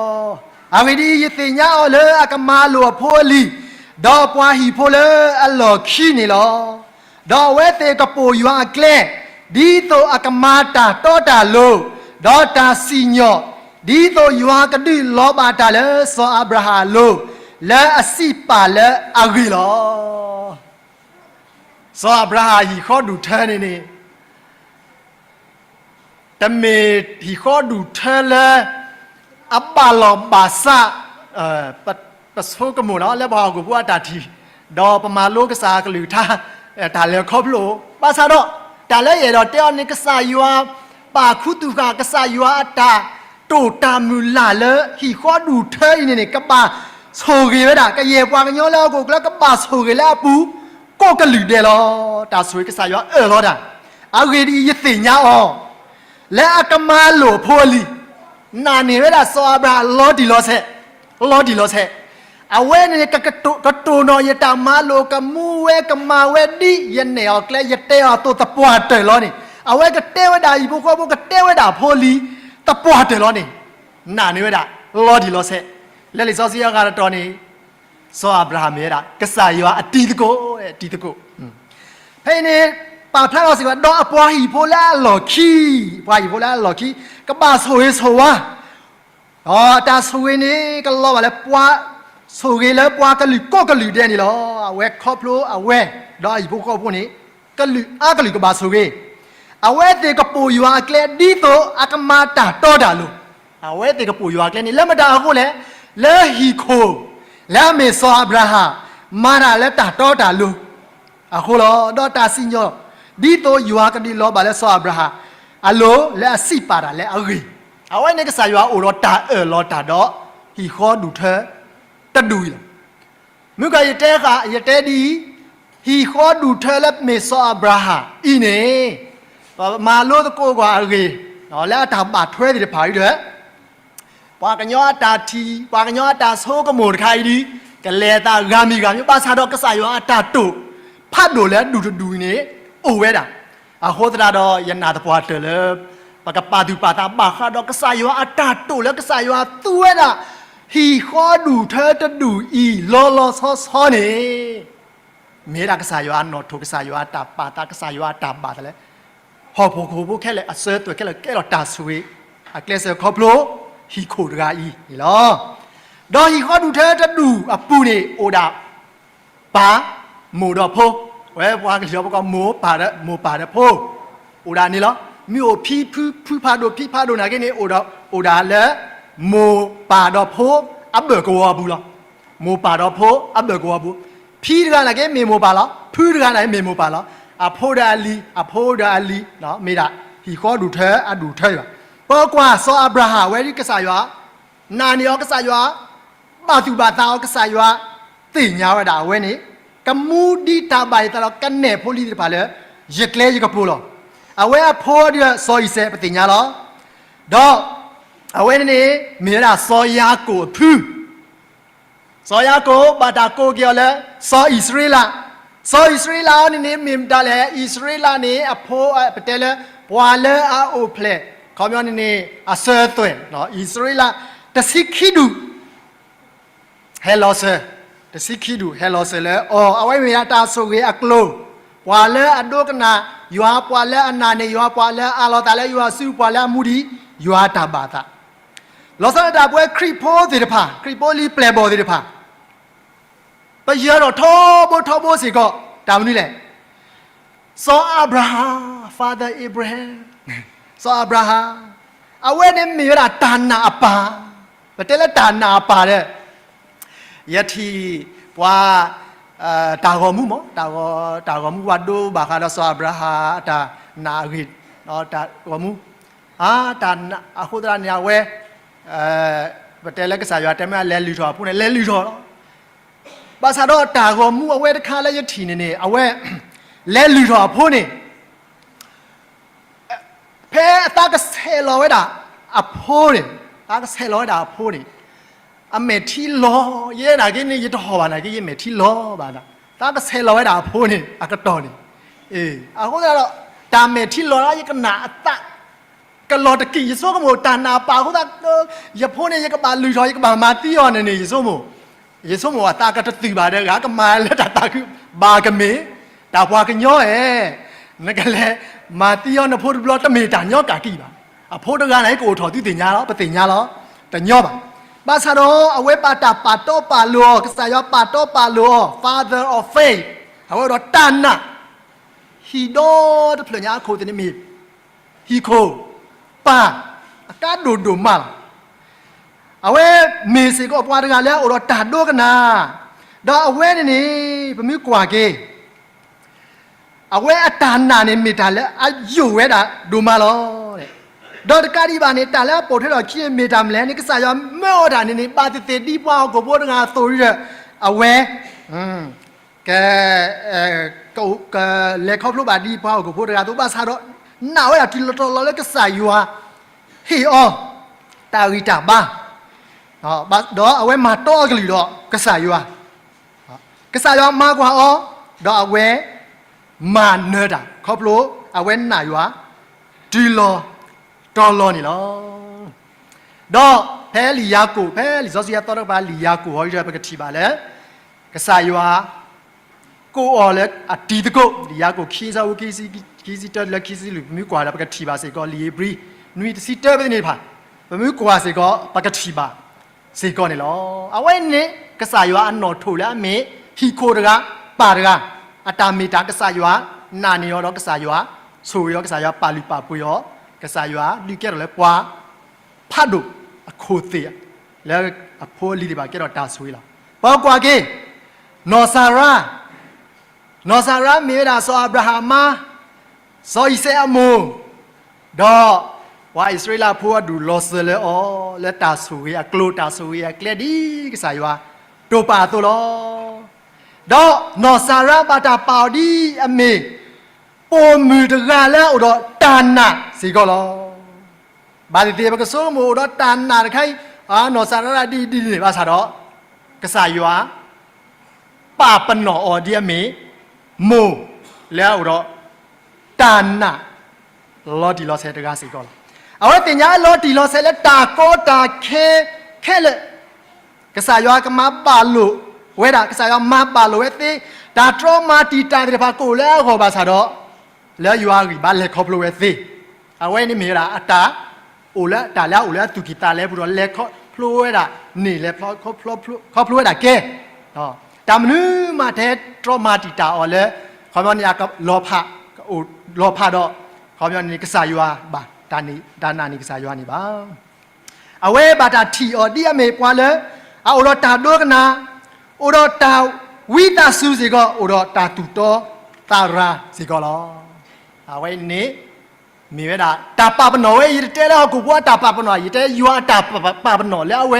အဂ့ၢ်ဒ်အံၤ, ယသ့ၣ်ညါအီၤလၢအကမၤလိာ်အဖိအလံၤ, ဒီးပှၤဟံၣ်ဖိလၢအလီၢ်ခံန့ၣ်လီၤ. ဒီးအဝဲသ့ၣ်ကပိာ်ယွၤအကျဲ, ဒ်သိးအကမၤတၢ်တီတၢ်လိၤ, ဒီးတၢ်စံၣ်ညီၣ်, ဒ်သိးယွၤကဒုးလီၤဘၣ်တၢ်လၢစီၤအၤဘြၤဟၣ်အလိၤ, လၢအစံးပာ်လၢအဂ့ၢ်လီၤ. စီၤအၤဘြၤဟၣ်ဟံၣ်ဃီဒူၣ်ထၢန့ၣ်န့ၣ် တမ့ၢ်ဟံၣ်ဃီဒူၣ်ထၢလၢ အဘၣ်လီၢ်ဘၣ်စး ပဆိကမိၣ်လီၤ လၢပှၤဟီၣ်ခိၣ်ဖိအတၢ်ထံၣ်, ဒီးပမၤလိကစၢ်အကလုၢ်ကထါ တၢ်လဲၤခီဖျိ, ဘၣ်ဆၣ်ဒီး တၢ်လၢယအဲၣ်ဒိးတဲအီၤန့ၣ် ကစၢ်ယွၤပာ်ခူသူၣ်ဃာ် ကစၢ်ယွၤအတၢ်တိာ်တၢ်မုၢ်လၢ်လၢဟံၣ်ဃီဒူၣ်ထၢအံၤန့ၣ်န့ၣ် ကဘၣ်ဆိၣ်ဂ့ၤဝဲဒၣ် ကယဲၢ်ပှၤကညီလၢဟီၣ်ခိၣ်ချၢ ကဘၣ်ဆိၣ်ဂ့ၤလၢအပူၤ ကိးကလုာ်ဒဲးလီၤ. တၢ်ဆိၣ်ဂ့ၤကစၢ်ယွၤအၢၣ်လီၤတၢ်, အဂ့ၢ်ဒ်အံၤ ယသ့ၣ်ညါအီၤ လၢအကမၤလိာ်အဖိအလံၤ, နာ်န့ၢ်ဝဲဒၣ်စီၤအၤဘြၤဟၣ်လီၤတံၢ်လီၤဆဲး, လီၤတံၢ်လီၤဆဲး, အဝဲန့ၣ် ကတိၢ်နီၣ်ယတၢ်မၤလိာ် ကမူဝဲကမၤဝဲဒ်ယနဲၣ်အီၤကျဲ ယတဲအီၤအသိးသပှၢ်တၢၢ်လီၤန့ၣ်, အဝဲကတဲဝဲဒၣ်ဟံၣ်ဖိဃီဖိ ကတဲဝဲဒၣ်အဖိအလံၤ သပှၢ်တၢၢ်လီၤန့ၣ်, နာ်န့ၢ်ဝဲဒၣ် လီၤတံၢ်လီၤဆဲး, လၢလံာ်စီဆှံအဂၤတတီၤန့ၣ် စီၤအၤဘြၤဟၣ်မ့ၢ်ဝဲဒၣ် ကစၢ်ယွၤအတံၤသကိး, တံၤသကိး. ဖဲအံၤန့ၣ် ပာ်ဖျါထီၣ်စ့ၢ်ကီး ဒီးအပှၤဟံၣ်ဖိလၢအလီၢ်ခံ, ပှၤဟံၣ်ဖိလၢအလီၢ်ခံ ကဘၣ်ဆိၣ်ဂ့ၤဆိၣ်ဝါ, ဒီးတၢ်ဆိၣ်ဂ့ၤန့ၣ် ကလီၤဘၣ်လၢပှၤ, ဆိၣ်ဂ့ၤလၢပှၤကလုာ်ကိးကလုာ်ဒဲးန့ၣ်လီၤ. အဝဲခီဖျိအဝဲ ဒီးအဟံၣ်ဖိဃီဖိန့ၣ် ကလုာ်အါကလုာ်ကဘၣ်ဆိၣ်ဂ့ၤ, အဝဲသ့ၣ်ကပိာ်ယွၤအကျဲ ဒ်သိးအကမၤတၢ်တီတၢ်လိၤ, အဝဲသ့ၣ်ကပိာ်ယွၤအကျဲန့ၣ် လၢမတၤအဃိလဲၣ်, လၢဟံၣ်ခိၣ် လၢအမ့ၢ်စီၤအၤဘြၤဟၣ် မၤတၢ်လၢတၢ်တီတၢ်လိၤ အဃိလီၤ. ဒီးတၢ်စံၣ်ညီၣ် ဒ်သိးယွၤကဒုးလီၤဘၣ်လၢစီၤအၤဘြၤဟၣ် အလိၤ လၢအစံးပာ်တၢ်လၢအဂ့ၢ်, အဝဲန့ၣ်ကစၢ်ယွၤအိၣ်ဒီးတၢ်အၢၣ်လီၤတၢ်ဒီး ဟံၣ်ဃီဒူၣ်ထၢ တဒူၣ်အံၤလီၤ. မုၢ်ကယတဲဃာ် ယတဲဒ်အံၤ, ဟံၣ်ဃီဒူၣ်ထၢလၢမ့ၢ်စီၤအၤဘြၤဟၣ်အံၤန့ၣ် ပမၤလိသကိးကွၢ်အဂ့ၢ် လၢအတၢ်ဘၣ်ထွဲသ့ၣ်တဖၣ်အံၤဒီး ပှၤကညီအတၢ်ထံၣ် ပှၤကညီအတၢ်ဆိကမိၣ်တခါအံၤဒ် ကလဲၤအသးဂၤမံၤဂၤမံၤ ဘၣ်ဆၣ်ဒီးကစၢ်ယွၤအတၢ်တိာ် ဖးဒိၣ်လၢအဒူၣ်တဒူၣ်အံၤန့ၣ် အိၣ်ဝဲဒၣ်. အဃိသတးဒီး ယနာ်သပှၢ်တၢၢ်လၢ ပကပာ်သူၣ်ပာ်သးဘၣ်ဃးဒီးကစၢ်ယွၤအတၢ်တိာ်လၢကစၢ်ယွၤသူဝဲဒၣ် ဟံၣ်ဃီဒူၣ်ထၢတဒူၣ်အံၤ လီၤလီၤဆီဆီန့ၣ် မ့ၢ်ဝဲဒၣ်ကစၢ်ယွၤအနီၣ်ထိၣ် ကစၢ်ယွၤအတၢ်ပာ်သး ကစၢ်ယွၤအတၢ်ဘၣ်သးလၢ ဟီၣ်ခိၣ်ဖိခဲလၢာ်အစၢၤသွဲၣ်ခဲလၢာ်ကဲထီၣ်တၢ်ဆိၣ်ဂ့ၤ အကျဲးစၢးခီဖျိ ဟံၣ်ခိၣ်တဂၤအံၤန့ၣ်လီၤ. ဒီးဟံၣ်ဃီဒူၣ်ထၢတဒူၣ်အပူၤန့ၣ် အိၣ်ဒၣ် ပၢ်, မိၢ်ဒီးဖိ, အဝဲပှၤကလုာ်အီၤပကိး မိၢ်ပၢ်ဒီး မိၢ်ပၢ်ဒီးဖိ, အိၣ်ဒၣ်န့ၣ်လီၤ. မ့ၢ်အိၣ်ဖံဖု ဖုဖးဒိၣ် ဖံဖးဒိၣ်နာ်က့န့ၣ် အိၣ်ဒီး အိၣ်ဒၣ်လၢ မိၢ်ပၢ်ဒီးဖိအဘၢၣ်ကဝီၤအပူၤလီၤ. မိၢ်ပၢ်ဒီးဖိအဘၢၣ်ကဝီၤအပူၤ, ဖံတဂၤနာ်က့မ့ၢ်မိၢ်ပၢ်လီၤ, ဖုတဂၤနာ်က့မ့ၢ်မိၢ်ပၢ်လီၤ, အဖိဒီးအလံၤ အဖိဒီးအလံၤ မ့ၢ်ဒၣ် ဟံၣ်ဃီဒူၣ်ထၢအဒူၣ်ထၢအံၤဘၣ်. ပကွၢ်စီၤအၤဘြၤဟၣ်ဝဲဒ်ကစၢ်ယွၤ နာ်န့ၢ်အီၤကစၢ်ယွၤ ဘၣ်သူၣ်ဘၣ်သးအီၤ ကစၢ်ယွၤ သ့ၣ်ညါဝဲဒၣ်အဝဲန့ၣ် ကမူဒံးတၢ်ဘၣ်ယသးဒီးကနဲၣ်ဖိလံၤသ့ၣ်တဖၣ်လၢ ယကျဲယကပူၤလီၤ. အဝဲအဖိဒ်စီၤအံၤစဲး ပသ့ၣ်ညါလီၤ. ဒီး အဝဲန့ၣ်န့ၣ် မ့ၢ်ဝဲဒၣ်စီၤယၤကိာ်အဖု စီၤယၤကိာ်ဘၣ်တၢ်ကိးက့ၤအီၤလၢ စီၤအံၣ်စရ့လး, စီၤအံၣ်စရ့လးအီၤန့ၣ်န့ၣ် မ့ၢ်မတၤလဲၣ်, အံၣ်စရ့လးန့ၣ် အဖိ ပတဲလၢ ပှၤလၢအအိၣ်ဖျဲၣ် ခီပညီန့ၣ်န့ၣ် အစၢၤသွဲၣ် အံၣ်စရ့လး တဆံခံဒူၣ် ဟဲလီၤစၢၤ, တဆံခံဒူၣ်ဟဲလီၤစၢၤလၢအီၤ, အဝဲမ့ၢ်ဒၣ်တၢ်ဆိၣ်ဂ့ၤအကျိၤ, ပှၤလၢအဒိကနၣ်ယွၤ, ပှၤလၢအနာ်န့ၢ်ယွၤ, ပှၤလၢအအးလီၤသးလၢယွၤစု, ပှၤလၢအမူဒံး ယွၤတၢ်ဘၣ်သး, လီၤဆီဒၣ်တၢ်ပဝဲခရံာ်ဖိသ့ၣ်တဖၣ်, ခရံာ်ဖိလံၤပျဲၢ်ဘီၣ်သ့ၣ်တဖၣ် ပယၢၤထီၣ်ထီဘိထီဘိစ့ၢ်ကီး, တၢ်မနုၤလဲၣ်. စီၤအၤဘြၤဟၣ်, Father Abraham, စီၤအၤဘြၤဟၣ်, အဝဲန့ၣ်မ့ၢ်ဝဲဒၣ်တၢ်နာ်အပၢ်, ပတဲလၢတၢ်နာ်အပၢ်ဒီး ယထံၣ်ပှၤ တၢ်ဂီၤမူမး, တၢ်ဂီၤမူပှၤဒိဘၣ်ဃးဒီးစီၤအၤဘြၤဟၣ်အတၢ်နာ်အဂ့ၢ်, တၢ်ဂီၤမူ, အဃိသတးန့ၣ် အဝဲ ပတဲလၢကစၢ်ယွၤတဲမ့ၢ်လဲၤလုၢ်ထီၣ်အဖိန့ၣ် လဲၤလုၢ်ထီၣ်လီၤ. ဘၣ်ဆၣ်ဒီးတၢ်ဂီၤမူအဝဲတခါလၢယထံၣ်န့ၣ်န့ၣ် အဝဲ လဲၤလုၢ်ထီၣ်အဖိန့ၣ် ဖဲအသးကဆဲးလီၤဝဲဒၣ်အဖိန့ၣ်, သးကဆဲးလီၤဝဲဒၣ်အဖိန့ၣ် အမဲာ်ထံလီၤ, ယဲနာ်က့န့ၣ် ယတဟီၣ်ဘၣ်နာ်က့ ယမဲာ်ထံလီၤဘၣ်, သးကဆဲးလီၤဝဲဒၣ်အဖိန့ၣ် အကတီၢ်န့ၣ်, အဃိသတးဒီး တၢ်မဲာ်ထံလီၤလၢယကနၣ်အသး ကလီၤတက့ၢ်, ယဆိကမိၣ်တၢ်နာ်ပၢ်အဃိသတး ယဖိန့ၣ် ယကဘၣ်လုၢ်ထီၣ် ယကဘၣ်မၤသံအီၤန့ၣ်န့ၣ် ယဆိကမိၣ်, ယဆိကမိၣ်အသးကတသုးဘၣ်ဒီး ဂၤကမၤလၢတၢ်သးခုဘၣ်ကမ့ၢ်, တၢ်ပှၤကညီဧၢ, နကလဲၤမၤသံအီၤနဖိတဘျီ တမ့ၢ်တၢ်ညီကၢ်ကံၢ်ဘၣ်. အဖိတဂၤန့ၣ် ကအိၣ်ထီၣ်သုသ့ၣ်ညါလီၤ, ပသ့ၣ်ညါလီၤ, တညီဘၣ်. ဘၣ်ဆၣ်ဒီး အဝဲဘၣ်တၢ်ပာ်တီပာ်လိၤအီၤ, ကစၢ်ယွၤပာ်တီပာ်လိၤအီၤ, Father of faith, အဝဲဒီးတၢ်နာ် ဟံၣ်ဒီတဖျၢၣ်ညါအခိၣ်သ့ၣ်န့ၣ်မ့ၢ် ဟံၣ်ခိၣ်, ပၢ်, အကါဒိၣ်ဒိၣ်မးလီၤ. အဝဲမ့ၢ်စ့ၢ်ကီးပှၤတဂၤလၢအအိၣ်ဒီးတၢ်ဒိကနၣ်, ဒီးအဝဲန့ၣ်န့ၣ် ပမ့ၢ်ကွၢ်က့ၤ အဝဲအတၢ်နာ်န့ၣ်မ့ၢ်တၢ်လၢအယိာ်ဝဲဒၣ်ဒိၣ်မးလီၤ. ဒီးတကးဒံးဘၣ်န့ၣ် တၢ်လၢအပိာ်ထွဲထီၣ်ခံန့ၣ်မ့ၢ်တၢ်မနုၤလဲၣ်န့ၣ် ကစၢ်ယွၤမၢအီၤတၢ်န့ၣ်န့ၣ် ဘၣ်သ့ၣ်သ့ၣ်ဒ်ပှၤဟီၣ်ခိၣ်ဖိတဂၤအသိးဒီး အဝဲ က ကလဲၤခီဖျိဘၣ်ဒ်ပှၤဟီၣ်ခိၣ်ဖိတဂၤအသိး ဘၣ်ဆၣ်ဒီး နာ်ဝဲဒၣ်တုၤလီၤတီၤလီၤလၢကစၢ်ယွၤ ဟ့ၣ်အီၤ တၢ်ဂံၢ်တၢ်ဘါ ဒီးအဝဲမၤတီအကလုၢ်ဒီးကစၢ်ယွၤ, ကစၢ်ယွၤမၤကွၢ်အီၤ ဒီးအဝဲ မၤနၢၤတၢ် ခီဖျိအဝဲနာ်ယွၤ တုၤလီၤတီၤလီၤန့ၣ်လီၤ. ဒီးဖဲလံာ်ယၤကိာ် ဖဲလံာ်စီဆှံအသီတကပၤ လံာ်ယၤကိာ်အီၤဒီးပကထံၣ်ဘၣ်လၢ ကစၢ်ယွၤ ကိးအီၤလၢအတံၤသကိး လံာ်ယၤကိာ်ခံ ဆၢဖိခံဆံတၢတုၤလၢခံဆံလွံၢ် ပမ့ၢ်ကွၢ်ဒီးပကထံၣ်ဘၣ်စ့ၢ်ကီး လံာ်ဧ့ၤဘြံၤ နွံတဆံတၢဖဲန့ၣ်တဖၣ် ပမ့ၢ်ကွၢ်စ့ၢ်ကီး ပကထံၣ်ဘၣ်စ့ၢ်ကီးန့ၣ်လီၤ. အဝဲန့ၣ် ကစၢ်ယွၤအနီၣ်ထိၣ်လၢအမ့ၢ် ဟံၣ်ခိၣ်တဂၤ ပၢ်တဂၤ အတၢ်မ့ၢ်တၢ်ကစၢ်ယွၤ နာ်န့ၢ်အီၤဒီးကစၢ်ယွၤ ဆိၣ်ဂ့ၤအီၤ ကစၢ်ယွၤပာ်လုၢ်ပာ်ပှ့ၤအီၤ ကစၢ်ယွၤဒုးကဲထီၣ်လၢပှၤ ဖးဒိၣ်အခိၣ်သ့ၣ် လၢအဖိအလံၤသ့ၣ်တဖၣ်ကဲထီၣ်တၢ်ဆိၣ်ဂ့ၤလီၤ. ပကွၢ်က့ၤ နီၢ်စၤရါ, နီၢ်စၤရါမ့ၢ်ဝဲဒၣ်စီၤအၤဘြၤဟၣ်အမါ, စီၤအံၤစဲးအမိၢ်, ဒီးပှၤအံၣ်စရ့လးဖိအဒူၣ်လီၤစၢၤလၢအီၤ လၢတၢ်ဆိၣ်ဂ့ၤအကျိၤ တၢ်ဆိၣ်ဂ့ၤအကျဲဒ်ကစၢ်ယွၤတိာ်ပာ်အသိးလီၤ. ဒီးနီၢ်စၤရါဘၣ်တၢ်ပာ်အီၤဒ်အမ့ၢ် ပိာ်မုၣ်တဂၤလၢအအိၣ်ဒီးတၢ်နာ်စ့ၢ်ကီးလီၤ. ဘၣ်သ့ၣ်သ့ၣ် ပကဆိကမိၣ်အိၣ်ဒီးတၢ်နာ်တခါအံၤ နီၢ်စၤရါဒ်ဒ်န့ၣ် ဘၣ်ဆၣ်ဒီး ကစၢ်ယွၤ ပာ်ပနီၣ်အီၤဒ်အမ့ၢ် မိၢ်လၢအအိၣ်ဒီး တၢ်နာ် လီၤတံၢ်လီၤဆဲးတဂၤစ့ၢ်ကီးလီၤ. အဝဲသ့ၣ်ညါလီၤတံၢ်လီၤဆဲးလၢတၢ်ကီတၢ်ခဲခဲလၢာ်, ကစၢ်ယွၤကမၤဘၣ်လိာ်ဝဲဒၣ်, ကစၢ်ယွၤမၤဘၣ်လိာ်ဝဲသ့, တၢ်တြီမၤတံာ်တာ်သ့ၣ်တဖၣ်ကအိၣ်လၢအဂီၢ်ဘၣ်ဆၣ်ဒီး လၢယွၤအဂံၢ်ဘါလဲၤခီဖျိဝဲသ့, အဝဲန့ၣ်မ့ၢ်ဝဲဒၣ်အတၢ် အိၣ်လၢတၢ်လၢအအိၣ်လၢအသူၣ်ကံၢ်သးလဲပူၤဒီး လဲၤခီဖျိဝဲဒၣ်န့ၣ် လဲၤခီဖျိဝဲဒၣ်ကဲ, တၢ်မနုၤမးတဟဲတြီမၤတံာ်တာ်အီၤလၢ ခီပညီန့ၣ် လီၤဖး, လီၤဖးဒီး ခီပညီန့ၣ် ကစၢ်ယွၤဘၣ်, တၢ်နာ်န့ၣ်ကစၢ်ယွၤန့ၣ်ဘၣ်. အဝဲဘၣ်တၢ်ထံၣ်အီၤဒ်အမ့ၢ်ပှၤလၢ အအိၣ်ဒီးတၢ်ဒိကနၣ်, အိၣ်ဒီးတၢ်ဝံသးစူၤစ့ၢ်ကီး, အိၣ်ဒီးတၢ်သူၣ်တီသးရၤစ့ၢ်ကီးလီၤ. အဝဲန့ၣ် မ့ၢ်ဝဲဒၣ် တၢ်ပာ်ပနီၣ်ဝဲ, ယတတဲလၢဟီၣ်ခိၣ်ဖိအတၢ်ပာ်ပနီၣ်, ယတဲယွၤအတၢ်ပာ်ပနီၣ်လၢအဝဲ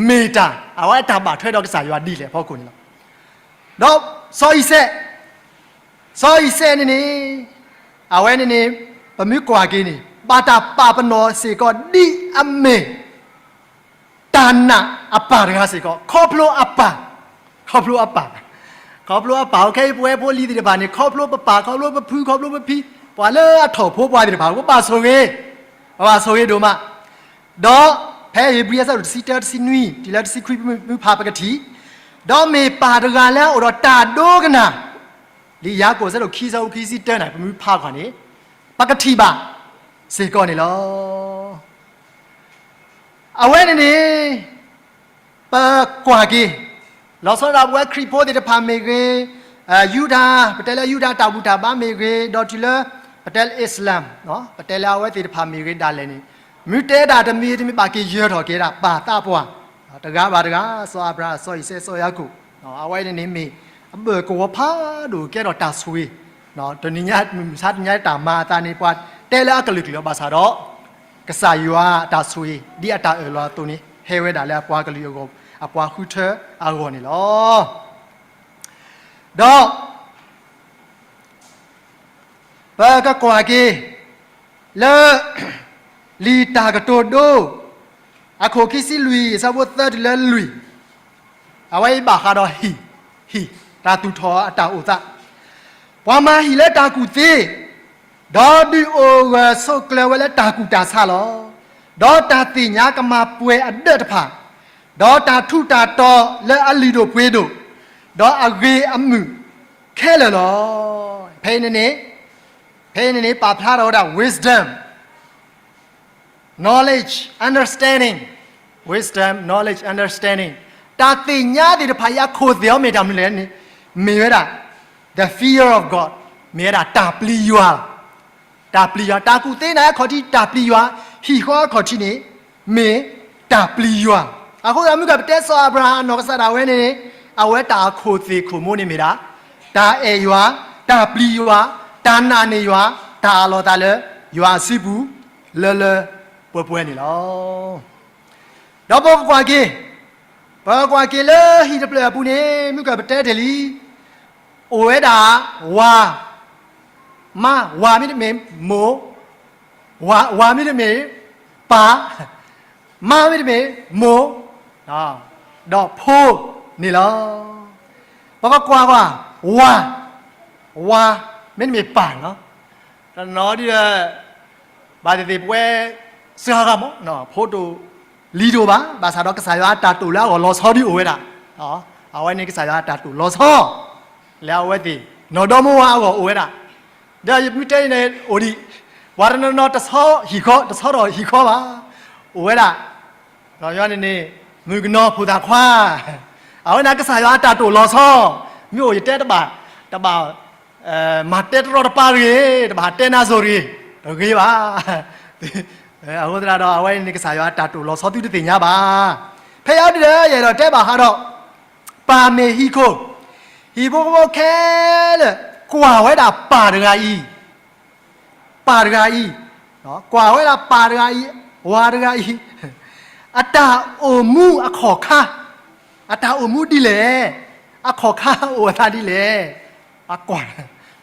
မ့ၢ်တၢ်, အဝဲအတၢ်ဘၣ်ထွဲဒီးကစၢ်ယွၤဒ်လဲၣ်အဖီခိၣ်န့ၣ်လီၤ. ဒီးစီၤအံၤစဲး, စီၤအံၤစဲးန့ၣ်န့ၣ်, အဝဲန့ၣ်န့ၣ် ပမ့ၢ်ကွၢ်က့ၤန့ၣ် ဘၣ်တၢ်ပာ်ပနီၣ်စ့ၢ်ကီးဒ်အမ့ၢ် တၢ်နာ်အပၢ်တဂၤစ့ၢ်ကီး, ခီဖျိအပၢ်, ခီဖျိအပၢ်, ခီဖျိအပၢ်, ခဲအံၤပဝဲဖိလံၤသ့ၣ်တဖၣ်န့ၣ် ခီဖျိပပၢ်, ခီဖျိပဖု, ခီဖျိပဖံ, ပှၤလၢအထီၣ်ဖိပှၤသ့ၣ်တဖၣ် ပဘၣ်ဆိၣ်ဂ့ၤ, ပဘၣ်ဆိၣ်ဂ့ၤဒိၣ်မး, ဒီးဖဲဧ့ၤဘြံၤအဆၢဒိၣ်တဆံတၢ တဆံနွံ တုၤလၢတဆံခွံ ပမ့ၢ်ဖးပကထံၣ်, ဒီးမ့ၢ်ပၢ်တဂၤလၢအအိၣ်ဒီးတၢ်ဒိကနၣ်, လံာ်ယၤကိာ်အဆၢဒိၣ်ခံ အဆၢဖိခံဆံတၢန့ၣ် ပမ့ၢ်ဖးကွၢ်န့ၣ် ပကထံၣ်ဘၣ်စ့ၢ်ကီးန့ၣ်လီၤ. အဝဲန့ၣ်န့ၣ် ပကွၢ်က့ၤ လီၤဆီဒၣ်တၢ် ပဝဲခရံာ်ဖိသ့ၣ်တဖၣ်မ့ၢ်ဂ့ၤ, ယူဒၤ, ပတဲလၢယူဒၤတၢ်ဘူၣ်တၢ်ဘါမ့ၢ်ဂ့ၤ, ဒီးတုၤလၢ ပတဲလၢ Islam, ပတဲလၢအဝဲသ့ၣ်တဖၣ်မ့ၢ်ဂ့ၤဒၣ်လဲာ်န့ၣ်, မ့ၢ်တဲဒၣ်တမံၤတမံၤ ဘၣ်က့ၤယၢၤထီၣ်က့ၤဒၣ်ပၢ်သးပှၢ်, တဂၤဘၣ်တဂၤ, စီၤအၤဘြၤဟၣ်, စီၤအံၤစဲး, စီၤယၤကိာ်, အဝဲန့ၣ်န့ၣ်မ့ၢ် အဘၢၣ်ကဝီၤဖးဒိၣ်ကဲထီၣ်တၢ်ဆိၣ်ဂ့ၤ, တနံၤညါ မုၢ်မဆါတနံၤညါတၢ်မၤအသးန့ၣ် ပှၤတဲလၢအကလုာ်ကလုာ်လီၤ, ဘၣ်ဆၣ်ဒီး ကစၢ်ယွၤအတၢ်ဆိၣ်ဂ့ၤ ဒ်အတၢ်အၢၣ်လီၤအသိးန့ၣ် ဟဲဝဲဒၣ်လၢအပှၤကလုာ်အဂီၢ်, အပှၤဃုထၢအဂီၢ်န့ၣ်လီၤ. ဒီး ပကကွၢ်က့ၤ လၢ လံာ်တၢ်ကတိၤဒိ အခိၣ်ခံဆံလွံၢ် အဆၢဖိသၢတုၤလၢလွံၢ်, အဝဲအံၤဘၣ်ဃးဒီးဟံၣ်, ဟံၣ်, တၢ်သူၣ်ထီၣ်အတၢ်အိၣ်သး, ပှၤမၤဟံၣ်လၢတၢ်ကူၣ်သ့, ဒီးဒုးအိၣ်ဂၢၢ်ဆိးကျၢၤဝဲလၢတၢ်ကူၣ်တၢ်ဆးလီၤ. ဒီးတၢ်သ့ၣ်ညါကမၤပှဲၤအဒၢးတဖၣ်, ဒီးတၢ်ထူးတၢ်တီၤလၢအလုၢ်ဒိၣ်ပှ့ၤဒိၣ်, ဒီးအဂ့ၤအမုာ်ခဲလၢာ်လီၤ. ဖဲအံၤန့ၣ်န့ၣ်, ဖဲအံၤန့ၣ်န့ၣ် ပာ်ဖျါထီၣ်ဝဲဒၣ် wisdom, knowledge, understanding, wisdom, knowledge, understanding, တၢ်သ့ၣ်ညါသ့ၣ်တဖၣ်အံၤ အခိၣ်သ့ၣ်အီၤမ့ၢ်တၢ်မနုၤလဲၣ်န့ၣ်, မ့ၢ်ဝဲဒၣ် the fear of God, မ့ၢ်ဝဲဒၣ်တၢ်ပျံၤယွၤ, တၢ်ပျံၤယွၤ, တၢ်ကူၣ်သ့န့ၣ်အခီၣ်ထံး တၢ်ပျံၤယွၤ, ဟံၣ်ဃီအခီၣ်ထံးန့ၣ် မ့ၢ်တၢ်ပျံၤယွၤ. အဃိသတး မုၢ်ကပတဲစီၤအၤဘြၤဟၣ်အနီၢ်ကစၢ်ဒၣ်ဝဲန့ၣ်န့ၣ်, အဝဲတၢ်အခိၣ်သ့ၣ်ခိၣ်မိၢ်န့ၣ်မ့ၢ်ဒၣ် တၢ်အဲၣ်ယွၤ, တၢ်ပျံၤယွၤ, တၢ်နာ်န့ၢ်ယွၤ, တၢ်အးလီၤသးလၢယွၤအစုပူၤ လၢလၢပှဲၤပှဲၤန့ၣ်လီၤ. ဒီးပကကွၢ်က့ၤ, ပကကွၢ်က့ၤလၢဟံၣ်တဖျၢၣ်အပူၤန့ၣ် မုၢ်ကပတဲတ့ၢ်လံ, အိၣ်ဝဲဒၣ် ဝၤ, မါ, ဝၤမ့တမ့ၢ်မိၢ်, ဝၤမ့တမ့ၢ်ပၢ်, မါမ့တမ့ၢ်မိၢ်, ဒီးဖိန့ၣ်လီၤ. ပကကွၢ်ကွၢ်, ဝၤ, ဝၤမ့တမ့ၢ်ပၢ်လီၤ. တနီၤဒ်ဒီး ဘၣ်သ့ၣ်သ့ၣ်ပဝဲ စှၤဂၤမး, ဖိတအိၣ်လံၤတအိၣ်ဘၣ်, ဘၣ်ဆၣ်ဒီးကစၢ်ယွၤအတၢ်တိာ်လၢအဂီၢ်လီၤဆီဒုအိၣ်ဝဲဒၣ်, အဝဲန့ၣ်ကစၢ်ယွၤအတၢ်တိာ်လီၤဆီ လၢအဝဲသ့ၣ် နီၢ်ဒီမါဝၤအဂီၢ်အိၣ်ဝဲဒၣ်, ဒီးယမ့ၢ်တဲန့ၣ်အိၣ်ဒံး, ပှၤတနီၤနီၤတဆီဟံၣ်ဃီ, တဆီထီၣ်ဟံၣ်ဃီဘၣ်, အိၣ်ဝဲဒၣ်, ဒီးယွၤန့ၣ်န့ၣ် မုၣ်ကနီၤဖိသၣ်ခွါ, အဝဲန့ၣ်ကစၢ်ယွၤအတၢ်တိာ်လီၤဆီ, မ့ၢ်အိၣ်ယတဲတဘၣ်, တဘၣ် မၤတဲတရီတပါတဂ့ၤ, တဘၣ်တဲနါစိၤတဂ့ၤ, တဂ့ၤဘၣ်. အဃိသတးဒီး အဝဲန့ၣ်ကစၢ်ယွၤအတၢ်တိာ်လီၤဆီသုတသ့ၣ်ညါဘၣ်. ဖဲအံၤဒ်ဒီး ယအဲၣ်ဒိးတဲဘၣ်ဃးဒီး ပၢ်မ့ၢ်ဟံၣ်ခိၣ်, ဟံၣ်ဖိဃီဖိခဲလၢာ် ကွၢ်ဝဲဒၣ်ပၢ်တဂၤအံၤ, ပၢ်တဂၤအံၤ, ကွၢ်ဝဲဒၣ်ပၢ်တဂၤအံၤ, ဝၤတဂၤအံၤ, အတၢ်အိၣ်မူအခီၣ်ခါ, အတၢ်အိၣ်မူဒ်လဲၣ်, အခီၣ်ခါအိၣ်အသးဒ်လဲၣ်, အကွၢ်,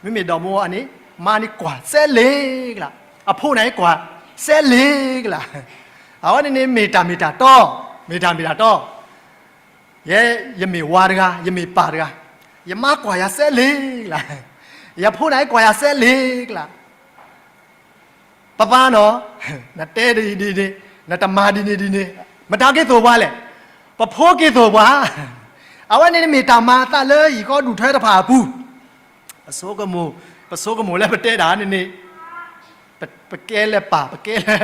မ့မ့ၢ်ဒီးမိၢ်အန့ၣ်, မါန့ၣ်ကွၢ်စဲလ့ကလး, အဖိန့ၣ်ကွၢ်စဲလ့ကလး, အဝဲန့ၣ်န့ၣ်မ့ၢ်တၢ်မ့ၢ်တၢ်တီ, မ့ၢ်တၢ်မ့ၢ်တၢ်တီ, ယဲ, ယမ့ၢ်ဝၤတဂၤ, ယမ့ၢ်ပၢ်တဂၤ, ယမါကွၢ်ယၤစဲလ့ၤကလါ, ယဖိနၢ်အံၤကွၢ်ယၤစဲလ့ၤကလါ, ပၢ်ပၢ်နီၤ, နတဲဒ်အံၤဒ်န့ၣ်, နတမၤဒ်န့ၣ်ဒ်န့ၣ်, မတၤက့ၤသိၣ်ပှၤလဲၣ်, ပဖိက့ၤသိၣ်ပှၤ, အဝဲန့ၣ်မ့ၢ်တၢ်မၤအသးလၢဟံၣ်ဃီဒူၣ်ထၢတဖၣ်အပူၤ, ပဆိကမိၣ်, ပဆိကမိၣ်လၢပတဲဒၣ်န့ၣ်န့ၣ်, ပကဲလၢပၢ်, ပကဲလၢ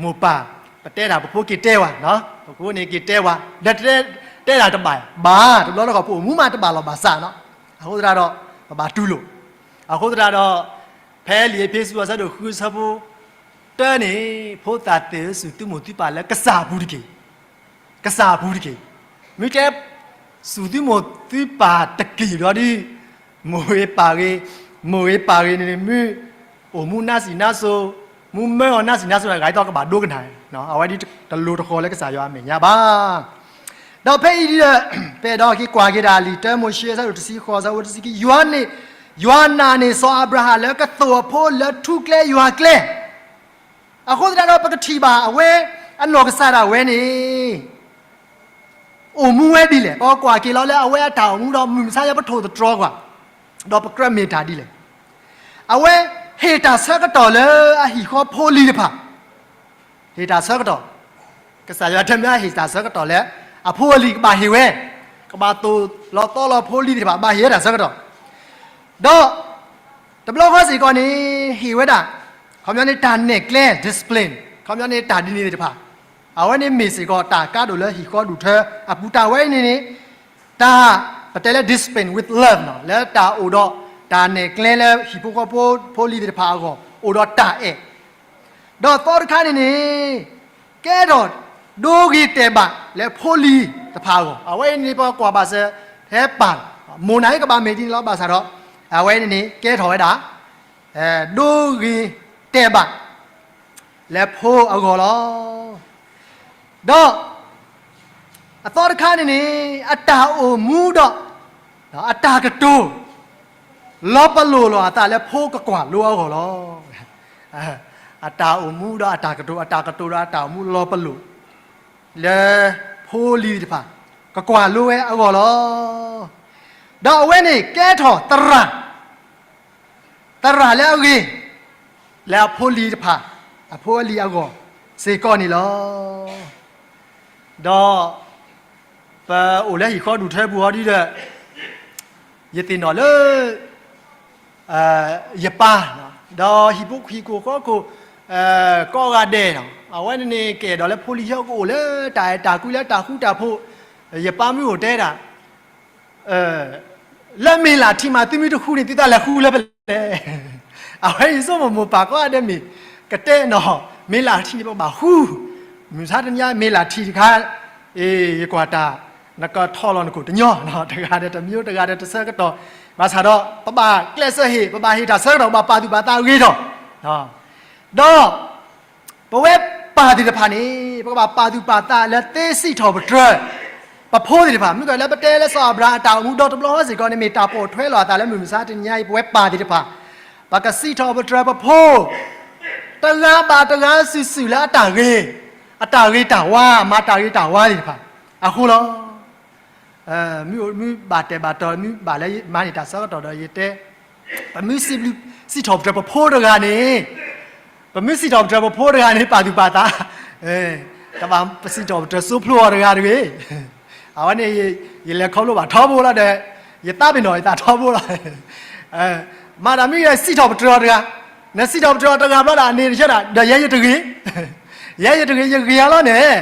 မိၢ်ပၢ်, ပတဲဒၣ်ပဖိက့ၤတဲဝဲ, ပဖိန့ၣ်က့ၤတဲဝဲ, ဒီးတဲဒၣ်တဘၣ်ဘၣ်, တဘျီတခီၣ်ပအိၣ်မူမးတဘၣ်လီၢ်ဘၣ်စးနီၤ, အဃိသတးဒီး ပဘၣ်တူၢ်လိာ်, အဃိသတးဒီး ဖဲလံာ်အ့းဖ့းစူးအဆၢဒိၣ်ဃုဆၢဖိတၢန့ၣ်, ဖိသၣ်သ့ၣ်ဧၢစူၢ်သုမိၢ်သုပၢ်လၢကစၢ်အပူၤတက့ၢ်, ကစၢ်အပူၤတက့ၢ်, မ့ၢ်တဲ စူၢ်သုမိၢ်သုပၢ်တက့ၢ်ဘျီဒ် မိၢ်ဂ့ၤပၢ်ဂ့ၤ, မိၢ်ဂ့ၤပၢ်ဂ့ၤန့ၣ်န့ၣ် မ့ၢ်အိၣ်မူနါစံၣ်နါစိၤ, မူမၢအီၤနါစံၣ်နါစိၤန့ၣ် ဂၤအသီကဘၣ်ဒိကနၣ်, အဝဲဒ်တလိၤတဃီၤလၢကစၢ်ယွၤအမဲာ်ညါဘၣ်. ဒီးဖဲအံၤဒီး ပအဲၣ်ဒိးက့ၤကွၢ်က့ၤဒၣ်လံာ် တၢမိၤၡ့ အဆၢဒိၣ်တဆံဃိး အဆၢဖိတဆံခံ, ယွၤန့ၣ်, ယွၤနာ်န့ၢ်စီၤအၤဘြၤဟၣ်လၢကသိၣ်အဖိလၢထူကျဲယွၤကျဲ အဃိသတးဒီးပကထံၣ်ဘၣ်အဝဲ အနီၢ်ကစၢ်ဒၣ်ဝဲန့ၣ် အိၣ်မူဝဲဒ်လဲၣ်, ပကွၢ်က့ၤလီၤလၢအဝဲအတၢ်အိၣ်မူဒီး မုၢ်မဆါယဲပထိၣ်သတြီၤကွၢ်, ဒီးပကြၢးမ့ၢ်တၢ်ဒ်လဲၣ်. အဝဲဟ့ၣ်တၢ်ဆၢကတီၢ်လၢအဟံၣ်ဃီဖိလံၤတဖၣ်, ဟ့ၣ်တၢ်ဆၢကတီၢ်, ကစၢ်ယွၤတဲမ့ၢ်ဟ့ၣ်တၢ်ဆၢကတီၢ်လၢ အဖိအလံၤကဘၣ်ဟ့ၣ်ဝဲ, ကဘၣ်သိၣ်လီၤသီလီၤဖိလံၤသ့ၣ်တဖၣ် ဘၣ်ဟ့ၣ်ဝဲတၢ်ဆၢကတီၢ်, ဒီး တဘျီဃီစ့ၢ်ကီးန့ၣ် ဟ့ၣ်ဝဲဒၣ် ခီပညီန့ၣ်တၢ်နဲၣ်ကျဲ discipline, ခီပညီန့ၣ်တၢ်ဒ်န့ၣ်သ့ၣ်တဖၣ်, အဝဲန့ၣ်မ့ၢ်စ့ၢ်ကီးတၢ်ကါဒိၣ်လၢဟံၣ်ဃီဒူၣ်ထၢအပူၤ, တၢ်ဝဲအံၤန့ၣ်န့ၣ် တၢ် ပတဲလၢ discipline with love နီၤ, လၢတၢ်အိၣ်ဒီး တၢ်နဲၣ်ကျဲလၢဟံၣ်ဖိဃီဖိ ဖိလံၤသ့ၣ်တဖၣ်အဂီၢ် အိၣ်ဒီးတၢ်အဲၣ် ဒီးသီတခါန့ၣ်န့ၣ် ကဲထီၣ်ဒိဂ့ၤတဲာ်ဘၣ်လၢဖိလံၤတဖၣ်အဂီၢ်, အဝဲအံၤန့ၣ် ပကွၢ်ဘၣ်စၢၤ ဖဲပၢ် မိၢ်နၤအံၤကဘၣ်မ့ၢ်ဒ်န့ၣ်လီၤ, ဘၣ်ဆၣ်ဒီး အဝဲန့ၣ်န့ၣ် ကဲထီၣ်ဝဲဒၣ် ဒိဂ့ၤတဲာ်ဘၣ် လၢဖိအဂီၢ်လီၤ. ဒီး အသီတခါန့ၣ်န့ၣ် အတၢ်အိၣ်မူဒီး အတၢ်ကတိၤ လီၤပလိာ်လီၤအသးလၢဖိကကွၢ်လိအဂီၢ်လီၤ. အတၢ်အိၣ်မူဒီးအတၢ်ကတိၤ, အတၢ်ကတိၤဒီးအတၢ်အိၣ်မူလီၤပလိာ် လၢဖိလံၤတဖၣ် ကကွၢ်လိဝဲအဂီၢ်လီၤ. ဒီးအဝဲန့ၣ်ကဲထီၣ်သရၣ် သရၣ်လၢအဂ့ၤ လၢအဖိလံၤတဖၣ် အဖိအလံၤအဂီၢ်စ့ၢ်ကီးန့ၣ်လီၤ. ဒီး ပအိၣ်လၢဟံၣ်ဃီဒူၣ်ထၢပူၤအီၤဒ်ဒီး ယသ့ၣ်နီၣ်လၢ ယပၢ် ဒီးဟံၣ်ဖိဟံၣ်ခိၣ်ဃီခိၣ် ကိးဂၤဒဲး အဝဲန့ၣ်န့ၣ် ကအဲၣ်ဒိးလၢဖိလံၤဟီကအိၣ်လၢတၢ်အဲၣ်တၢ်ကွံလၢတၢ်ဃူတၢ်ဖိး, ယပၢ်မုၢ်အိၣ်တဲဒၣ် လၢမ့ၤလၢ်ထံမး သုမ့ၢ်တဃူန့ၣ် သုသးလဲၤဃူလၢပလဲၣ်. အဝဲယဆိကမိၣ်မိၢ်ပၢ်ကိးဂၤဒဲးမ့ၢ်ကတဲနီၤ, မ့ၤလၢ်ထံန့ၣ် ပကဘၣ်ဃူ, မုၢ်ဆါတနံၤညါ မ့ၤလၢ်ထံတခါ အ့ ယကွၢ်တၢ် နကထီၣ်လီၤနကိာ်တညီ, တဂၤဒီးတမံၤ တဂၤဒီးတဆၢကတီၢ်, ဘၣ်ဆၣ်ဒီး ပဘၣ်ကျဲးစၢးဟ့ၣ်, ပဘၣ်ဟ့ၣ်တၢ်ဆၢကတီၢ်, ပဘၣ်ပာ်သူၣ်ပာ်သးအဂ့ၤထီၣ် ဒီး ပဝဲပၢ်သ့ၣ်တဖၣ်န့ၣ် ပကဘၣ်ပာ်သူၣ်ပာ်သးလၢသ့စံးထီၣ်ပတြၢၤ ပဖိသ့ၣ်တဖၣ်, မ့ၢ်ကလၢပတဲလၢစီၤအၤဘြၤဟၣ်အတၢ်အိၣ်မူဒီတဘျီစ့ၢ်ကီးန့ၣ် မ့ၢ်တၢ်ပိာ်ထွဲလီၤအသးလၢမုၢ်မဆါတနံၤညါအံၤ ပဝဲပၢ်သ့ၣ်တဖၣ်, ပကစံးထီၣ်ပတြၢၤပဖိ တဂၤဘၣ်တဂၤစုာ်စုာ်လၢအတၢ်ဂ့ၤ, အတၢ်ဂ့ၤတၢ်ဝါ, မၤတၢ်ဂ့ၤတၢ်ဝါသ့ၣ်တဖၣ်အဃိလီၤ. မ့ၢ်အိၣ်မ့ၢ်ဘၣ်တဲာ်ဘၣ်တီၤ မ့ၢ်ဘၣ်လၢမၤန့ၢ်တၢ်ဆၢကတီၢ်ဒီးယတဲ, ပမ့ၢ်စံးထီၣ်ပတြၢၤပဖိတဂၤန့ၣ်, ပမ့ၢ်စံးထီၣ်ပတြၢၤပဖိတဂၤန့ၣ် ပာ်သူၣ်ပာ်သး, တဘၣ်ပစံးထီၣ်ပတြၢၤစိဖျိအီၤတဂၤတဂ့ၤ. အဝဲန့ၣ် ယလဲၤခီဖျိဘၣ်ထီဘိလီၤဒီး ယသးပ့ၤနီၣ်ယသးထီဘိလီၤ. မၤတၢ်မ့ၢ်ယစံးထီၣ်ပတြၢၤအီၤတဂၤ, နစံးထီၣ်ပတြၢၤအီၤတဂၤဘျီဒီး အန့ၣ်တဆၢဒၣ် ဒီးယဲယတဂ့ၤ, ယဲယတဂ့ၤ ယဂ့ၤအါလီၤန့ၣ်,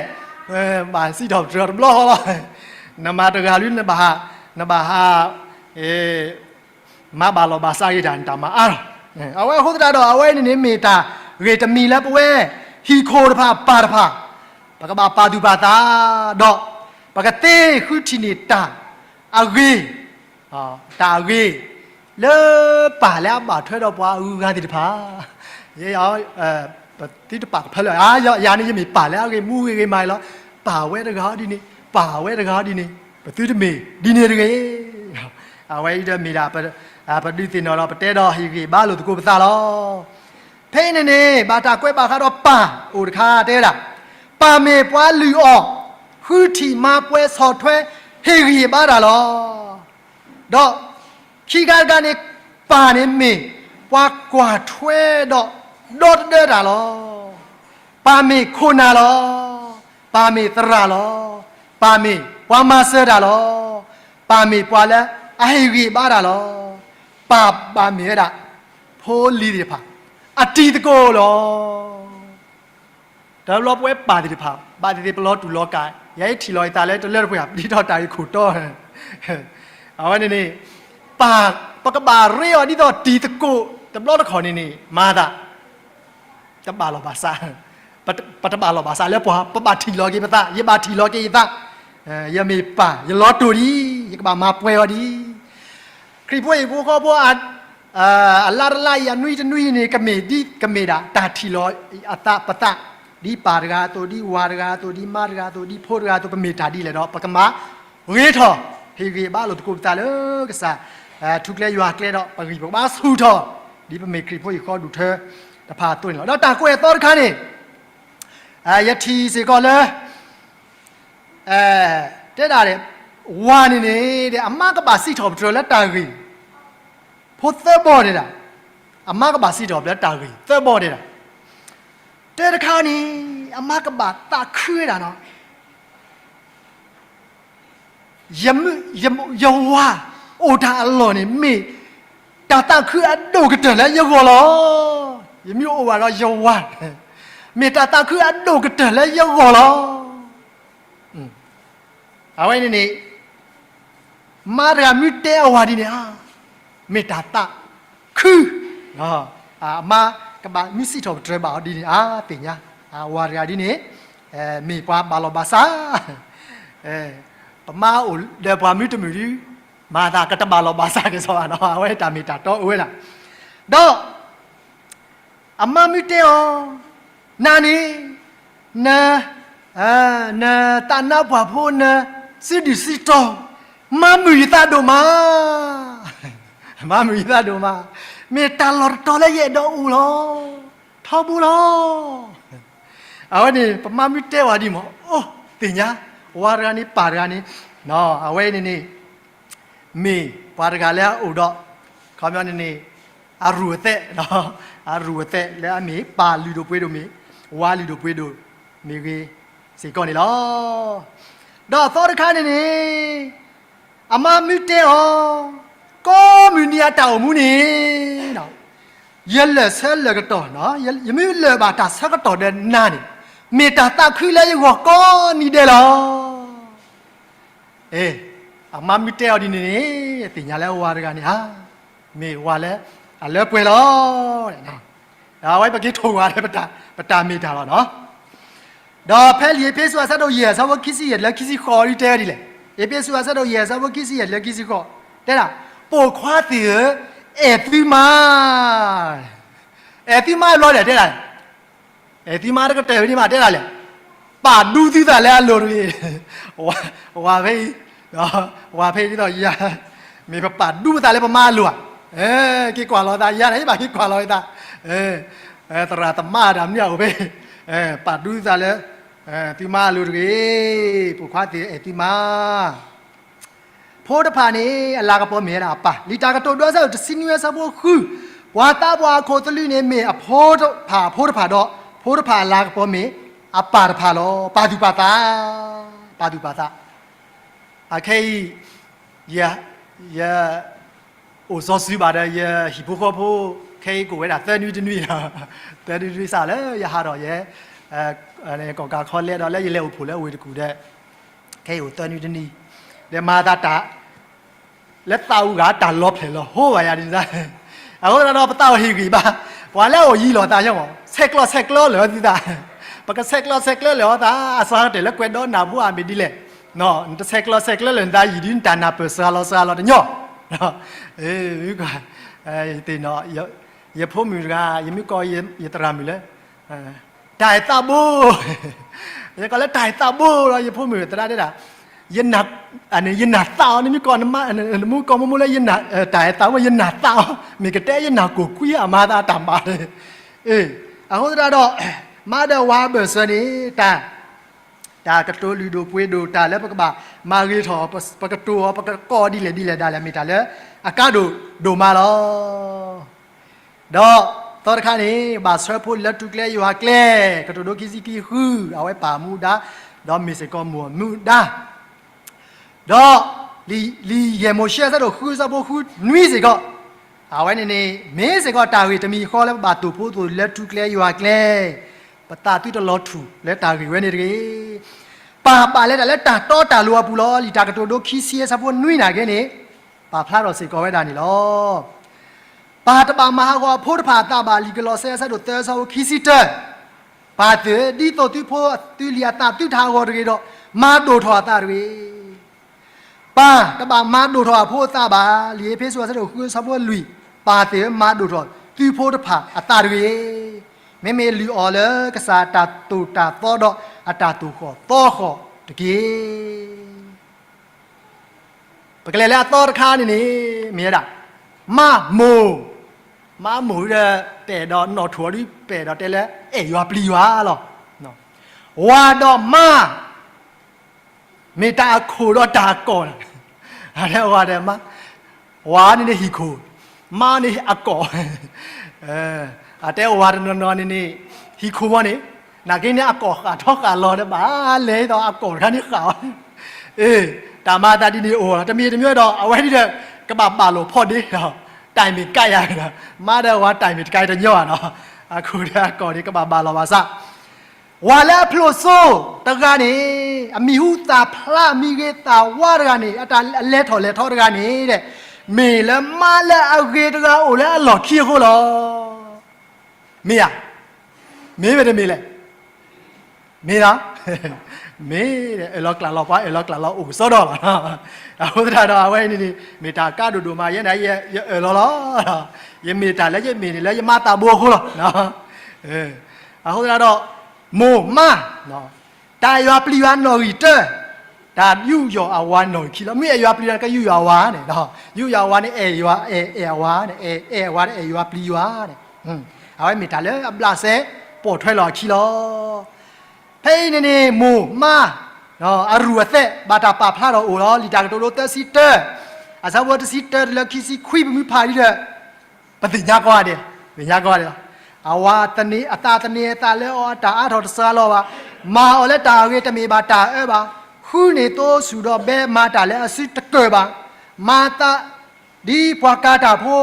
ဘၣ်စံးထီၣ်ပတြၢၤအီၤတဘျီဃီလီၤ. နမၤတဂၤလံ နဘၣ်ဟး, နဘၣ်ဟး မၤဘၣ်လီၢ်ဘၣ်စးဂ့ၤတၢ် နတၢ်မၤအါလီၤ. အဝဲအဃိသတးဒီး အဝဲန့ၣ်န့ၣ်မ့ၢ်တၢ်ဂ့ၢ်တမံၤလၢပဝဲ ဟံၣ်ခိၣ်တဖၣ်ပၢ်တဖၣ် ပကဘၣ်ပာ်သူၣ်ပာ်သး ဒီး ပကသ့ဃုထံၣ်န့ၢ်တၢ်အဂ့ၤ, တၢ်အဂ့ၤ လၢပၢ်လၢအဘၣ်ထွဲဒီးပှၤအဂုၤအဂၤသ့ၣ်တဖၣ် ပသုတပာ်ကဖၢလၢ ယၤန့ၣ်ယမ့ၢ်ပၢ်လၢအဂ့ၤမူဂ့ၤဂ့ၤမးလီၤ. ပၢ်ဝဲတဂၤဒ်န့ၣ်, ပၢ်ဝဲတဂၤဒ်န့ၣ်, ပသုတမ့ၢ်ဒ်န့ၣ်တဂ့ၤ. အဝဲအံၤဒီးမ့ၢ်ဒၣ် ပဒုးသ့ၣ်နီၣ်ဒီးပတဲဒီးဟ့ၣ်ဂံၢ်ဘါလိာ်သကိးပသးလီၤ. ဖဲအံၤန့ၣ်န့ၣ် ဘၣ်တၢ်ကွဲးဘၣ်ဃးဒီးပၢ်အိၣ်တခါတဲဝဲဒၣ်, ပၢ်မ့ၢ်ပှၤလုၢ်အီၣ် ဃုထံၣ်မၤပှဲၤဆီၣ်ထွဲဟ့ၣ်ဂံၢ်ဟ့ၣ်ဘါတၢ်လီၤ. ဒီးခံခါတခါန့ၣ် ပၢ်န့ၣ်မ့ၢ်ပှၤကွၢ်ထွဲဒီးဒီတဒၢတၢ်လီၤ. ပၢ်မ့ၢ်ခိၣ်နၢ်လီၤ. ပၢ်မ့ၢ်သရၣ်လီၤ. ပၢ်မ့ၢ်ပှၤမၤစၢၤတၢ်လီၤ. ပၢ်မ့ၢ်ပှၤလၢအဟ့ၣ်ဂံၢ်ဘါတၢ်လီၤ. ပၢ်ဘၣ်မ့ၢ်ဝဲဒၣ် ဖိလံၤသ့ၣ်တဖၣ် အတံၤသကိးလီၤ. တဘျီပဝဲပၢ်သ့ၣ်တဖၣ် ဘၣ်သ့ၣ်သ့ၣ်ပလီၤတူာ်လီၤကာ် ယဲထံၣ်လီၤယသးလၢတလၢတပှဲၤ ဒ်ထီၣ်တၢ်ဂ့ၢ်ခိၣ်တီ အဝဲန့ၣ်န့ၣ် ပၢ် ပကဘၣ်ရ့အီၤဒ်သိးတံၤသကိး တဘျီတခီၣ်န့ၣ်န့ၣ် မၤသး တဘၣ်လီၢ်ဘၣ်စး, ပတဘၣ်လီၢ်ဘၣ်စးလၢပှၤ ပဘၣ်ထံၣ်လီၤက့ၤပသး ယဘၣ်ထံၣ်လီၤက့ၤယသး, ယမ့ၢ်ပၢ် ယလီၤတိၢ်ဒံး ယကဘၣ်မၤပှဲၤအီၤဒံး. ခရံာ်ဖိဟံၣ်ဖိဃီဖိ အလါတလါအံၤ အနွံတနွံန့ၣ် ကမ့ၢ်ဒ်ကမ့ၢ်ဒၣ်တၢ်ထံၣ်လီၤအသးပသး, ဒ်ပၢ်တဂၤအသိး ဒ်ဝၤတဂၤအသိး ဒ်မါတဂၤအသိး ဒ်ဖိတဂၤအသိး ပမ့ၢ်တၢ်ဒ်လဲၣ်ဒီး ပကမၤဂ့ၤထီၣ် ဟ့ၣ်ဂံၢ်ဘါလိာ်သကိးပသးလၢကစၢ် ထူကျဲယွၤကျဲဒီး ပဂံၢ်ပဘါဆူၣ်ထီၣ် ဒ်ပမ့ၢ်ခရံာ်ဖိဟံၣ်ဃီဒူၣ်ထၢတဖၣ်အသိးန့ၣ်လီၤ. ဒီးတၢ်ကွဲးအသီတခါန့ၣ် ယထံၣ်စ့ၢ်ကီးလၢ တဲဒၣ် ဝၤန့ၣ်န့ၣ် အမါကဘၣ်စံးထီၣ်ပတြၢၤလၢတၢ်ဂ့ၢ် ဖိသၢဘီတဲဒၣ်, အမါကဘၣ်စံးထီၣ်ပတြၢၤလၢတၢ်ဂ့ၢ်သၢဘီတဲဒၣ်, တၢတခါန့ၣ် အမါကဘၣ်သးခုဝဲဒၣ်နီၤ ယဝၤအိၣ်တၢ်အလီၢ်န့ၣ် မ့ၢ်တၢ်သးခုအဒိၣ်ကတၢၢ်လၢယဂီၢ်လီၤ. ယမ့ၢ်အိၣ်ဘၣ်ဒီးယဝၤ မ့ၢ်တၢ်သးခုအဒိၣ်ကတၢၢ်လၢယဂီၢ်လီၤ. အဝဲန့ၣ်န့ၣ် မါတဂၤမ့ၢ်တဲအဝၤဒ်န့ၣ်ဧါ, မ့ၢ်တၢ်သးခု, အမါကဘၣ်မ့ၢ်စံးထီၣ်ပတြၢၤဘၣ်အီၤဒ်န့ၣ်ဧါ, သ့ၣ်ညါ, အဝၤတဂၤဒ်န့ၣ် မ့ၢ်ပှၤဘၣ်လီၢ်ဘၣ်စး, ပမါအိၣ်ဒီးပှၤမုၢ်တမုၢ်ဒု မၤသးကတဘၣ်လီၢ်ဘၣ်စးကစီၣ်ဘၣ်နီၤ, အဝဲတၢ်မ့ၢ်တၢ်တီအိၣ်ဝဲဒၣ်, ဒီး အမါမ့ၢ်တဲအီၤ, နၤန့ၣ်, န, နသးနါပှၢ်ဖိ နစုဒုၣ်စုတီၤ, မၤမုာ်ယသးဒိၣ်မး, မၤမုာ်ယသးဒိၣ်မး, မ့ၢ်တၢ်လီၢ်တတီၤလၢယအဲၣ်ဒိးအိၣ်လီၤ, ထီဘိလီၤ. အဝဲန့ၣ် ပမါမ့ၢ်တဲဝဲဒ်မး အိၣ်သ့ၣ်ညါ, ဝၤတဂၤန့ၣ် ပၢ်တဂၤန့ၣ်, အဝဲန့ၣ်န့ၣ် မ့ၢ်ပှၤတဂၤလၢအအိၣ်ဒီး ခီပညီန့ၣ်န့ၣ် အရူၢ်အသဲး, အရူၢ်အသဲးလၢအမ့ၢ်ပၢ်လုၢ်ဒိၣ်ပှ့ၤဒိၣ်မ့ၢ် ဝၤလုၢ်ဒိၣ်ပှ့ၤဒိၣ်မ့ၢ်ဂ့ၤစ့ၢ်ကီးန့ၣ်လီၤ. ဒီးအသီတခါန့ၣ်န့ၣ် အမါမ့ၢ်တဲအီၤ, ကိးမုၢ်နံၤအတၢ်အိၣ်မူန့ၣ် ယလၢာ်ဆၢလၢာ်ကတီၢ်, ယမ့ၢ်လၢာ်ဘၣ်တၢ်ဆၢကတီၢ်ဒီးနၤန့ၣ် မ့ၢ်တၢ်သးခုလၢယဂီၢ်ကိးနံၤဒဲးလီၤ. အမါမ့ၢ်တဲအီၤဒ်န့ၣ်န့ၣ် သ့ၣ်ညါလၢဝၤတဂၤန့ၣ်ဧါ, မ့ၢ်ဝၤလၢအလၢပှဲၤလီၤ. အဝဲပက့ၤထိၣ်ဝဲလၢ ပတၢ်မ့ၢ်တၢ်လီၤနီၤ. ဒီးဖဲလံာ်အ့းဖ့းစူး အဆၢဒိၣ်ယဲၢ် အဆၢဖိခံဆံယဲၢ်တုၤလၢခံဆံဃိး ဒ်တဲဝဲဒ်လဲၣ်, အ့းဖ့းစူး အဆၢဒိၣ်ယဲၢ် အဆၢဖိခံဆံယဲၢ်တုၤလၢခံဆံဃိး တဲဒၣ်, ပိာ်ခွါသ့ၣ်ဧၢ, အဲၣ်သုမါ, အဲၣ်သုမါဘျီဒီးတဲဒၣ် အဲၣ်သုမါတကတၢၢ်ဝဲဒ်မးတဲဒၣ်လဲၣ်, ပာ်ဒူသုသးလၢအလိၤတဂ့ၤ. ဝၤဖဲအံၤ, ဝၤဖဲအံၤဒ်သိးယၤ, မ့ၢ်ပပာ်ဒူပသးလၢပမါအလိၤဧါ. က့ၤကွၢ်လီၤသးယၤန့ၣ် ဘၣ်က့ၤကွၢ်လီၤသး, သရၣ်သမါတၢ်မနုၤအအိၣ်ဖဲ, ပာ်ဒူသုသးလၢ သုမါအလိၤတဂ့ၤ, ပိာ်ခွါသ့ၣ်အဲၣ်သုမါ ဖိတဖၣ်န့ၣ် အလၤကပီၤမ့ၢ်ဝဲဒၣ်အပၢ်, လံာ်တၢ်ကတိၤဒိ အဆၢဒိၣ်တဆံနွံ အဆၢဖိဃု, ပှၤသးပှၢ်အခိၣ်သလုးန့ၣ် မ့ၢ်အဖိတဖၣ်အဖိတဖၣ်ဒီး ဖိတဖၣ်အလၤကပီၤမ့ၢ်အပၢ်တဖၣ်လီၤ. ပာ်သူၣ်ပာ်သး, ပာ်သူၣ်ပာ်သး. အခဲအံၤ ယ, ယ အိၣ်စီၤစုၤဘၣ်ဒီး ယဟံၣ်ဖိဃီဖိ ခဲအံၤကအိၣ်ဝဲဒၣ်သၢနွံတနွံလီၤ. သၢနွံတနွံစးလၢယဟးထီၣ်ယဲ ကီၣ်ကးခီလဲဒီး လၢယလဲၤအိၣ်ဖှိၣ်လၢဝ့ၢ်တကူၣ်ဒီး ခဲအံၤအိၣ်သၢနွံတနွံ, ဒီးမၤသးတၢ် လၢသးအူဂၤတၢ်လီၤဖျဲၣ်လီၤဟိဝဲယၤဒ်န့ၣ်, အဃိသတးဒီး ပသးအိၣ်ဟ့ၣ်ဂံၢ်ဘါ, ပှၤလၢအအိၣ်ယံၤလီၤသးညီမး ဆဲးကျိးဆဲးကျၢလၢာ်အီၤသုသး, ပကဆဲးကျိးဆဲးကျၢလၢာ်အီၤသး အစှၤကတၢၢ်လၢကွဲးဒီးနၢ်ဟူအမ့ၢ်ဒ်လဲၣ်, နတဆဲးကျိးဆဲးကျၢလၢာ်နသးယံၤဒ် နတၢ်နၢ်ပၢၢ်စှၤလီၤစှၤလီၤတညီ, သ့ၣ်နီၣ်, ယဖိမုၣ်တဂၤ ယမ့ၢ်ကိးယသရၣ်မုၣ်လၢ တၢ်အဲၣ်သးဘိ, ယကိးလၢတၢ်အဲၣ်သးဘိဒီး ယဖိမုၣ်သရၣ်တဲဒၣ်, ယနၢ်သးအီၤ နမ့ၢ်ကိး နမ့ၢ်ကိးမိၢ်မိၢ်လၢ တၢ်အဲၣ်သးဘိ ယနၢ်သးအီၤ မ့ၢ်ကတဲယနၢ်ကိၢ်ကွံအမၤသးတၢ်မၤ, အဃိသတးဒီး မါဒီးဝၤအဘၢၣ်စၢၤန့ၣ် တၢ် တၢ်ကတိၤလုၢ်ဒိၣ်ပှ့ၤဒိၣ် တၢ်လၢပကဘၣ်မၤဂ့ၤထီၣ် ပကတိၤအီၤ ပကကိးအီၤဒ်လဲၣ်ဒ်လဲၣ်ဒၣ်လဲာ် မ့ၢ်တၢ်လၢအကါဒိၣ်ဒိၣ်မးလီၤ. ဒီးသီတခါန့ၣ် ဘၣ်ဆှၢဖိလၢထူကျဲယွၤကျဲ, ကတိၤဒိခံဆံခံဃု, အဝဲပၢ်မူဒါ, ဒီးမ့ၢ်စ့ၢ်ကီးမိၢ်မူဒါ ဒီးလံာ်ယဲၢ်မိၤၡ့အဆၢဒိၣ်ဃုအဆၢဖိဃုနွံစ့ၢ်ကီး, အဝဲန့ၣ်န့ၣ် မ့ၢ်စ့ၢ်ကီးတၢ်ဂ့ၢ်တမံၤဃီလၢပဘၣ်တိာ်ဖိသိၣ်လၢထူကျဲယွၤကျဲ, ပသးသုတလီၤထူၣ်လၢတၢ်ဂ့ၢ်ဝဲန့ၣ်တဂ့ၤ. ပၢ်ဘၣ်လဲၤတၢ်လၢတၢ်တီတၢ်လိၤအပူၤလီၤ. လံာ်တၢ်ကတိၤဒိခံဆံအဆၢဖိနွံနာ်က့န့ၣ် ပာ်ဖျါထီၣ်စ့ၢ်ကီးဝဲဒၣ်န့ၣ်လီၤ. ပၢ်တဘၣ်မၤဟးဂီၤအဖိတဖၣ်အသးဘၣ်. လံာ်ကလီးစဲအဆၢဒိၣ်သၢအဆၢဖိခံဆံတၢ, ပၢ်သ့ၣ်ဧၢ, ဒ်သိးသုဖိသုလံၤအသးသုတဟးဂီၤတဂ့ၤဒီး မၤဒိၣ်ထီၣ်အသးတဂ့ၤ. ပၢ်တဘၣ်မၤဒိၣ်ထီၣ်အဖိအသးဘၣ်. လံာ်အ့းဖ့းစူးအဆၢဒိၣ်ဃုအဆၢဖိလွံၢ်, ပၢ်သ့ၣ်ဧၢ, မၤဒိၣ်ထီၣ်သုဖိတဖၣ်အသးတဂ့ၤ. မ့မ့ၢ်လုၢ်အီၣ်လၢကစၢ်တၢ်သိၣ်တၢ်သီဒီးအတၢ်သိၣ်ဃီၣ်သီဃီၣ်တက့ၢ်. ပကလဲၤလၢအသီတခါန့ၣ်န့ၣ် မ့ၢ်ဝဲဒၣ် မါမိၢ်, မါမိၢ်ဒီး ပအဲၣ်ဒိးနီၣ်ထိၣ်အီၤဒ် ပအဲၣ်ဒိးတဲလၢ အဲၣ်ယွၤပျံၤယွၤလီၤ. ဝၤဒီးမါ မ့ၢ်တၢ်အခိၣ်ဒီးတၢ်အကီၢ်န့ၣ်, အတဲဝၤဒီးမါ, ဝၤန့ၣ်န့ၣ်ဟံၣ်ခိၣ်, မါန့ၣ်အကီၢ်, အတဲဝၤတနီၤနီၤန့ၣ်န့ၣ် ဟံၣ်ခိၣ်မ့ၢ်န့ၣ်, နာ်က့န့ၣ်အကီၢ်ဃၣ်ထီဃၣ်လီၤဒီး ဘၣ်လဲၤဒီးအကီၢ်တခါန့ၣ်ဃၣ်အီၤ, အ့ တၢ်မၤအသးဒ်န့ၣ်အိၣ်လီၤ. တမံၤတမံၤဒီး အဝဲဒ်ဒီး ကဘၣ်ဘၣ်လိာ်ဖီၣ်ဒ့ဒီး တိုင်ပင်ကြရတာ, မါဒီးဝၤတိုင်ပင်တကါတညီဘၣ်နီၤ, အခိၣ်ဒီးအကီၢ်န့ၣ် ကဘၣ်ဘၣ်လိာ်ဘၣ်စး ဝၤလၢအဖျိးစိတဂၤန့ၣ် အမံၤဟူသၣ်ဖျါ မံၤဂ့ၤသးဝါတဂၤန့ၣ် အတၢ်အလဲၤထီၣ်လဲၤထီတဂၤန့ၣ်ဒီး မ့ၢ်လၢမါလၢအဂ့ၤတဂၤအိၣ်လၢအလီၢ်ခံအဃိလီၤ. မ့ၢ်ဧါ, မ့ၢ်ဝဲတမ့ၢ်လဲၣ်, မ့ၢ်လီၤ, မ့ၢ်အၢၣ်လီၤကျၢ်လီၤပှၤ အၢၣ်လီၤကျၢ်လီၤအိၣ်ကစီဒီလီၤ. အဃိသတးဒီး အဝဲန့ၣ်န့ၣ် မ့ၢ်တၢ်ကါဒိၣ်ဒိၣ်မး ယဲန့ၣ် ယအၢၣ်လီၤလီၤ. ယမ့ၢ်တၢ်လၢယမ့ၢ်န့ၣ် လၢယမါသးဘိအဃိလီၤ. အဃိသတးဒီး မိၢ်မါ တၢ်အဲၣ်ယွၤပျံၤယွၤနီၣ်ဂံၢ်တၢ, တၢ်ယူးယီၣ်အဝၤနီၣ်ဂံၢ်ခံလီၤ. မ့ၢ်အဲၣ်ယွၤပျံၤယွၤန့ၣ် ကယူးယီၣ်အဝၤန့ၣ်, ယူးယီၣ်အဝၤန့ၣ် အဲၣ်ယွၤ အဲၣ် အဲၣ်အဝၤန့ၣ် အဲၣ် အဲၣ်အဝၤဒီးအဲၣ်ယွၤပျံၤယွၤန့ၣ်, အဝဲမ့ၢ်တၢ်လၢအဘျးစဲ ပိာ်ထွဲလီၤအခံလီၤ. ဖဲအံၤန့ၣ်န့ၣ် မိၢ်မါ အရူၢ်အသဲး ဘၣ်တၢ်ပာ်ဖျါထီၣ်အိၣ်လီၤ. လံာ်တၢ်ကတိၤဒိသၢဆံတၢ, အဆၢဖိတဆံတၢတုၤလၢခံဆံခွံ ပမ့ၢ်ဖးဒ်ဒီး ပသ့ၣ်ညါကိးဂၤဒဲး, သ့ၣ်ညါကိးဂၤဒဲးလီၤ. အဝၤသန့ၤ အသးသန့ၤအသးလၢအီၤ အတၢ်အါထီၣ်တစှၤလီၤဘၣ်. မၤအီၤလၢတၢ်အဂ့ၤ တမ့ၢ်ဘၣ်တၢ်အၢဘၣ်. ဃုန့ၢ်သိဆူၣ်ဒီးဘဲ မၤတၢ်လၢအစုတကၢၢ်ဘၣ်. မၤသးဒ်ပှၤကၤတၢ်ဖိ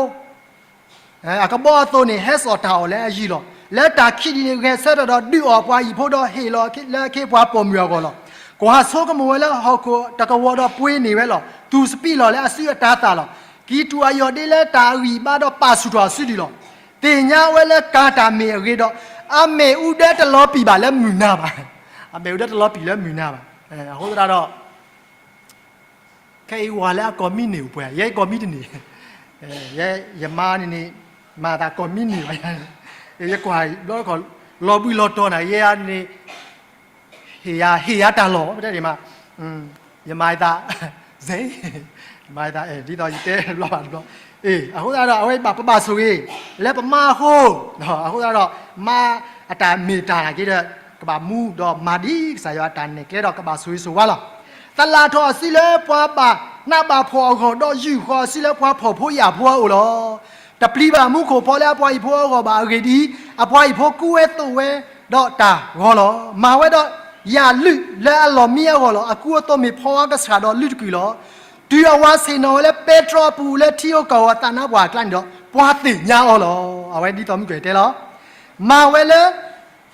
အကဘီအသိးန့ၣ် ဟဲစိာ်တၢ်အီၣ်လၢအယံၤလီၤ. လၢတၢ်ခံးဒံးန့ၣ် ဂဲၤဆၢထၢၣ်ဒီးဒုးအီၣ်ပှၤဟံၣ်ဖိဒီး ဟ့ၣ်လီၤလၢအခ့အပှၤပိာ်မုၣ်အဂီၢ်လီၤ. ကွၢ်ဆိကမိၣ်ဝဲလၢဟီၣ်ခိၣ်တကဝီၤဒီးပှ့ၤန့ၢ်ဝဲလီၤ. သူၣ်စပံးလီၢ်လၢအစုအတၤသၣ်လီၤ. ကံၢ်တူာ်အယီၢ်ဒ့လၢတၢ်ဂံၢ်ဘါဒီးပာ်ဆူၣ်ထီၣ်အစုဒံးလီၤ. သ့ၣ်ညါဝဲလၢကၤတၢ်မ့ၢ်အဂ့ၤဒီး အမ့ၣ်အူဒၢတလီၤပံာ်ဘၣ်လၢမုၢ်နၤဘၣ်. အမ့ၣ်အူဒၢတလီၤပံာ်လၢမုၢ်နၤဘၣ်. အဃိသတးဒီး ခဲအံၤဝၤလၢအကိးမံန့ၢ်အိၣ်ပှဲၤ, ယဲကိးမံတန့ၢ်, ယမါန့ၣ်န့ၣ် မၤသးကိးမံန့ၢ်ဘၣ်, ယကွၢ်ဘျီတခီၣ် လီၤဘှံးလီၤတီၤနၤ ယဲန့ၣ် ဟ့ၣ်ယၤ ဟ့ၣ်ယၤတၢ်လီၢ် ပတဲဒ်မး, ယမၤယသး စ့, ယမၤယသး ဒ်သိးယတဲဘျီဘၣ်တဘျီ, အဃိသတးဒီး အဝဲဘၣ်ပဘၣ်ဆိၣ်ဂ့ၤ လၢပမါအဃိ, အဃိသတးဒီး မါအတၢ်မ့ၢ်တၢ်နာ်က့ဒီး ကဘၣ်မူဒီးမၤဒ်ကစၢ်ယွၤအတၢ်နဲၣ်ကျဲဒီး ကဘၣ်ဆိၣ်ဂ့ၤဆိၣ်ဝါလီၤ. သလၣ်ထီၣ်အစုလၢပှၤဘၣ်နးဘၣ်ဖှီၣ်အဂီၢ် ဒီးယုၢ်ဃီၤအစုလၢပှၤဖှီၣ်ဖိယာ်ဖိအအိၣ်လီၤ. တပျံၤဘၣ်မူခိၣ်ဖီလၢအပှၤဟံၣ်ဖိအဂီၢ်ဘၣ်. အဂ့ၢ်ဒ်အံၤ, အပှၤဟံၣ်ဖိကူဝဲသိးဝဲဒီးတၢ်ဂီၤလီၤ. မၤဝဲဒီးယၣ်လုၢ်လၢအလီၢ်မံအဂီၢ်လီၤ. အကူအသိးမ့ၢ်ဖီဝါကဆှၣ်ဒီးလုၢ်တကုာ်လီၤ. တုၤအဝၤဆ့ၣ်နီၤဝဲလၢပဲတြီအပူၤလၢထံဧိၤကီၢ်ဧိၤအသးနါပှၢ်အကျါန့ၣ်ဒီး ပှၤသ့ၣ်ညါအီၤလီၤ. အဝဲဒ်သိးမုၢ်ကွဲၤတဲလီၤ. မၤဝဲလၢ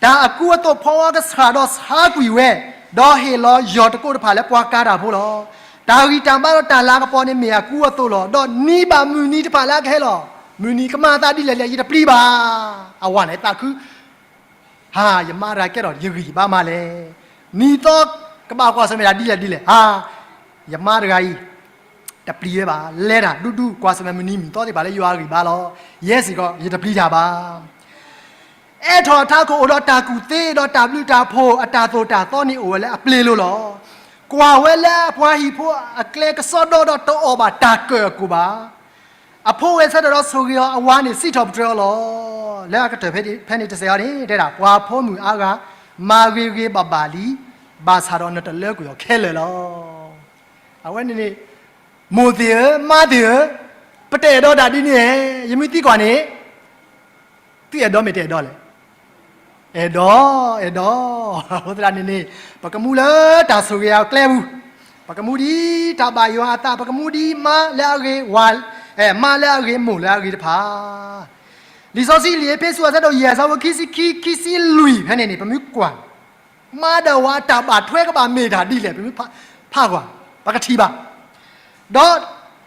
တၢ်အကူအသိးဖီဝါကဆှၣ်ဒီးဆါကွံာ်ဝဲ, ဒီးဟ့ၣ်လီၤယီၢ်တကိးတဖၣ်လၢပှၤကၤတၢ်ဖိလီၤ. တၢ်ဂံၢ်တၢ်ဘါဒီးတၢ်လၤကပီၤန့ၣ်မ့ၢ်အကူအသိးလီၤ. ဒီးနံၤဘၣ်မုၢ်နံၤတဖၣ်လၢအကဟဲလီၤ. မုၢ်နံၤကမၤအသးဒ်လဲၣ်လဲၣ် ယတပျံၤဘၣ်. အဝၤန့ၣ်သးခု ဟါ, ယမါတဂၤကဲထီၣ်ယဂံၢ်ယဘါမးလဲၣ်. နံၤသီကဘၣ်ကွၢ်ဆၢၣ်မဲာ်တၢ်ဒ်လဲၣ်ဒ်လဲၣ်. ဟါ, ယမါတဂၤအံၤ တပျံၤဝဲဘၣ်. လဲၤတၢ်ဒူဒူကွၢ်ဆၢၣ်မဲာ်မုၢ်နံၤမုၢ်သီသ့ၣ်တဖၣ်လၢယွၤအဂံၢ်ဘါလီၤ. ယဲစ့ၢ်ကီး ယတပျံၤတၢ်ဘၣ်. အဲၣ်ထီၣ်အထးခိၣ်အိၣ်ဒီးတၢ်ကူၣ်သ့ဒီးတၢ်ဘျုးတၢ်ဖှိၣ် အတၢ်သိၣ်တၢ်သီန့ၣ်အိၣ်ဝဲလၢအပျ့ၤလိၤလီၤ. ကွၢ်ဝဲလၢအပှၤဟံၣ်ဖိအကျဲကစီဒီဒီးတအီၣ်ဘၣ်တၢ်ကၢၣ်အကိာ်ဘၣ်. အဖိဂဲၤဆၢထၢၣ်ဒီးဆိၣ်ဂ့ၤအီၤ အဝၤန့ၣ်စံးထီၣ်ပတြၢၤအီၤလီၤ. လၢအကတၢၢ်ဖဲန့ၣ် ဖဲန့ၣ်တစဲးအီၤန့ၣ် တဲဒၣ် ပှၤဖိမုၣ်အါဂၤ မၤဂ့ၤဂ့ၤဘၣ်ဘၣ်လံ. ဘၣ်ဆၣ်ဒီးနတလၢကွံာ်အီၤခဲလၢာ်လီၤ. အဝဲန့ၣ်န့ၣ်, မိၢ်သ့ၣ်ဧၢ, မါသ့ၣ်ဧၢ, ပတအဲၣ်ဒိးတၢ်ဒ်န့ၣ်ဧါ, ယမ့ၢ်သံကွၢ်န့ၣ်, သုအဲၣ်ဒိးမ့ၢ်တအဲၣ်ဒိးလဲၣ်. အဲၣ်ဒိး, အဲၣ်ဒိး, အဃိသတးန့ၣ်န့ၣ်, ပကမူလၢတၢ်ဆိၣ်ဂ့ၤအကျဲပူၤ, ပကမူဒ်တၢ်ဘၣ်ယွၤအသး, ပကမူဒ်မါလၢအဂ့ၤ, ဝၤ, မါလၢအဂ့ၤ, မိၢ်လၢအဂ့ၤတဖၣ်. လံာ်စီဆှံလံာ်အ့းဖ့းစူး အဆၢဒိၣ်ယဲၢ် အဆၢဖိခံဆံခံ, ခံဆံလွံၢ်ဖဲန့ၣ်န့ၣ် ပမ့ၢ်ကွၢ်, မါဒီးဝၤအတၢ်ဘၣ်ထွဲကဘၣ်မ့ၢ်တၢ်ဒ်လဲၣ်, ပမ့ၢ်ဖးကွၢ်, ပကထံၣ်ဘၣ်, ဒီး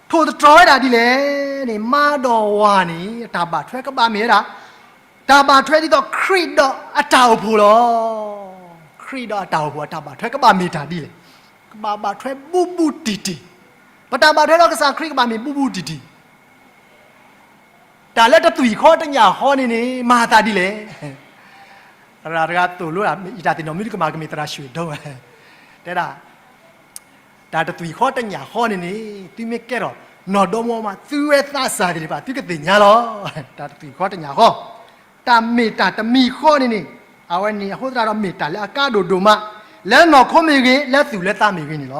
ထိၣ်သတြီၤဝဲဒၣ်ဒ်လဲၣ်န့ၣ်, မါဒီးဝၤန့ၣ် အတၢ်ဘၣ်ထွဲကဘၣ်မ့ၢ်ဝဲဒၣ်, တၢ်ဘၣ်ထွဲဒ်သိးခရံာ်ဒီးအတၢ်အိၣ်ဖှိၣ်လီၤ. ခရံာ်ဒီးအတၢ်အိၣ်ဖှိၣ်အတၢ်ဘၣ်ထွဲကဘၣ်မ့ၢ်တၢ်ဒ်လဲၣ်, ကဘၣ်ဘၣ်ထွဲဘူးဘူးတံၢ်တံၢ်, ပတၢ်ဘၣ်ထွဲဒီးကစၢ်ခရံာ်ကဘၣ်မ့ၢ်ဘူးဘူးတံၢ်တံၢ် တၢ်လၢတသွံၣ်ဃီတညၣ်ဃီန့ၣ်န့ၣ် မၤအသးဒ်လဲၣ်. သရၣ်တဂၤသိၣ်လိဒၣ် ယတၢ်သ့ၣ်နီၣ်မနုၤတကမၣ် ကမ့ၢ်သရၣ်ရွှ့ၣ်ဒိ, တဲဒၣ်, တၢ်တသွံၣ်ဃီတညၣ်ဃီန့ၣ်န့ၣ် သုမ့ၢ်ကဲထီၣ်နီၢ်ဒီမါမး သုဝဲသးစၢ်သ့ၣ်တဖၣ် သုကသ့ၣ်ညါလီၤ. တၢ်တသွံၣ်ဃီတညၣ်ဃီ, တၢ်မ့ၢ်တၢ်တမံၤဃီန့ၣ်န့ၣ်, အဝဲန့ၣ်အဃိသတးဒီးမ့ၢ်တၢ်လၢအကါဒိၣ်ဒိၣ်မး, လၢနီၢ်ခိမ့ၢ်ဂ့ၤ, လၢသူၣ်လၢသးမ့ၢ်ဂ့ၤန့ၣ်လီၤ.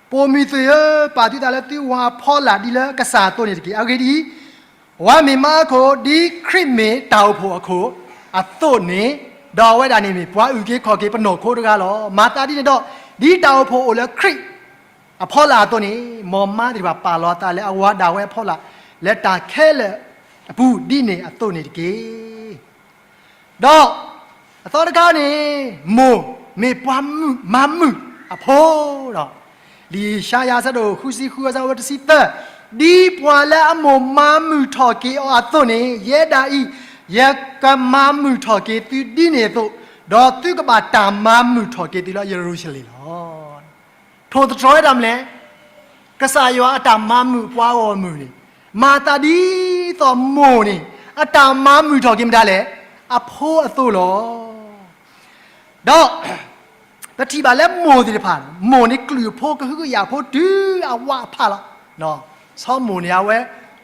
ပိာ်မုၣ်သ့ၣ်ဧၢ, ပာ်သုသးလၢသုဝၤအဖီလာ်ဒ်လၢကစၢ်အသိးန့ၣ်တက့ၢ်. အဂ့ၢ်ဒ်အံၤ, ဝၤမ့ၢ်မါအခိၣ်, ဒ်ခရံာ်မ့ၢ်တၢ်အိၣ်ဖှိၣ်အခိၣ်အသိးန့ၣ်, ဒီးအဝဲဒၣ်န့ၣ်မ့ၢ်ပှၤအုၣ်က့ၤခီၣ်က့ၤပနီၢ်ခိတဂၤလီၤ. မၤသးဒ်န့ၣ်ဒီး, ဒ်တၢ်အိၣ်ဖှိၣ်အိၣ်လၢခရံာ်အဖီလာ်အသိးန့ၣ်, မ်မါသ့ၣ်တဖၣ်ပာ်လီၤအသးလၢအဝၤဒၣ်ဝဲအဖီလာ်, လၢတၢ်ခဲလၢာ်အပူၤ ဒ်န့ၣ်အသိးန့ၣ်တက့ၢ်. ဒီးအသီတခါန့ၣ်, မိၢ်မ့ၢ်ပှၤမၤမုာ်အဖိဒီး, လံာ်ယၡါယၤအဆၢဒိၣ်ဃုဆံဃု အဆၢဖိတဆံသၢ, ဒ်ပှၤလၢအမိၢ်မၤမုာ်ထီၣ်က့ၤအီၤအသိးန့ၣ်, ယဲဒၣ်အံၤ, ယကမၤမုာ်ထီၣ်က့ၤသုဒ်န့ၣ်အသိး, ဒီးသုကဘၣ်တၢ်မၤမုာ်ထီၣ်က့ၤသုလၢယရူၤၡလ့ၣ်လီၤ. ထိၣ်သတြီၤဝဲဒၣ်မနုၤလဲၣ်, ကစၢ်ယွၤအတၢ်မၤမုာ်ပှၤဂီၢ်မုၢ်န့ၣ်, မၤသးဒ်သိးမိၢ်န့ၣ်, အတၢ်မၤမုာ်ထီၣ်က့ၤမတၤလဲၣ်, အဖိအသိးလီၤ. ဒီးပထံၣ်ဘၣ်လၢမိၢ်သ့ၣ်တဖၣ်, မိၢ်န့ၣ်ကလုၢ်အဖိကဟုကယာ်ဖိတုၤအဝးအဖးလီၤ. စီၤမိၢ်န့ၣ် အဝဲ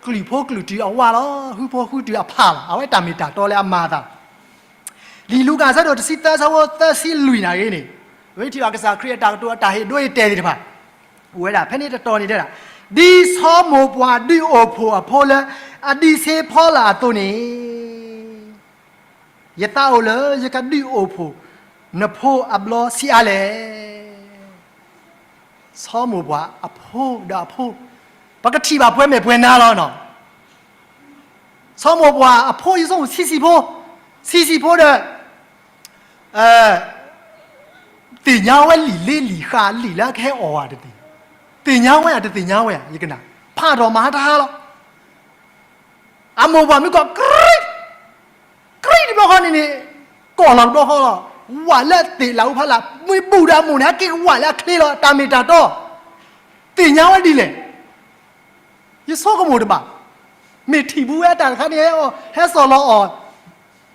ကလုၢ်ဖိကလုၢ်တုၤအဝးလီၤ, ဟုဖိဟုတုၤအဖးလီၤ. အဝဲတၢ်မ့ၢ်တၢ်တီလၢအမၤအသးလီၤ. လံာ်လူၤကၣ်အဆၢဒိၣ်တဆံသၢ အဆၢဖိသၢဆံလွံၢ်နာ်ဂ့ၤန့ၣ်, ပထံၣ်ဘၣ်ကစၢ်ခရံာ်အတၢ်ကတိၤအတၢ်ဟ့ၣ်ဒိဟ့ၣ်တဲာ်သ့ၣ်တဖၣ်, အိၣ်ဝဲဒၣ်ဖဲန့ၣ်တတီၤန့ၣ်တဲဒၣ်, ဒ်စီၤမိၢ်ပှၢ်ဒုးအိၣ်ဖှိၣ်အဖိလၢအဒံးဆ့ဖီလာ်အသိးန့ၣ်, ယသးအိၣ်လၢယကဒုးအိၣ်ဖှိၣ်နဖိအဘျီဆံးအါလဲၣ်. စီၤမိၢ်ပှၢ်အဖိဒီးအဖိ, ပကထံၣ်ဘၣ်ပှဲၤမဲာ်ပှဲၤနါလီၤနီၤ. စီၤမိၢ်ပှၢ်အဖိယဆိကမိၣ်ဆံးဆံးဖိ, ဆံးဆံးဖိဒီး သ့ၣ်ညါဝဲလံာ်လ့လံာ်ဃးလံာ်လၢအကဟဲအီၣ်ဝဲတသ့ၣ်, သ့ၣ်ညါဝဲဧါတသ့ၣ်ညါဝဲဧါ ယကနၣ်, ဖးထီၣ်မၤဟါတဟါလီၤ. အမိၢ်ပှၢ်မ့ၢ်ကီၢ်ကြံ, ကြံတဘျီဃီန့ၣ်န့ၣ်, ကိးလီၤတဘျီဃီလီၤ. ဝးလၢသ့ၣ်လၢအူဖးလၢ်, မ့ၢ်ဘူးဒီးအမိၢ်န့ၣ် ဟဲက့ၤဝးလၢအချ့လီၤ. တၢ်မ့ၢ်တၢ်တီ, သ့ၣ်ညါဝဲဒ်လဲၣ်. ယဆိကမိၣ်တဘၣ်, မ့ၢ်ထံၣ်ဘူးဝဲအတၢ်တခါန့ၣ် ဟဲစီၤလီၤအီၣ်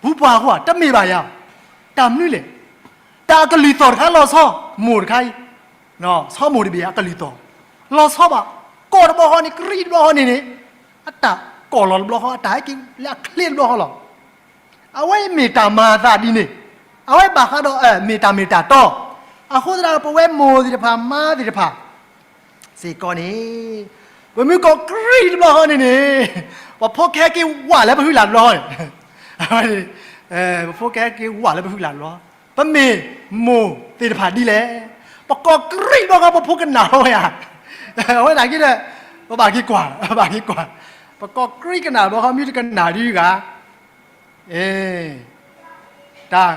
ဘူးပှၢ်အဃိဧါ, တမ့ၢ်ဘၣ်ယၤ, တၢ်မနုၤလဲၣ်. တၢ်အကလုၢ်သီၣ်တခါလီၤဆီ, မိၢ်တခါအံၤ, ဆီမိၢ်တဘ့ၣ်အကလုၢ်သီၣ်, လီၤဆီဘၣ်, ကိးတဘျီဃီန့ၣ် ကြံတဘျီဃီန့ၣ်န့ၣ်, အတၢ်ကိးလီၤတဘျီဃီ အတၢ်ဟဲက့ၤလၢအချ့တဘျီဃီလီၤ. အဝဲမ့ၢ်တၢ်မၤအသးဒ်န့ၣ်, အဝဲဘၣ်ဃးဒီးမ့ၢ်တၢ်မ့ၢ်တၢ်တီ, အဃိသတးဒီးပဝဲမိၢ်သ့ၣ်တဖၣ်မါသ့ၣ်တဖၣ် စ့ၢ်ကီးန့ၣ်, ပမ့ၢ်ကိးကြံတဘျီဃီန့ၣ်န့ၣ်, ပဖိကဟဲက့ၤဝးလၢပဟုလၢ်တဘျီဃီန့ၣ်, ပဖိကဟဲက့ၤဝးလၢပဟုလၢ်တဘျီဃီ, ပမ့ၢ်မိၢ်သ့ၣ်တဖၣ်ဒ်လဲၣ်. ပကိးကြံတဘျီဃီ ပဖိကနၣ်ဝဲဧါ, အဝဲဒၣ်က့ဒီး, ပဘၣ်က့ၤကွၢ်, ပဘၣ်က့ၤကွၢ်, ပကိးကြံကနၣ်တဘျီဃီ မ့ၢ်တကနၣ်ဒံးဂၤ တၢ်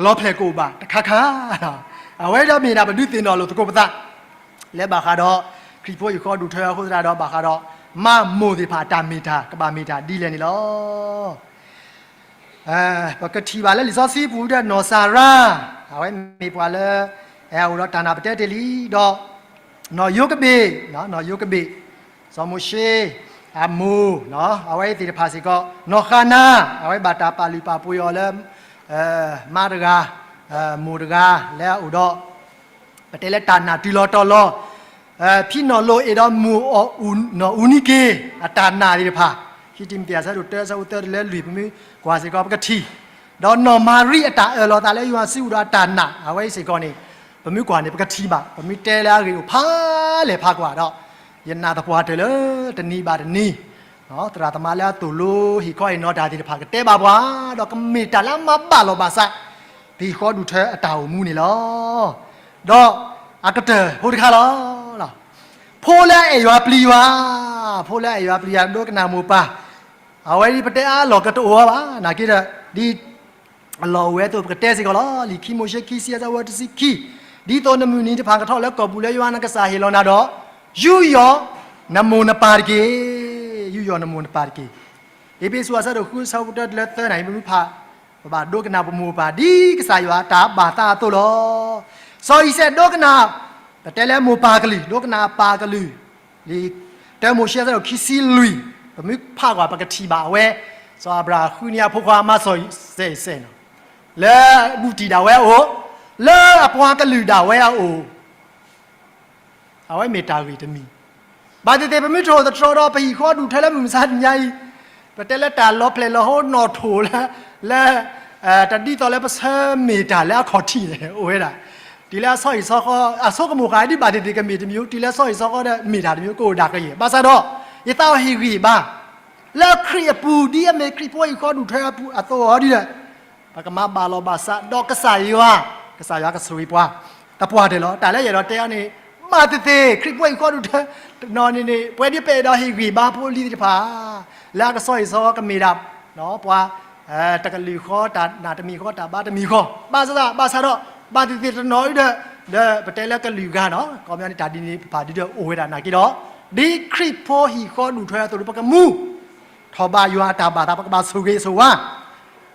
လီၤဖျဲၣ်ကအိၣ်ဘၣ်တခါခါ, အဝဲဒၣ်မ့ၢ်ဒၣ်ပဒုးသ့ၣ်နီၣ်လိာ်သကိးပသး, လၢဘၣ်ဃးဒီး ခရံာ်ဖိအံၤဃီဒူၣ်ထၢအဃိသတးဒီး ဘၣ်ဃးဒီး မါမိၢ်သ့ၣ်တဖၣ်အတၢ်မ့ၢ်တၢ် ကဘၣ်မ့ၢ်တၢ်ဒ်လဲၣ်န့ၣ်လီၤ. ပကထံၣ်ဘၣ်လၢလံာ်စီဆှံပူၤဒီးနီၢ်စၤရါ, အဝဲမ့ၢ်ပှၤလၢ အိၣ်ဒီးတၢ်နာ်ပတဲတ့ၢ်လံ, ဒီး နီၢ်ယိၤကဘ့ၣ်, နီၢ်ယိၤကဘ့ၣ်, စီၤမိၤၡ့, အမိၢ်, အဝဲသ့ၣ်တဖၣ်စ့ၢ်ကီး, နီၢ်ဃၤနၤ, အဝဲဘၣ်တၢ်ပာ်လုၢ်ပာ်ပှ့ၤအီၤလၢ မါတဂၤ, မိၢ်တဂၤလၢအအိၣ်ဒီး ပတဲလၢတၢ်နာ်တုၤလီၤတီၤလီၤ, ဖံနီၣ်လိၣ်အဲၣ်ဒိးမိၢ်အီၣ်နီၢ်အူနံက့ၤ အတၢ်နာ်သ့ၣ်တဖၣ်, ခံတံၤမသ့း အဆၢဒိၣ်တၢ အဆၢဖိသၢတုၤလၢလွံၢ် ပမ့ၢ်ကွၢ်စ့ၢ်ကီး ပကထံၣ် ဒီးနီၢ်မၤရံအတၢ်အၢၣ်လီၤသးလၢယွၤစုပူၤဒီးအတၢ်နာ် အဝဲအံၤစ့ၢ်ကီးန့ၣ် ပမ့ၢ်ကွၢ်န့ၣ် ပကထံၣ်ဘၣ်, ပမ့ၢ်တဲလၢအဂ့ၢ်အိၣ်ဖးလဲၢ်ဖးကွၢ်ဒီး ယနာ်သပှၢ်တၢၢ်လၢတနံၤဘၣ်တနံၤ သရၣ်သမါလၢအသိၣ်လိဟ့ၣ်ခီဟ့ၣ်နီၤတၢ်သ့ၣ်တဖၣ်ကတဲဘၣ်ပှၤ, ဒီးကမ့ၢ်တၢ်လၢအမၤဘၣ်လီၤဘၣ်စး ပဟံၣ်ဃီဒူၣ်ထၢအတၢ်အိၣ်မူန့ၣ်လီၤ. ဒီးအကတၢၢ်ဖိတခါလီၤ. ဖိလၢအအဲၣ်ယွၤပျံၤယွၤ, ဖိလၢအအဲၣ်ယွၤပျံၤယွၤဒိကနၣ်မိၢ်ပၢ်, အဝဲဒ်ပတဲအါလီၢ်ကတအိၣ်အီၤဘၣ်, နာ်က့ဒီး ဒ်အလီၢ်အိၣ်ဝဲအသိး ပကတဲစ့ၢ်ကီးလီၤ. လံာ်ခံမိၤၡ့ခံဆံအဆၢဖိတဆံခံ, ဒ်သိးနမုၢ်နံၤတဖၣ်ကထီၣ်လၢကီၢ်ပူၤလၢယွၤနကစၢ်ဟ့ၣ်လီၤနၤဒီး, ယူးယီၣ်နမိၢ်နပၢ်တက့ၢ်. ယူးယီၣ်နမိၢ်နပၢ်တက့ၢ်. အ့းဖ့းစူးအဆၢဒိၣ်ဃုအဆၢဖိတၢတုၤလၢသၢန့ၣ် ပမ့ၢ်ဖး, ပဘၣ်ဒိကနၣ်ပမိၢ်ပၢ်ဒ်ကစၢ်ယွၤအတၢ်ဘၣ်သးအသိးလီၤ. စီၤအံၤစဲးဒိကနၣ်, ပတဲလၢမိၢ်ပၢ်ကလုၢ်, ဒိကနၣ်အပၢ်ကလုၢ်, လံာ်တၢမိၤၡ့အဆၢဒိၣ်ခံဆံလွံၢ်, ပမ့ၢ်ဖးကွၢ်ပကထံၣ်ဘၣ်အဝဲ, စီၤအၤဘြၤဟၣ်ဃုန့ၢ်အဖိခွါမၤစီၤအံၤစဲးန့ၣ်, လၢအဘူးတံၢ်ဒၣ်ဝဲအအိၣ်, လၢအပှၤကလုာ်ဒၣ်ဝဲအအိၣ် အဝဲမ့ၢ်တၢ်ဂ့ၢ်တမံၤ, ဘၣ်သ့ၣ်သ့ၣ်ပမ့ၢ်တအိၣ်သတြီၤဒီးပဟံၣ်ဃီဒူၣ်ထၢလၢမုၢ်မဆါတနံၤအံၤ, ပတဲလၢတၢ်လီၤဖျဲၣ်လီၤဟိနီၣ်ထိၣ်လၢ, လၢ, တဒ်သိးလၢပဆၢမ့ၢ်တၢ်လၢအခီၣ်ထံးန့ၣ် အိၣ်ဝဲဒၣ်, တုၤလၢအဆီဟံၣ်ဆီဃီ အဆိကမိၣ်ဃာ်ဒ်ဘၣ်သ့ၣ်သ့ၣ်ကမ့ၢ်တမံၤ, တုၤလၢဆီဟံၣ်ဆီဃီဒီးမ့ၢ်တၢ်တမံၤ ကအိၣ်ဒၣ်ကယဲၢ်, ဘၣ်ဆၣ်ဒီး, ယသးအိၣ်ဟ့ၣ်ဂံၢ်ဘါ, လၢခရံာ်အပူၤဒ်အမ့ၢ်ခရံာ်ဖိဟံၣ်ဃီဒူၣ်ထၢအပူၤအသိးအီၤဒ်ဒီး ပကမၤဘၣ်လီၤဘၣ်စးဒီးကစၢ်ယွၤ, ကစၢ်ယွၤကဆိၣ်ဂ့ၤပှၤ, သပှၢ်တၢၢ်လီၤ. တၢ်လၢယအဲၣ်ဒိးတဲအီၤန့ၣ်, ဘၣ်သ့ၣ်သ့ၣ် ခရံာ်ဖိဟံၣ်ဃီဒူၣ်ထၢ, တနီၤန့ၣ်န့ၣ် ပဝဲဒ်ပအဲၣ်ဒိးဟ့ၣ်ဂံၢ်ဘါဖိလံၤသ့ၣ်တဖၣ်, လၢအကဆီဟံၣ်ဆီဃီကမ့ၢ်ဒၣ်, ပှၤ, တကလုာ်ဃီတၢ်နာ်တမံၤဃီတၢ်ဘါတမံၤဃီ, ဘၣ်ဆၣ်, ဘၣ်ဆၣ်ဒီး, ဘၣ်သ့ၣ်သ့ၣ်တနီၤအံၤဒီး, ဒီးပတဲလၢကလုာ်ဂၤနီၤ, ကီမန့ၣ်တၢ်ဒ်န့ၣ်တဖၣ်ဒ်ဒီးအိၣ်ဝဲဒၣ်နာ်က့ဒီး, ဒ်ခရံာ်ဖိဟံၣ်ဃီဒူၣ်ထၢအသိးဒီး ပကမူ ထီၣ်ဘၣ်ယွၤအတၢ်ဘၣ်သး ပကဘၣ်ဆိၣ်ဂ့ၤဆိၣ်ဝါ,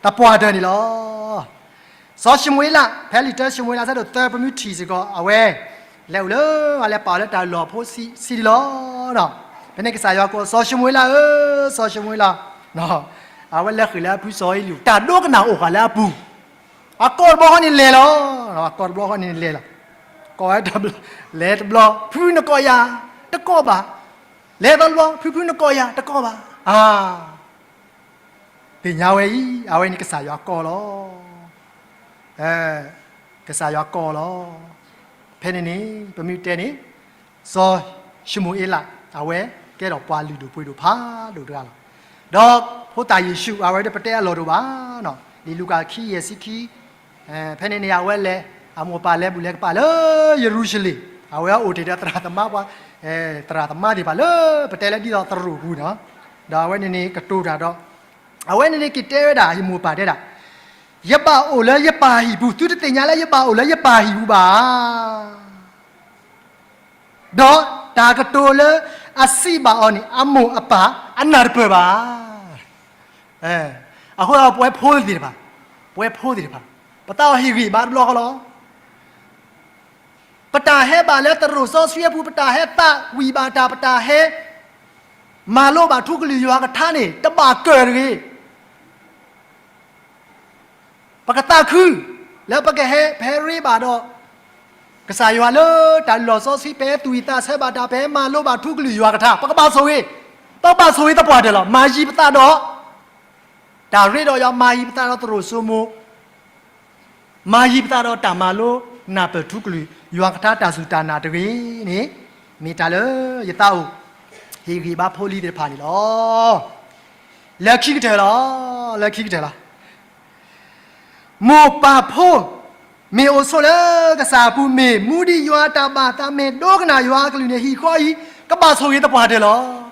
သပှၢ်တၢၢ်န့ၣ်လီၤ. စီၤၡမူၤအ့လး, ဖဲလံာ်တၢၡမူၤအ့လး ဆၢဒိၣ်သၢ ပမ့ၢ်ထံၣ်စ့ၢ်ကီး အဝဲ, လဲၤအိၣ်လၢ, အလဲၤပာ်အီၤလၢတၢ်လီၢ်ဖိဆံးဆံးဒ်လီၤ. ဖဲန့ၣ်ကစၢ်ယွၤကိး စီၤၡမူၤအ့လးဧၢ, စီၤၡမူၤအ့လး, အဝဲလဲၤဃုာ်လၢအဖုစီၤအ့လံ, တၢ်ဒိကနၣ်အိၣ်ဃာ်လၢအပူၤ, အကိးတဘျီဃီန့ၣ်လဲၤလီၤ, အကိးတဘျီဃီန့ၣ်လဲၤလီၤ, ကိးဝဲတဘျီ, လဲၤတဘျီ, ဖုနကိးယၤ, တကိးဘၣ်, လဲၤတဘျီ, ဖုဖုနကိးယၤ, တကိးဘၣ်, အါ သ့ၣ်ညါဝဲအံၤ, အဝဲန့ၣ်ကစၢ်ယွၤကိးလီၤ. ကစၢ်ယွၤကိးလီၤ. ဖဲန့ၣ်န့ၣ် ပမ့ၢ်တဲန့ၣ်, စီၤၡမူၤအ့လး, အဝဲကဲထီၣ်ပှၤလုၢ်ဒိၣ်ပှ့ၤဒိၣ်ဖးဒိၣ်တဂၤလီၤ. ဒီးဖိသၣ်ယ့ၣ်ၡူး အဝဲဒၣ်ပတဲအလီၢ်တအိၣ်ဘၣ်, လံာ်လူၤကၣ်ခံ ယဲၢ်ဆံခံ, ဖဲန့ၣ်န့ၣ် အဝဲလဲၤ, အမိၢ်ပၢ်လဲၤဘူၣ်လဲၤကပာ်လၢယရူၤၡလ့ၣ်, အဝဲအိၣ်တ့ၢ်ဒီးသရၣ်သမါပှၤ, သရၣ်သမါသ့ၣ်တဖၣ်လၢပတဲလၢဒ်သိးသရိာ်ပူၤန့ၣ်, ဒီးအဝဲန့ၣ်န့ၣ်ကတိၤတၢ်ဒီး, အဝဲန့ၣ်န့ၣ်က့ၤတဲဝဲဒၣ် ယမိၢ်ပၢ်တဲဒၣ်, ယဘၣ်အိၣ်လၢယပၢ်ဟံၣ်ပူၤ, သုတသ့ၣ်ညါလၢယဘၣ်အိၣ်လၢယပၢ်ဟံၣ်ပူၤဘၣ်ဧါ. ဒီးတၢ်ကတိၤလၢအစံးဘၣ်အီၤန့ၣ် အမိၢ်အပၢ်အနၢ်တပၢၢ်ဘၣ်. အဃိဒီးပဝဲဖိသ့ၣ်တဖၣ်, ပဝဲဖိသ့ၣ်တဖၣ်, ပသးအိၣ်ဟ့ၣ်ဂံၢ်ဘါတဘျီဃီလီၤ. ပတၢ်ဟဲဘၣ်လၢသရိာ်စီဆှံအပူၤ, ပတၢ်ဟဲသးဝံၣ်ဘၣ်တၢ်, ပတၢ်ဟဲမၤလိဘၣ်ထူကလုာ်ယွၤကထါန့ၣ် တဘၣ်ကၢၢ်တဂ့ၤ. ပကသးခုလၢပကဟဲဖဲရ့ဘၣ်ဒီး ကစၢ်ယွၤလၢတၢ်လုၢ်လီၢ်စီဆှံ, ပဟဲသူၣ်ဝံၣ်သးဆၢဘၣ်တၢ်, ပဟဲမၤလိဘၣ်ထူကလုာ်ယွၤကထါ, ပကဘၣ်ဆိၣ်ဂ့ၤ, ပကဘၣ်ဆိၣ်ဂ့ၤသပှၢ်တၢၢ်လီၤ. မၤယံၤပသးဒီးတၢ်ရ့ဒီးယွၤ, မၤယံၤပသးဒီးသရိာ်စိမိၤ, မၤယံၤပသးဒီးတၢ်မၤလိနၢ်ပၢၢ်ထူကလုာ် ယွၤကထါတၢ်စူၢ်တၢ်နာ်တဂ့ၤန့ၣ်, မ့ၢ်တၢ်လၢယသးအိၣ်ဟ့ၣ်ဂံၢ်ဘါဖိလံၤသ့ၣ်တဖၣ်န့ၣ်လီၤ. လၢခံကတၢၢ်လီၤ, လၢခံကတၢၢ်လီၤ. မိၢ်ပၢ်ဖိ မ့ၢ်အိၣ်ဆိးလၢကစၢ်အပူၤ, မ့ၢ်မူဒံးယွၤအတၢ်ဘၣ်သး, မ့ၢ်ဒိကနၣ်ယွၤအကလုၢ်န့ၣ် ဟံၣ်ဃီအံၤ ကဘၣ်ဆိၣ်ဂ့ၤသပှၢ်တၢၢ်လီၤ.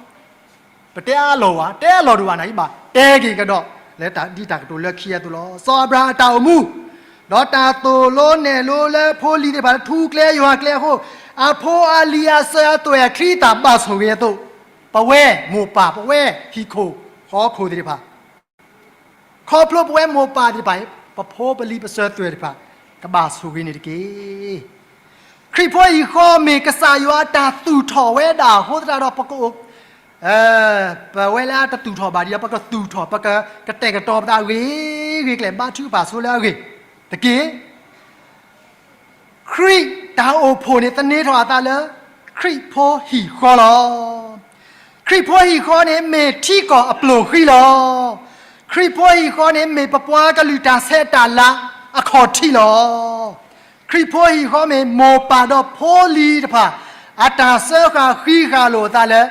ပတဲအါလီၤဝဲ, တဲအါလီၤဒိၣ်ဝဲနၤအံၤဘၣ်, တဲက့ၤကဒီး လၢဒ်တၢ်ကတိၤလၢခံအသိးလီၤ. စီၤအၤဘြၤဟၣ်အတၢ်အိၣ်မူ, ဒီးတၢ်သိၣ်လိနဲၣ်လိလၢဖိလံၤသ့ၣ်တဖၣ်လၢထူကျဲယွၤကျဲအဃိ, အဖိအလံၤအစၢၤအသွဲၣ်အချံအသၣ်ဘၣ်ဆိၣ်ဂ့ၤအသိး, ပဝဲမိၢ်ပၢ်, ပဝဲဟံၣ်ခိၣ်ဃီခိၣ်သ့ၣ်တဖၣ် ခီဖျိပဝဲမိၢ်ပၢ်သ့ၣ်တဖၣ်, ပဖိပလံၤပစၢၤသွဲၣ်တဖၣ် ကဘၣ်ဆိၣ်ဂ့ၤန့ၣ်တက့ၢ်. ခရံာ်ဖိဟံၣ်ဃီမ့ၢ်ကစၢ်ယွၤအတၢ်သူၣ်ထီၣ်ဝဲဒၣ်အဃိသတးဒီး ပကအိၣ်, ပဝဲလၢအတသူၣ်ထီၣ်ဘၣ်ဒံးဒီး ပကသူၣ်ထီၣ်, ပကကတဲာ်ကတီၤပသးဂ့ၤဂ့ၤကျဲၣ် ဘါထုကဖၣ်ဆိလၢအဂ့ၢ်တက့ၢ်. ခရံာ်တၢ်အိၣ်ဖှိၣ်န့ၣ် သန့ၤထီၣ်အသးလၢ ခရံာ်ဖိဟံၣ်ဃီလီၤ. ခရံာ်ဖိဟံၣ်ဃီန့ၣ် မ့ၢ်ထံကီၢ်အပျိၢ်ဃံလီၤ. ခ ခရံာ်ဖိဟံၣ်ဃီန့ၣ် မ့ၢ်ပပှၤကလုာ်တၢ်ဆဲးတၢ်လၤအခီၣ်ထံးလီၤ. ခရံာ်ဖိဟံၣ်ဃီမ့ၢ်မိၢ်ပၢ်ဒီးဖိလံၤတဖၣ် အတၢ်စၢဃာ်ဃံးဃာ်လိာ်အသးလၢ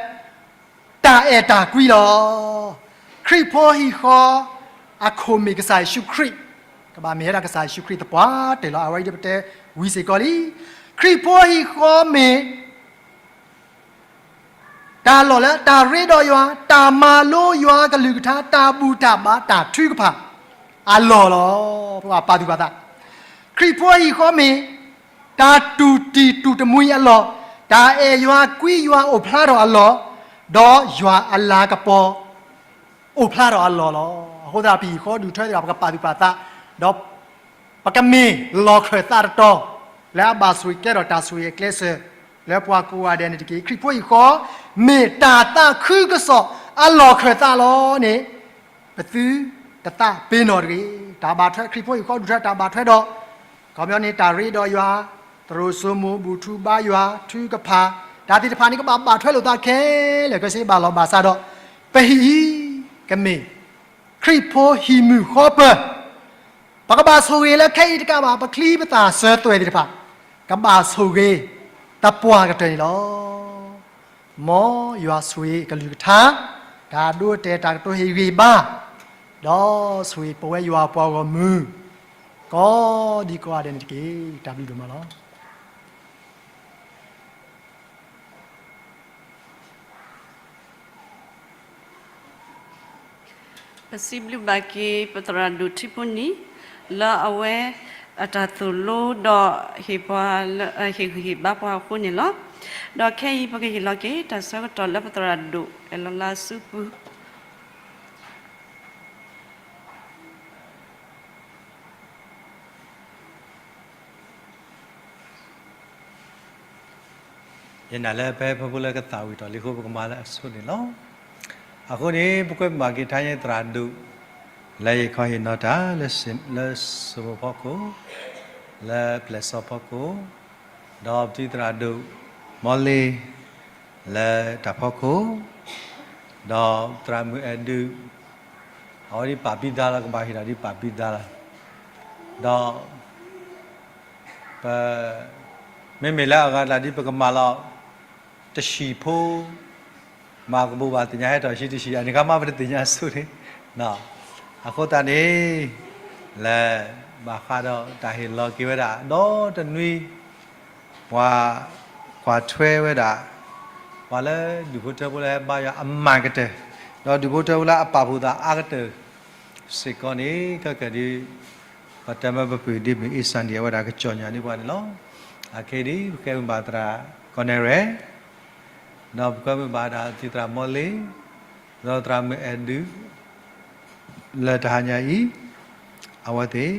တၢ်အဲၣ်တၢ်ကွံလီၤ. ခရံာ်ဖိဟံၣ်ဃီ အခိၣ်မ့ၢ်ကစၢ်ယ့ၣ်ၡူးခရံာ်, ကဘၣ်မ့ၢ်ဝဲဒၣ်ကစၢ်ယ့ၣ်ၡူးခရံာ်သပှၢ်တၢၢ်လီၤ. အဝဲအံၤဒ်ပတဲဝံၤစ့ၢ်ကီးလံ. ခရံာ်ဖိဟံၣ်ဃီမ့ၢ် တၢ်လီၢ်လၢတၢ်ရ့ဒီးယွၤ, တၢ်မၤလိယွၤကလုၢ်ကထါ, တၢ်ဘူၣ်တၢ်ဘါ, တၢ်ထုကဖၣ်အလီၢ်လီၤ. ပကပာ်သူၣ်ပာ်သး, ခရံာ်ဖိဟံၣ်ဃီမ့ၢ် တၢ်တူၢ်တံၢ်တူၢ်တမှံၤအလီၢ်, တၢ်အဲၣ်ယွၤကွံယွၤအိၣ်ဖျါထီၣ်အလီၢ်, ဒီးယွၤအလၤကပီၤ အိၣ်ဖျါထီၣ်အလီၢ်လီၤ. အဃိသတး ပဟံၣ်ဃီဒူၣ်ထၢသ့ၣ်တဖၣ် ပကပာ်သူၣ်ပာ်သး, ဒီးပကမ့ၢ်လီၢ်ခၢၣ်သးတတီၤ လၢအဘၣ်ဆိၣ်ဂ့ၤကဲထီၣ်တၢ်ဆိၣ်ဂ့ၤအကျဲစၢၤ လၢပှၤကိးဂၤဒဲးန့ၣ်တက့ၢ်. ခရံာ်ဖိဟံၣ်ဃီ မ့ၢ်တၢ်သးခုကစီၣ်အလီၢ်ခၢၣ်သးလီၤန့ၣ် ပသုတသးပ့ၤနီၣ်တဂ့ၤ. တၢ်ဘၣ်ထွဲ ခရံာ်ဖိဟံၣ်ဃီဒူၣ်ထၢတၢ်ဘၣ်ထွဲဒီး ခီပညီန့ၣ် တၢ်ရ့ဒီးယွၤ, သရိာ်စိမိၤ, ဘူၣ်ထူဘါယွၤ, ထုကဖၣ်, တၢ်သ့ၣ်တဖၣ်န့ၣ် ကဘၣ်ဘၣ်ထွဲလိာ်သးခဲလၢာ်ခဲဆ့ဘၣ်လီၤ. ဘၣ်ဆၣ်ဒီး ပဟံၣ်အံၤ ကမ့ၢ် ခရံာ်ဖိဟံၣ်မုၢ်ဃီပၢၤ, ပကဘၣ်ဆိၣ်ဂ့ၤလၢခဲအံၤတကးဘၣ် ပချံပသၣ်စၢၤသွဲၣ်သ့ၣ်တဖၣ် ကဘၣ်ဆိၣ်ဂ့ၤသပှၢ်ကတၢၢ်န့ၣ်လီၤ. မ်ယွၤဆိၣ်ဂ့ၤကလုၢ်ကထါ, တၢ်ဒိတဲာ်တၢ်ကတိၤဟ့ၣ်ဂံၢ်ဘါ, ဒီးဆိၣ်ဂ့ၤပဝဲယွၤပှၤဂီၢ်မုၢ် ကိးဒံကိးဂၤဒဲးန့ၣ်တက့ၢ်. တၢ်ဘျုးဒိၣ်မးလီၤ. ပစံးဘျုးဘၣ်က့ၤ ပသရၣ်ဒိၣ်ထံဖိနံၤ လၢအဝဲအတၢ်သိၣ်လိဒီး ဟ့ၣ်ပှၤလၢ ဟ့ၣ်ဂံၢ်ဟ့ၣ်ဘါပှၤအဃိန့ၣ်လီၤ. ဒီးခဲအံၤ ပကဟ့ၣ်လီၤက့ၤ တၢ်ဆၢကတီၢ်လၢပသရၣ်ဒိၣ်အဲၣ်လီၤလါစုပူၤ ယနာ်လၢပဟဲဖၢဖှိၣ်လၢကသးဝံၣ်တီၢ်လံအဃိ ပကမၤလၢအဆိန့ၣ်လီၤ. အဃိန့ၣ် ပကွဲမုာ်ဘၣ်က့ၤထါညါသရၣ်ဒိၣ် လၢယခီဟ့ၣ်နီၤတၢ် လၢစိမိၤဖီခိၣ်, လၢပျဲၢ်စီဖီခိၣ်, ဒီးပတံၤသရၣ်ဒိၣ် မီလ့ၤ လၢတၢ်ဖီခိၣ်, ဒီးသရၣ်မုၣ်အဲၣ်ဒုး အဝဲဒ်ပာ်ဘံၣ်ဒါလီၤ ကဘၣ်ဟ့ၣ်ဒီးဒ်ပာ်ဘံၣ်ဒါလီၤ. ဒီး ပ မ့မ့ၢ်လၢအဂၤတၢ်ဒ်ပကမၤလီၤ တဆံးဖိ မၤကဘိးဘၣ်သ့ၣ်ညါဟဲထီၣ်ဆံတဆံး အန့ၣ်ခါမးပတသ့ၣ်ညါဆိန့ၣ်, အဃိသတးန့ၣ် လၢ ဘၣ်ဃးဒီးတၢ်ဟ့ၣ်လီၤက့ၤဝဲဒၣ် ဒီတနွံ ပှၤကွၢ်ထွဲဝဲဒၣ် ပှၤလၢဒူၣ်ဖိထၢဖိလၢဟဲဘါယွၤအမၤကတၢၢ်, ဒီးဒူၣ်ဖိထၢဖိလၢအပာ်ဖှိၣ်သးအါကတၢၢ် စ့ၢ်ကီးန့ၣ် ခဲကၢၣ်ဒ် ပှၤတမၢပပုၢ်ဒ်မ့ၢ်အ့စၣ်ဒံၣ်အဝဲဒၣ်ကစီၣ်ညါန့ၢ်ပှၤန့ၣ်လီၤ. အခဲအံၤဒ် ပကဲမုၢ်ဘၣ်သရၣ်ကီၢ်နဲၣ်ရဲၣ်, ဒီးပကဲမုၢ်ဘၣ်ဒၣ်တံၤသရၣ်မီလ့ၤ, ဒီးသရၣ်မုၣ်အဲၣ်ဒုး လၢတဟါညါအံၤ အဝဲသ့ၣ်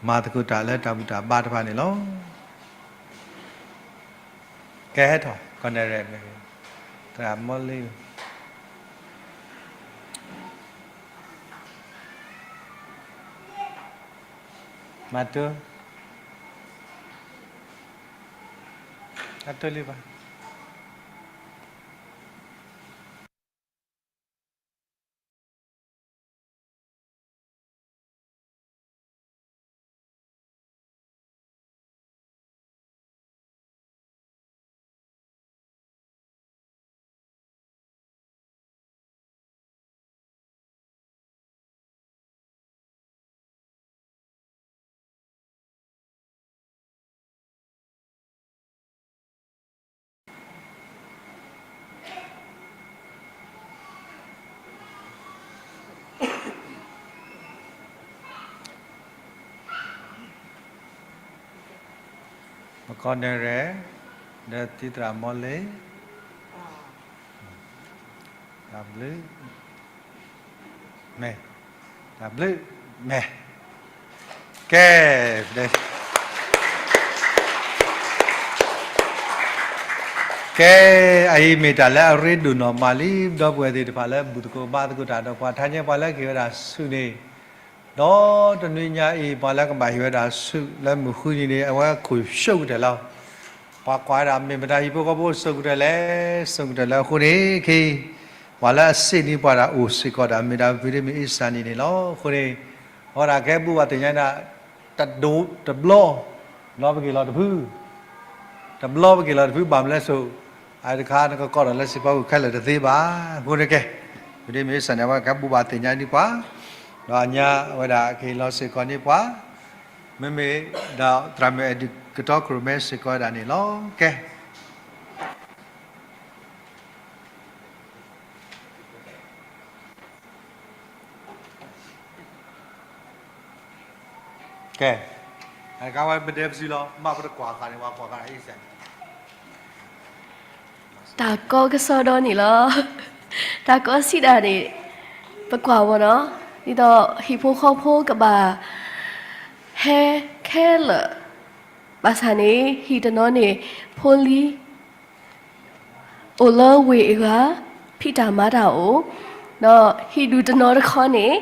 မၤသကိးတၢ်လၢတၢ်ဘူၣ်တၢ်ဘါတဖၣ်န့ၣ်လီၤ. ကဲဟဲထီၣ် ကီၢ်နဲၣ်ရဲၣ် သရၣ်မီလ့ၤ မၤတိ, အတိလံဘၣ်.ပကီၢ်နဲၣ်ရဲၣ် ဒီးတံၤသရၣ်မီလ့ၤ တၢ်ဘျုး, မ့ၢ်, တၢ်ဘျုး, မ့ၢ်, ကဲ, ကဲ, အအံၤမ့ၢ်တၢ်လၢအရ့ဒိၣ်နီၢ်မးလံ ဒီပုၢ်ဝဲၢ်သ့ၣ်တဖၣ်လၢဘူၣ်သကိးဘါသကိးတၢ်ဒီးပှၤ ထါညါပှၤလၢကဟ့ၣ်ဝဲဒၣ်ဆူၣ်န့ၣ်, ဒီးတနွံညါအံၤ ပှၤလၢကဘၣ်ဟ့ၣ်ဝဲဒၣ်ဆူၣ်လၢမုၢ်ဃုနံၤန့ၣ် အဝဲခိၣ်ဆိကတၢၢ်လီၤ. ပှၤကွၢ်ဝဲဒၣ်မ့ၢ်မတၤဟံၣ်ဖိဃီဖိဆိကတၢၢ်လဲၣ်, ဆိကတၢၢ်လၢအဃိန့ၣ် ခဲအံၤ ပှၤလၢအစ့ၣ်န့ၢ်ပှၤဒၣ်အိၣ်စ့ၢ်ကီးဒၣ် မ့ၢ်ဒၣ်ဖုဒ့မုၣ်အ့ၣ်စၢ်နံၣ်န့ၣ်လီၤ. အဃိန့ၣ် အဝဲဒၣ်ကဟဲဘူၣ်ဘၣ်သ့ၣ်ညါဒၣ် တဒိးတဘျီ လီၤပက့ၤလီၤတဖု တဘျီပက့ၤလီၤတဖု ဘၣ်မနုၤလဲၣ်ဆိ အတခါနကကိးဒီးလၢစံးဖီခိၣ်ခဲလၢာ်တသ့ဘၣ်. အဃိန့ၣ်ကဲ ဖုဒ့မုၣ်အ့ၣ်စၢ်န့ၣ် အဝဲကဟဲဘူၣ်ဘၣ်သ့ၣ်ညါန့ၢ်ပှၤ ဒီးအညါအဝဲဒၣ်ကဟ့ၣ်လီၤစ့ၢ်ကီးန့ၢ်ပှၤ မ့မ့ၢ်ဒီးသရၣ်မုၣ်အဲၣ်ဒိးကတီကရိၣ်မဲစ့ၢ်ကီးဝဲဒၣ်န့ၣ်လီၤ. ကဲ ကဲ အကဝဲပဒဲပစုလီၤ မ့ၢ်ပတကွၢ်ဃာ်န့ၣ် ပှၤကွၢ်ဃာ်အ့ၣ်စၢ်န့ၣ် တၢ်ကီကစီဒီန့ၣ်လီၤ. တၢ်ကီစံးဒၣ်န့ၣ် ပကွၢ်ဝဲနီၤ ဒ်သိးဟံၣ်ဖိဃီဖိကဘၣ် ဟဲခဲလၢာ် ဘၣ်ဆၣ်န့ၣ် ဟံၣ်တနီၤန့ၣ် ဖိလံၤ အိၣ်လၢဝ့ၢ်အဂၤ ဖံးတၢ်မၤတၢ်အိၣ်, ဒီးဟံၣ်ဒူၣ်တနီၤတခီန့ၣ်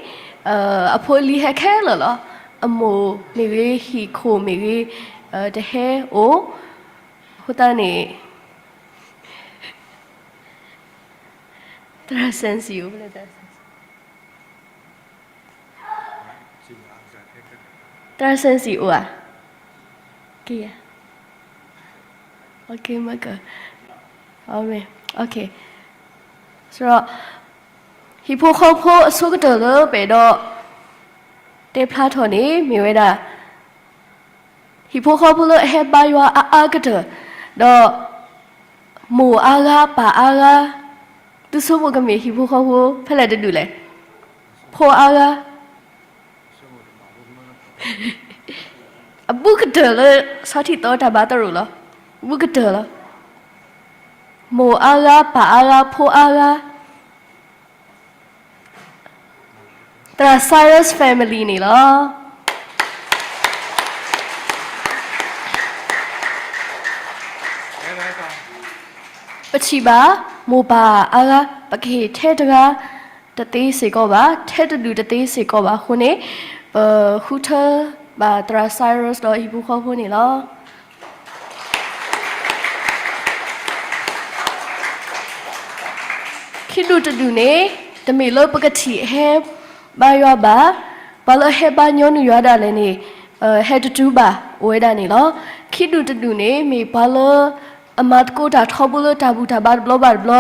အဖိအလံၤဟဲခဲလၢာ်လီၤ. အမိၢ်မ့ၢ်ဂ့ၤ ဟံၣ်ခိၣ်မ့ၢ်ဂ့ၤ တဟဲအိၣ်, အဃိသတးန့ၣ် သရၣ်စဲၣ်စံၣ်အိၣ် သရၣ်စဲၣ်စံၣ်အိၣ်ဧါ, က့ၤဧါ, ဆိုတော့ ဟံၣ်ဖိဃီဖိအဆိကတၢၢ်လၢပအဲၣ်ဒိး တဲဖျါထီၣ်န့ၣ် မ့ၢ်ဝဲဒၣ် ဟံၣ်ဖိဃီဖိလၢအဟဲဘါယွၤအါအါကတၢၢ်, ဒီး မိၢ်အါဂၤ ပၢ်အါဂၤ, သုဆိကမိၣ်ကမ့ၢ်ဟံၣ်ဖိဃီဖိ ဖဲလဲၣ်တဒူၣ်လဲၣ်, ဖိအါဂၤ, အဘူးကတၢၢ်လၢ ဆီထံၣ်သီတၢ်ဘါသရိာ်လီၤ, ဘူးကတၢၢ်လီၤ, မိၢ်အါဂၤ ပၢ်အါဂၤ ဖိအါဂၤ သရၣ် Cyrus family န့ၣ်လီၤ. ပထံၣ်ဘၣ် မိၢ်ပၢ်အါဂၤ ပကဟ့ၣ်ထဲတဂၤတသ့စ့ၢ်ကီးဘၣ်, ထဲတဒူၣ်တသ့စ့ၢ်ကီးဘၣ်အဃိန့ၣ် ပဃုထၢဘၣ်သရၣ် Cyrus ဒီးဟံၣ်ဖိဃီဖိန့ၣ်လီၤ. ခံဒူၣ်တဒူၣ်န့ၣ် တမ့ၢ်လၢပကထံၣ်ဟဲဘါယွၤဘၣ်, ပှၤလၢအဟဲဘါညီနုၢ်ယွၤဒၣ်လဲာ်န့ၣ် ဟဲတတုၤဘၣ်အိၣ်ဝဲဒၣ်န့ၣ်လီၤ. ခံဒူၣ်တဒူၣ်န့ၣ် မ့ၢ်ပှၤလၢအမၤသကိးတၢ်ထီဘိလၢတၢ်ဘူၣ်တၢ်ဘါတဘျီဘၣ်တဘျီ,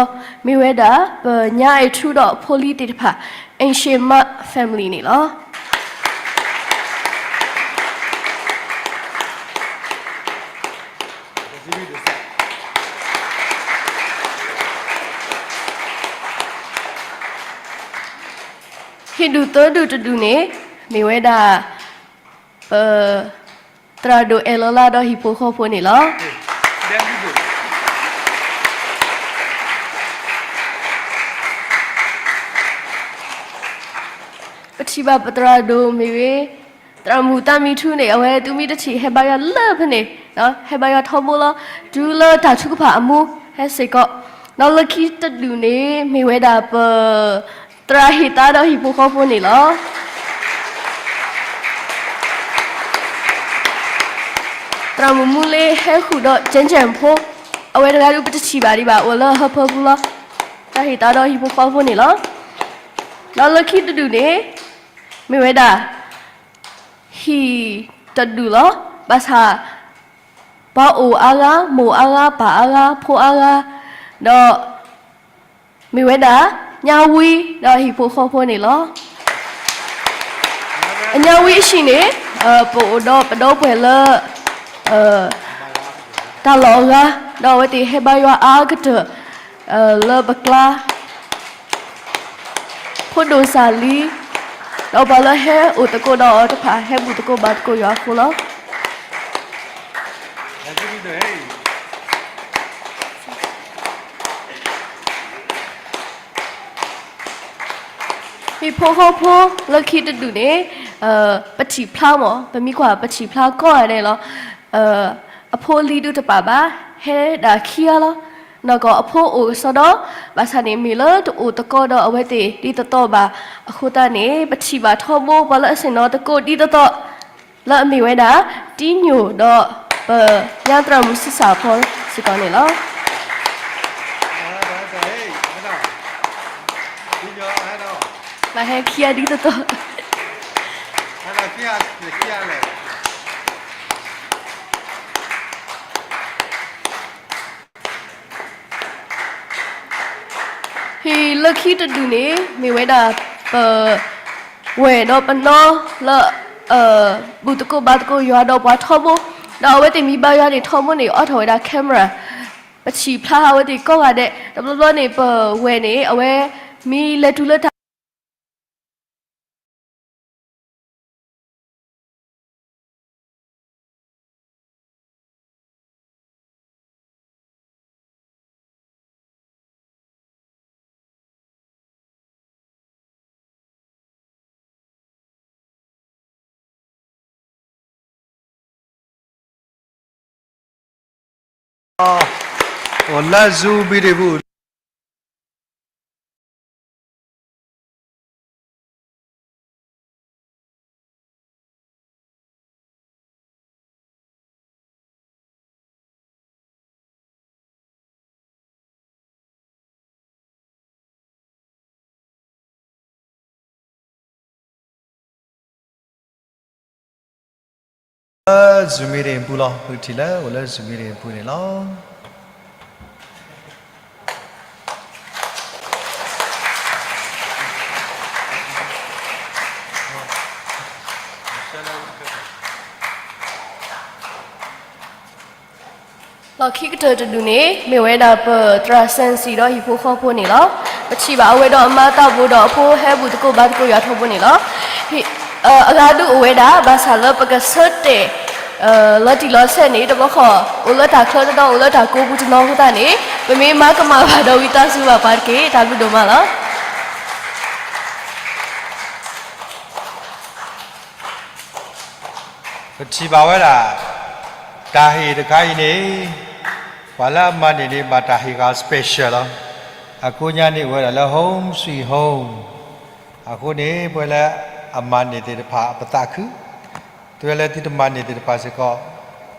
မ့ၢ်ဝဲဒၣ် ပညါအဲၣ်ထူဒီးအဖိလံၤသ့ၣ်တဖၣ် Ancient Mud family န့ၣ်လီၤ. ဟံၣ်ဒူၣ်သၢဒူၣ်တဒူၣ်န့ၣ် မ့ၢ်ဝဲဒၣ် ပ သရၣ်ဒိၣ်အဲၣ်လီၤလါဒီးဟံၣ်ဖိဃီဖိန့ၣ်လီၤ. ပထံၣ်ဘၣ်ပသရၣ်ဒိၣ်မ့ၢ်ဝဲ သရၣ်မုၣ်သးမံထူန့ၣ် အဝဲသုမ့ၢ်တထံၣ်ဟဲဘါယွၤလၢဖဲန့ၣ်, ဟဲဘါယွၤထီဘိလီၤ, တုၤလၢတၢ်ထုကဖၣ်အမူဟဲစ့ၢ်ကီး, ဒီးလၢခံတဒူၣ်န့ၣ် မ့ၢ်ဝဲဒၣ်ပ သရၣ်ဟ့ၣ်သါဒီးဟံၣ်ဖိဃီဖိန့ၣ်လီၤ. သရၣ်မုၣ်မူလ့ဟဲဃုာ်ဒီး ကၠဲၣ်ကၠဲၣ်ဖိ, အဝဲတဂၤဒုးပတထံၣ်ဘၣ်ဒံးဘၣ် အိၣ်လၢဟၢဖၢပူၤလီၤ. သရၣ်ဟ့ၣ်သါဒီးဟံၣ်ဖိဃီဖိန့ၣ်လီၤ. ဒီးလၢခံတဒူၣ်န့ၣ် မ့ၢ်ဝဲဒၣ် ဟံၣ်တဒူၣ်လီၤ. ဘၣ်ဆၣ် ပှၤအိၣ်အါဂၤ, မိၢ်အါဂၤ, ပၢ်အါဂၤ, ဖိအါဂၤ, ဒီး မ့ၢ်ဝဲဒၣ် ညါဝံဒီးဟံၣ်ဖိဃီဖိန့ၣ်လီၤ. အညါဝံအဟံၣ်န့ၣ် ပအိၣ်ဒီးပဒီပုၢ်ဝဲၢ်လၢ တၢ်လီၢ်အဂၤ, ဒီးအဝဲသ့ၣ်ဟဲဘါယွၤအါကတၢၢ် လၢပကျါ ဖိဒိၣ်စၢ်လံ, ဒီးပှၤလၢဟဲအိၣ်သကိးဒီးအီၤတဖၣ် ဟဲဘူၣ်သကိးဘါသကိးယွၤအဃိလီၤ. ဟံၣ်ဖိဃီဖိလၢခံတဒူၣ်န့ၣ် ပထံၣ်ဖျါမး, ပမ့ၢ်ကွၢ်ပထံၣ်ဖျါကိးဂၤဒဲးလီၤ. အဖိလံၤဒုးတပာ်ဘၣ်, ဟဲဒၣ်ခံဂၤလီၤ. နီၢ်ကီၢ်အဖိအိၣ်ကစီဒီ, ဘၣ်ဆၣ်န့ၣ် မ့ၢ်လၢတအိၣ်သကိးဒီးအဝဲသ့ၣ်ဒ်သိးသိးဘၣ်. အဃိသတးန့ၣ် ပထံၣ်ဘၣ်ထီဘိပှၤလၢအဆ့ၣ်နီၤသကိးဒ်သိးသိး လၢအမ့ၢ်ဝဲဒၣ် တံညိၣ်ဒီး ပညါသရၣ်မုၣ်ဆံးစၢ်ဖီစ့ၢ်ကီးန့ၣ်လီၤ. ဘၣ်ဟဲခံဂၤဒ်သိးသိး ဟံၣ်လၢခံတဒူၣ်န့ၣ် မ့ၢ်ဝဲဒၣ်ပဝဲၢ်ဒီးပနီၢ်လၢ ဘူၣ်သကိးဘါသကိးယွၤဒီးပှၤထီဘိ, ဒီးအဝဲသ့ၣ်မ့ၢ်ဘါယွၤန့ၣ် ထီဘိန့ၣ် အိးထီၣ်ဝဲဒၣ် camera, ပထံၣ်ဖျါဟးဝဲသ့ၣ်ကိးဂၤဒဲး, တဘျီဘျီန့ၣ် ပဝဲၢ်န့ၣ် အဝဲမ့ၢ်လဲၤတုၤလၢတၢ် အိၣ်လၢ Zoom meeting ပူၤ လၢ Zoom meeting ပူၤလီၤ. ပကထံၣ်လၢအိၣ်လၢ Zoom meeting ပူၤန့ၣ်လီၤ. လီၢ်ခံကတၢၢ်တဒူၣ်န့ၣ် မ့ၢ်ဝဲဒၣ်ပသရၣ်စဲၣ်စံၣ်ဒီးဟံၣ်ဖိဃီဖိန့ၣ်လီၤ. ပထံၣ်ဘၣ်အဝဲဒီးအမါသးဘိဒီးအဖိဟဲဘူၣ်သကိးဘါသကိးယွၤထီဘိန့ၣ်လီၤ. အဂၤဒုးအိၣ်ဝဲဒၣ် ဘၣ်ဆၣ်လၢပကဆၢတဲာ် လီၤတံၢ်လီၤဆဲးန့ၣ် တဘျီဃီ အိၣ်လၢတၢ်ချၢတဒီး အိၣ်လၢတၢ်ကိးပူၤတနီၤအဃိသတးန့ၣ် ပမ့ၢ်မၤကမၣ်ဘၣ်ဒီးဝံသးစူၤဘၣ်ပှၤတက့ၢ်. တၢ်ဘျုးဒိၣ်မးလီၤ. ပထံၣ်ဘၣ်ဝဲဒၣ် တၢ်ဟ့ၣ်တခါအံၤန့ၣ် ပှၤလၢအမၤန့ၢ်န့ၣ် ဘၣ်တၢ်ဟ့ၣ်ဂၤ special လီၤ. အကိးညါန့ၣ်အိၣ်ဝဲဒၣ်လၢ Home Sweet Home အဃိန့ၣ် ပဝဲလၢအမၤန့ၢ်သ့ၣ်တဖၣ် ပသးခု, တုၤလၢသုတမၤန့ၢ်သ့ၣ်တဖၣ်စ့ၢ်ကီး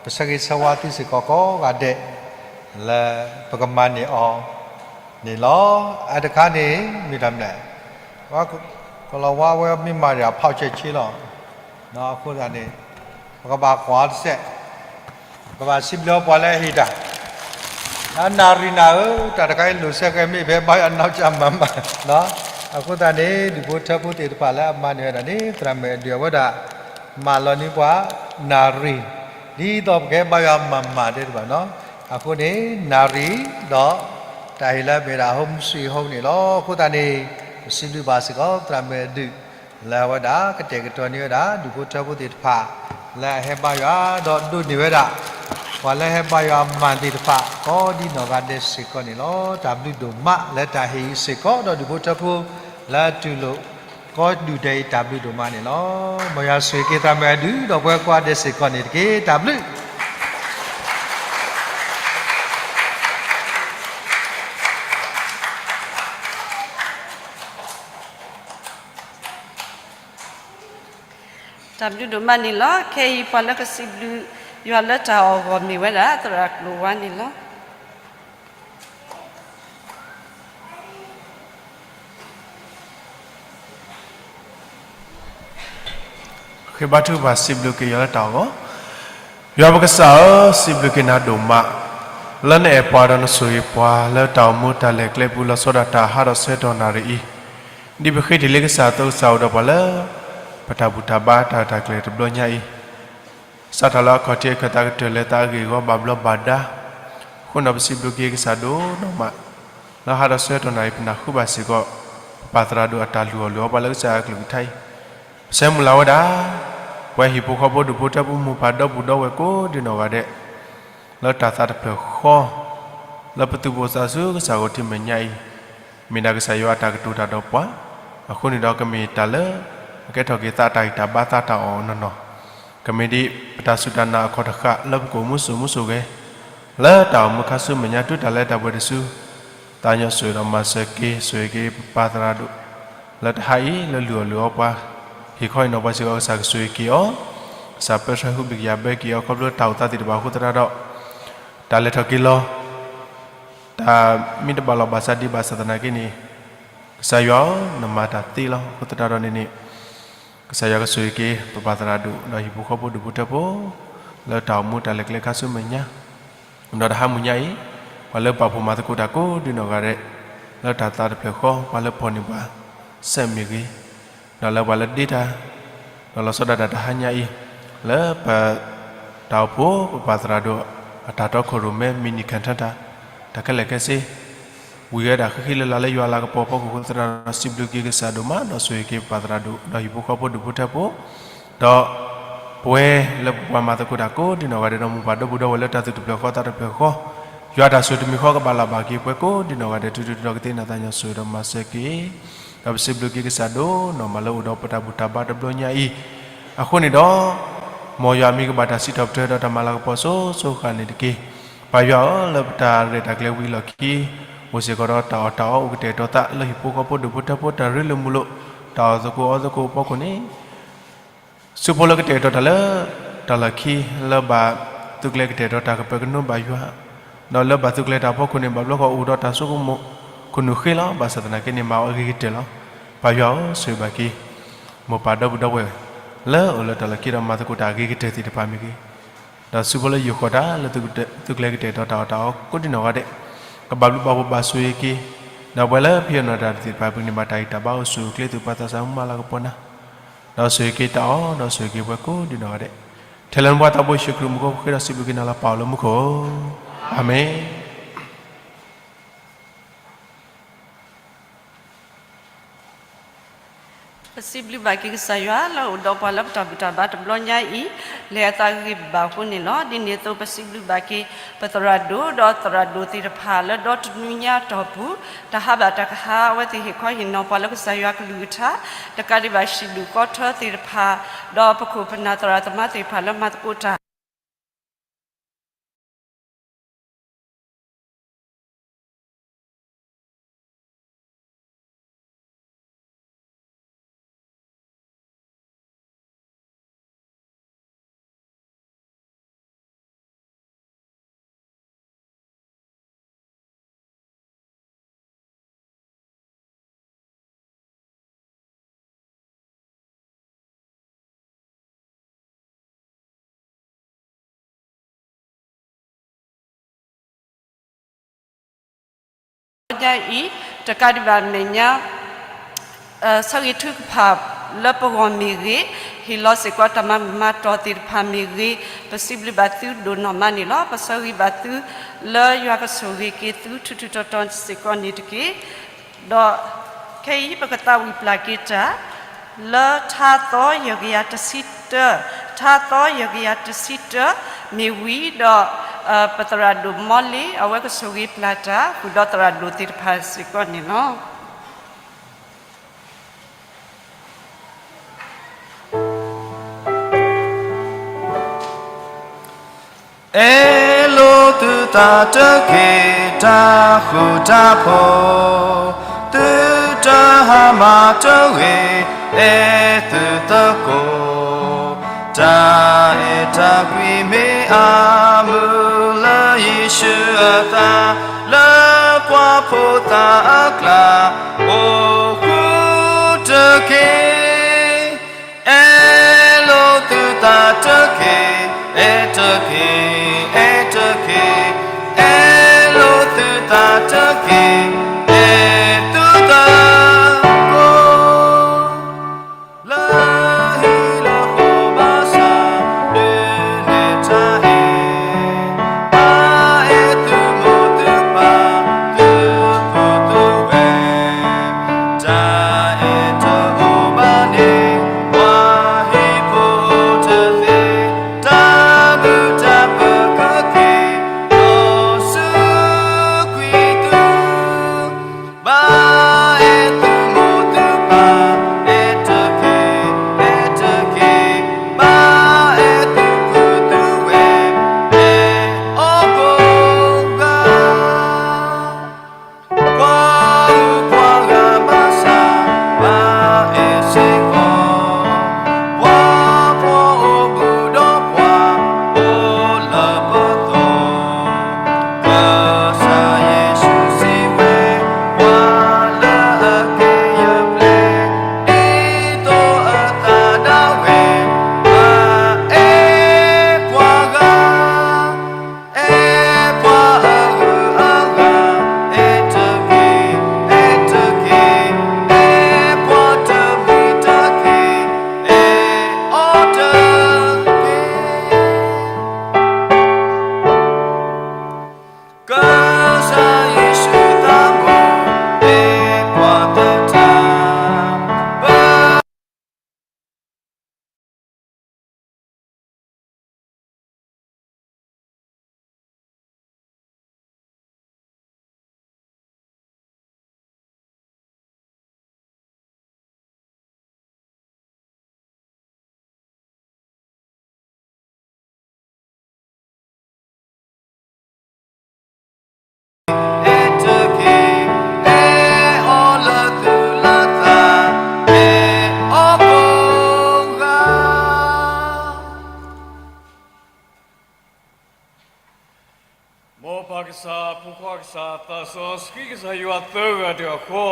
ပဆၢဂ့ၤဆၢဝါသုစ့ၢ်ကီးကိးဂၤဒဲး လၢပကမၤန့ၢ်အီၤန့ၣ်လီၤ. အတခါန့ၣ် မ့ၢ်တၢ်မနုၤလဲၣ်, ကလီၤဝါဝဲမ့ၢ်မၤန့ၢ်အဖီၣ်ဆဲးဆ့လီၤ. အဃိသတးန့ၣ် ပကဘၣ်ကွၢ်တစဲး, ပကဘၣ်စံးဘျုးပှၤလၢအဟ့ၣ်တၢ် နၣ်ရံၣ်နၣ်ဧၢ, တၢ်တခါအံၤလိာ်စဲးကဲမ့ၢ်ဖဲဘါယွၤနီၢ်ကၠၢ်မၤမၤ, အဃိသတးန့ၣ် ဒူၣ်ဖိထၢဖိသ့ၣ်တဖၣ်လၢအမၤန့ၢ်ဝဲဒၣ်န့ၣ် သရၣ်မုၣ်အဒုၣ်အဝဲဒၣ် မၤလီၤန့ၢ်ပှၤနၣ်ရံၣ် ဒ်သိးပကဟဲဘါယွၤမၤမၤတဲတဘၣ်နီၤ. အဃိန့ၣ် နၣ်ရံၣ်ဒီး တၢ်ဟ့ၣ်လၢမ့ၢ်ဒၣ် Home Sweet Home န့ၣ်လီၤ. အဃိသတးန့ၣ် ပစံးဘျုးဘၣ်စ့ၢ်ကီး သရၣ်မုၣ်အဒုၣ် လၢအဝဲဒၣ်ကတဲာ်ကတီၤန့ၢ်ဝဲဒၣ် ဒူၣ်ဖိထၢဖိသ့ၣ်တဖၣ် လၢအဟဲဘါယွၤ ဒီးဒိးန့ၢ်ဝဲဒၣ် ပှၤလၢဟဲဘါယွၤမၤသ့ၣ်တဖၣ် ကိးဒ်နီၢ်ဂၤဒဲးစ့ၢ်ကီးန့ၣ်လီၤ. တၢ်ဘျုးဒိၣ်မးလၢတၢ်ဟ့ၣ်အံၤစ့ၢ်ကီး ဒီးဒူၣ်ဖိထၢဖိလၢအတူၢ်လိာ် ကိးဒူၣ်ဒဲးအံၤ တၢ်ဘျုးဒိၣ်မးန့ၣ်လီၤ. မ်ယွၤဆိၣ်ဂ့ၤက့ၤသရၣ်မုၣ်အဒုၣ် ဒီးပှၤကိးဂၤဒဲးစ့ၢ်ကီးန့ၣ်တက့ၢ်. တၢ်ဘျုး တၢ်ဘျုးဒိၣ်မးန့ၣ်လီၤ. ခဲအံၤပှၤလၢကစံးဘျုးယွၤလၢတၢ်အီၣ်အဂီၢ်မ့ၢ်ဝဲဒၣ် သရၣ်ကျိၤဝါန့ၣ်လီၤ. ဃ့ဘါထုကဖၣ် စံးဘျုးက့ၤယွၤလၢတၢ်အီၣ်အဂီၢ်, ယွၤပကစၢ်ဧၢ, စံးဘျုးက့ၤနၤဒိၣ်မး လၢနအဲၣ်ပှၤဒီးနဆိၣ်ဂ့ၤပှၤ လၢတၢ်အိၣ်မူတၢ်လဲၤကျဲပူၤ လီၤဆီဒၣ်တၢ်ဟးထီၣ်ဆၢကတီၢ်နၣ်ရံၣ်အံၤ, ဒ်ပဃ့တ့ၢ်လံကစၢ်အသိး ကစၢ်အိၣ်ဒီးပှၤလၢ ပတၢ်ဘူၣ်တၢ်ဘါတၢ်ရဲၣ်တၢ်ကျဲၤတဘျီညါအံၤ စးထီၣ်လၢအခီၣ်ထံးအခၢၣ်သးကတၢၢ်လၢသးအဂ့ၢ်အဂီၢ်ဘၣ်ဘျီးဘၣ်ဒါ, အဃိန့ၣ်ပစံးဘျုးက့ၤကစၢ်ဒိၣ်ဒိၣ်မး, လၢဟးထီၣ်ဆၢကတီၢ်နၣ်ရံၣ်အံၤ ပနၢ်ဟူဘၣ်စ့ၢ်ကီး ပပၢ်သရၣ်ဒိၣ်အတၢ်လုၢ်အီၣ်လုၢ်အီပှၤလၢကစၢ်အကလုၢ်ကထါအံၤ, ပဆၢမုၢ်လၢ်ဝဲဒၣ် ပဝဲဟံၣ်ဖိဃီဖိဒူၣ်ဖိထၢဖိမိၢ်ပၢ်ဒီပုၢ်ဒီဝဲၢ်ကိးဒံးနီၢ်ဂၤဒဲး လၢတၢ်သးတဖျၢၣ်ဃီ လၢပသုးဘူးသးဆူကစၢ်ဂီၢ်ထံးမဲာ်ညါအံၤ, မ့ၢ်ဒၣ်ကစၢ်ယွၤအတၢ်ကတိၤတၢ်ဒီးပှၤ, အဃိန့ၣ်ဒီးကမ့ၢ်တၢ်လၢ အကဲထီၣ်က့ၤသးအတၢ်ဂံၢ်တၢ်ဘါသးတၢ်အီၣ်အီၤနီၢ်နီၢ်, ကမ့ၢ်ဒ်ပတၢ်စူၢ်တၢ်နာ်အခီၣ်တဃာ်လၢပကအိၣ်မူစိၤမူစိၤဂဲၤ လၢတၢ်အိၣ်မူခါဆူမဲာ်ညါ တုၤတၢ်လၢတၢ်ပှဲၤတစု သးကညီၤဆိၣ်ဂ့ၤဒီးမၤစၢၤက့ၤ ဆိၣ်ဂ့ၤက့ၤပပၢ်သရၣ်ဒိၣ် လၢတဟါအံၤလၢလုၢ်အီၣ်လုၢ်အီပှၤ, ဟ့ၣ်ခီဟ့ၣ်နီၤပှၤစ့ၢ်ကီး ကစၢ်ကဆိၣ်ဂ့ၤက့ၤအီၤ, ကစၢ်ပၢဆှၢဟုဘံၣ်ကယၤဘၢက့ၤအီၤ ခီဖျိတၢ်အိၣ်သးသ့ၣ်တဖၣ်အဃိသတးဒီး တၢ်လဲၤထီၣ်က့ၤလီၤ တၢ်မ့ၢ်တဘၣ်လီၢ်ဘၣ်စးဒံးဘၣ်ဆၣ်သနာ်က့န့ၣ်, က ကစၢ်ယွၤဧၢ, နမၤတၢ်သ့လီၤ. အဃိသတးဒီးန့ၣ်န့ၣ်, ကစၢ်ယွၤကဆိၣ်ဂ့ၤက့ၤ ပပၢ်သရၣ်ဒိၣ် ဒီးဟံၣ်ဖိဃီဖိဒူၣ်ဖိထၢဖိ လၢတၢ်အိၣ်မူတၢ်လဲၤကျဲခါဆူမဲာ်ညါ, ဒီးတဟါမုၢ်ညါအံၤ, ပှၤလၢပာ်ဖှိၣ်မၤသကိးတၢ်ကိးဒံနီၢ်ဂၤဒဲး, လၢတၢ်သးတဖျၢၣ်ဃီ ပှၤလၢဖီၣ်န့ၢ်ပှၤ စဲးမ့ၢ်ဂ့ၤ, ဒီးလၢပှၤလၢဒ့တၢ်, ဒီးလီၤဆီဒၣ်တၢ်တဟါညါအံၤ, လၢပတၢ်အိၣ်ဖှိၣ် ပပၢ်သရၣ်ဒိၣ် အတၢ်တီခိၣ်ရိၣ်မဲ မံးနံးခံထၢတၢ်, တၢ်ခဲလၢာ်ခဲဆ့ ဝံၤဝဲဒၣ်ဃံဃံလၤလၤလၢယွၤလၤကပီၤအဖီခိၣ်အဃိသတးဒီး စံးဘျုးက့ၤကစၢ်ဒိၣ်မး ဒီးဆိၣ်ဂ့ၤက့ၤပပၢ်သရၣ်ဒိၣ် ဒီးဟံၣ်ဖိဃီဖိဒူၣ်ဖိထၢဖိ, ဒီးပဝဲလၢပပှၤမၤသကိးတၢ်ကိးဒံနီၢ်ဂၤဒဲး ဒီးမိၢ်ပၢ်ဒီပုၢ်ဒီဝဲၢ်လၢတၢ်သူၣ်တဖျၢၣ်ဃီသးတဖျၢၣ်ဃီ, ယွၤတၢ်ဆိၣ်တမံၤဃီကဘၣ်လၢ်ဘၣ်က့ၤပှၤကိးဒံနီၢ်ဂၤဒဲး တုၤတုၤဒီးကသ့ၣ်နီၣ်သးညီဆိၣ်ဂ့ၤဒီးမၤစၢၤက့ၤ, ဒီးပစံးဘျုးက့ၤကစၢ်ဒိၣ်နီၢ်မးလၢအိၣ်ဒီးပတၢ်ဘူၣ်တၢ်ဘါတဘျီညါအံၤ, အဃိန့ၣ်ဒီး မ်ယွၤမံၤကဘၣ်တၢ်စံးထီၣ်ပတြၢၤဒီးတၢ်မၤလၤကပီၤစိၤစိၤဃၣ်န့ၣ်တက့ၢ်. ပၢ်ယွၤဧၢ, လၢပတၢ်ရဲၣ်တၢ်ကျဲၤဝံၤအလီၢ်ခံ, အိၣ်စ့ၢ်ကီးဒီးတၢ်အီၣ်တၢ်အီအိၣ်ကတဲာ်ကတီၤသးလၢဟံၣ်ဖိဃီဖိဒူၣ်ဖိထၢဖိတၢ်ရ့လိာ်မုာ်လိာ်, တၢ်အီၣ်သကိးအီသကိးအဖီခိၣ်န့ၣ် ဆူဖိလၢကတဲာ်ကတီၤတၢ်လၢ တၢ်လီၢ်ခံ လၢဘၣ်သုးကျဲၤကတဲာ်ကတီၤတၢ်ကပၢၤကနိဘၣ်ယွၤ, ဒီးလၢဘၣ်သုးကျဲၤတၢ်ဖီခိၣ်န့ၣ် ဘၣ်ဘျီဃီအိၣ်ဒီးတၢ်ဆိကမိၣ် ခိၣ်နူာ်ဃ့လီၤ. ဘၣ်ဆၣ်သနာ်က့န့ၣ် မၤအီၤအဂ့ၤကတၢၢ်လီၤ. ပၢ်ယွၤဧၢ, ဆိၣ်ဂ့ၤဘၣ်က့ၤ မိၢ်ပၢ်ဒီပုၢ်ဒီဝဲၢ် လၢအိၣ်လၢတၢ်လီၢ်ခံဒီးမၤသကိးတၢ်အဂ့ၤကတၢၢ်သ့ၣ်တဖၣ်မ့ၢ်ဂ့ၤ, ဒီးဆူဖိလၢယိၤဃီၤတၢ်လၢသုးကျဲၤကတဲာ်ကတီၤတၢ်အီၣ်တၢ်အီကိးဒံနီၢ်ဂၤဒဲး, ကဘၣ်ဘျုးဘၣ်ဖှိၣ်ဘၣ်ဆိၣ်ဂ့ၤက့ၤ, ဒီးပှၤလၢဖံးအီၣ်နီၢ်တၢ်သ့ၣ်တဖၣ် ပကန့ၢ်ဘၣ်တၢ်ဂံၢ်တၢ်ဘါအိၣ်ဆူၣ်အိၣ်ချ့ သုးပှၤသးစၢ်မုၢ်မၤလၤကပီၤနၤ ဒီးဆိၣ်ဂ့ၤက့ၤတၢ်အီၣ် ဒီးဆိၣ်ဂ့ၤက့ၤပှၤကိးဒံနီၢ်ဂၤဒဲး, ထဲလၢနဖိသးဘိယ့ၣ်ၡူးခရံာ်မူခိၣ် ဃ့ဒီးစံးဘျုးက့ၤနၤလၢပၢ်အိၣ်လၢမူခိၣ်, အၤမ့ၣ်. ပစံးဘျုးဘၣ်က့ၤကစၢ်ယွၤလၢအိၣ်ဒီးပှၤလၢပတၢ်ဘူၣ်တၢ်ဘါတဘျီညါအံၤ, လဲၤအသးဂ့ၤဘၣ်အဃိန့ၣ်လီၤ. ဒ်န့ၣ်အသိးပစံးဘျုးဘၣ်က့ၤ ပသရၣ်ဒိၣ်ဒီးသရၣ်ဒိၣ်သ့ၣ်တဖၣ်လၢဒီတနွံညါအတီၢ်ပူၤ, တၢ်ဟးဘၣ်တၢ်ကဟးအဝဲသ့ၣ်ဟ့ၣ်ခီဟ့ၣ်နီၤပှၤလၢကစၢ်ယွၤကလုၢ်ကထါ, တကးဒံးဘၣ်ဟံၣ်ဒူၣ်ကီၢ်ထၢသ့ၣ်တဖၣ်, ဒီးပခိၣ်ပနၢ်သရၣ်သမါသ့ၣ်တဖၣ်လၢမၤသကိးတၢ် ညါအံၤ, တကးဒံးဘၣ်မဲာ်ညါ ဆၢဂ့ၤထုကဖၣ်လၢပဂီၢ်မ့ၢ်ဂ့ၤ, ဟ့ၣ်လီၤစ့ၢ်ကီးတၢ်မၤမုာ်မၤတီၢ်သ့ၣ်တဖၣ်မ့ၢ်ဂ့ၤ, ပစံးဘျုးဘၣ်သုဒိၣ်နီၢ်မးန့ၣ်လီၤ. ပဆၢဂ့ၤဘၣ်သုလၢယွၤကဆိၣ်ဂ့ၤက့ၤသုထူးထူးတီၤတီၤစ့ၢ်ကီးန့ၣ်တက့ၢ်. ဒီးခဲအံၤပကသးဝံၣ်ပျၢ်က့ၤတၢ် လၢထါသီယဲၢ်ကယၤတဆံတၢ, ထါသီယဲၢ်ကယၤတဆံတၢ မ့ၢ်ဝံၤဒီး ပသရၣ်ဒိၣ်မီလ့ၤ အဝဲကဆိၣ်ဂ့ၤပျၢ်တၢ် ဃုာ်ဒီးသရၣ်ဒိၣ်သ့ၣ်တဖၣ်စ့ၢ်ကီးန့ၣ်လီၤ. အဲၣ်လိာ်သုသးတက့ၢ် တၢ်ဃူတၢ်ဖိး, သုတဟါမၢ်တဂ့ၤ, အဲၣ်သုသကိး, တၢ်အဲၣ်တၢ်ကွံမ့ၢ်အမုာ်လၢယ့ၣ်ၡူးအသး, လၢပှၤဖိသၣ်အကျါ အိၣ်ဃုာ်တက့ၢ်. အဲၣ်လိာ်သုသးတက့ၢ်, အဲၣ်တက့ၢ်, အဲၣ်တက့ၢ်, အဲၣ်လိာ်သုသးတက့ၢ်, အဲၣ်သုသကိး လၢဟံၣ်လၢဃီဘၣ်ဆၣ် ဒုးနဲၣ်တၢ်အဲၣ်, တၢ်အဲၣ်သုမိၢ်သုပၢ် သုပုၢ်သုဝဲၢ် ကစၢ်ဖိခွါကစၢ်သးစီဆှံကစၢ်ယွၤသၢဂၤတဂၤဃီ,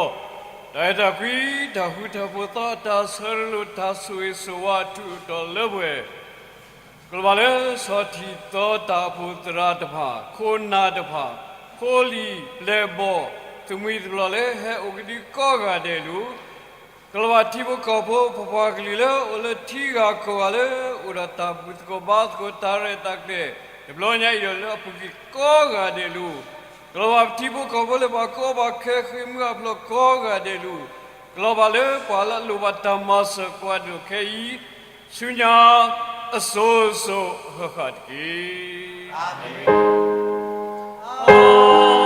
တၢ်အဲၣ်တၢ်ကွံ တၢ်ဃူတၢ်ဖိးသီ တၢ်ဆၢလိာ်တၢ်ဆိၣ်ဂ့ၤဆိၣ်ဝါအထူးအတီၤလၢပှဲၤ ကလီၤဘၣ်လၢစီၤထံးသီတၢ်အိၣ်ဖှိၣ်သရၣ်တဖၣ်, ခိၣ်နၢ်တဖၣ်, ဖိလံၤပျဲၢ်ဘီၣ် သမှံၤသပျီၤလၢဟဲအိၣ်ကဒုကိးဂၤဒဲးအလိၤ, ကလီၤဘၣ်ထံဖိကီၢ်ဖိ ပပှၤကလုာ်လၢအိၣ်လၢထံဂၤကီၢ်ဂၤလၢ အိၣ်ဒီးတၢ်ဘူၣ်သကိးဘါသကိးတၢ်ရဲၣ်တၢ်ကျဲၤ တဘျီညါအံၤဒီးလၢအပူၤကွံာ်ကိးဂၤဒဲးအလိၤ, ကလီၤဘၣ်ပထံဖိကီၢ်ဖိလၢပှၤကီဘၣ်ခဲဃ့ၢ်မှံဟးဖျိးကိးဂၤဒဲးအလိၤ, ကလီၤဘၣ်လၢပှၤလၢအလိၣ်ဘၣ်တၢ်မၤစၢၤကိးဂၤဒဲးခဲအံၤ ဆူညါအစိၤစိၤအဃၣ်ဃၣ်တက့ၢ်. အၤမ့ၣ်.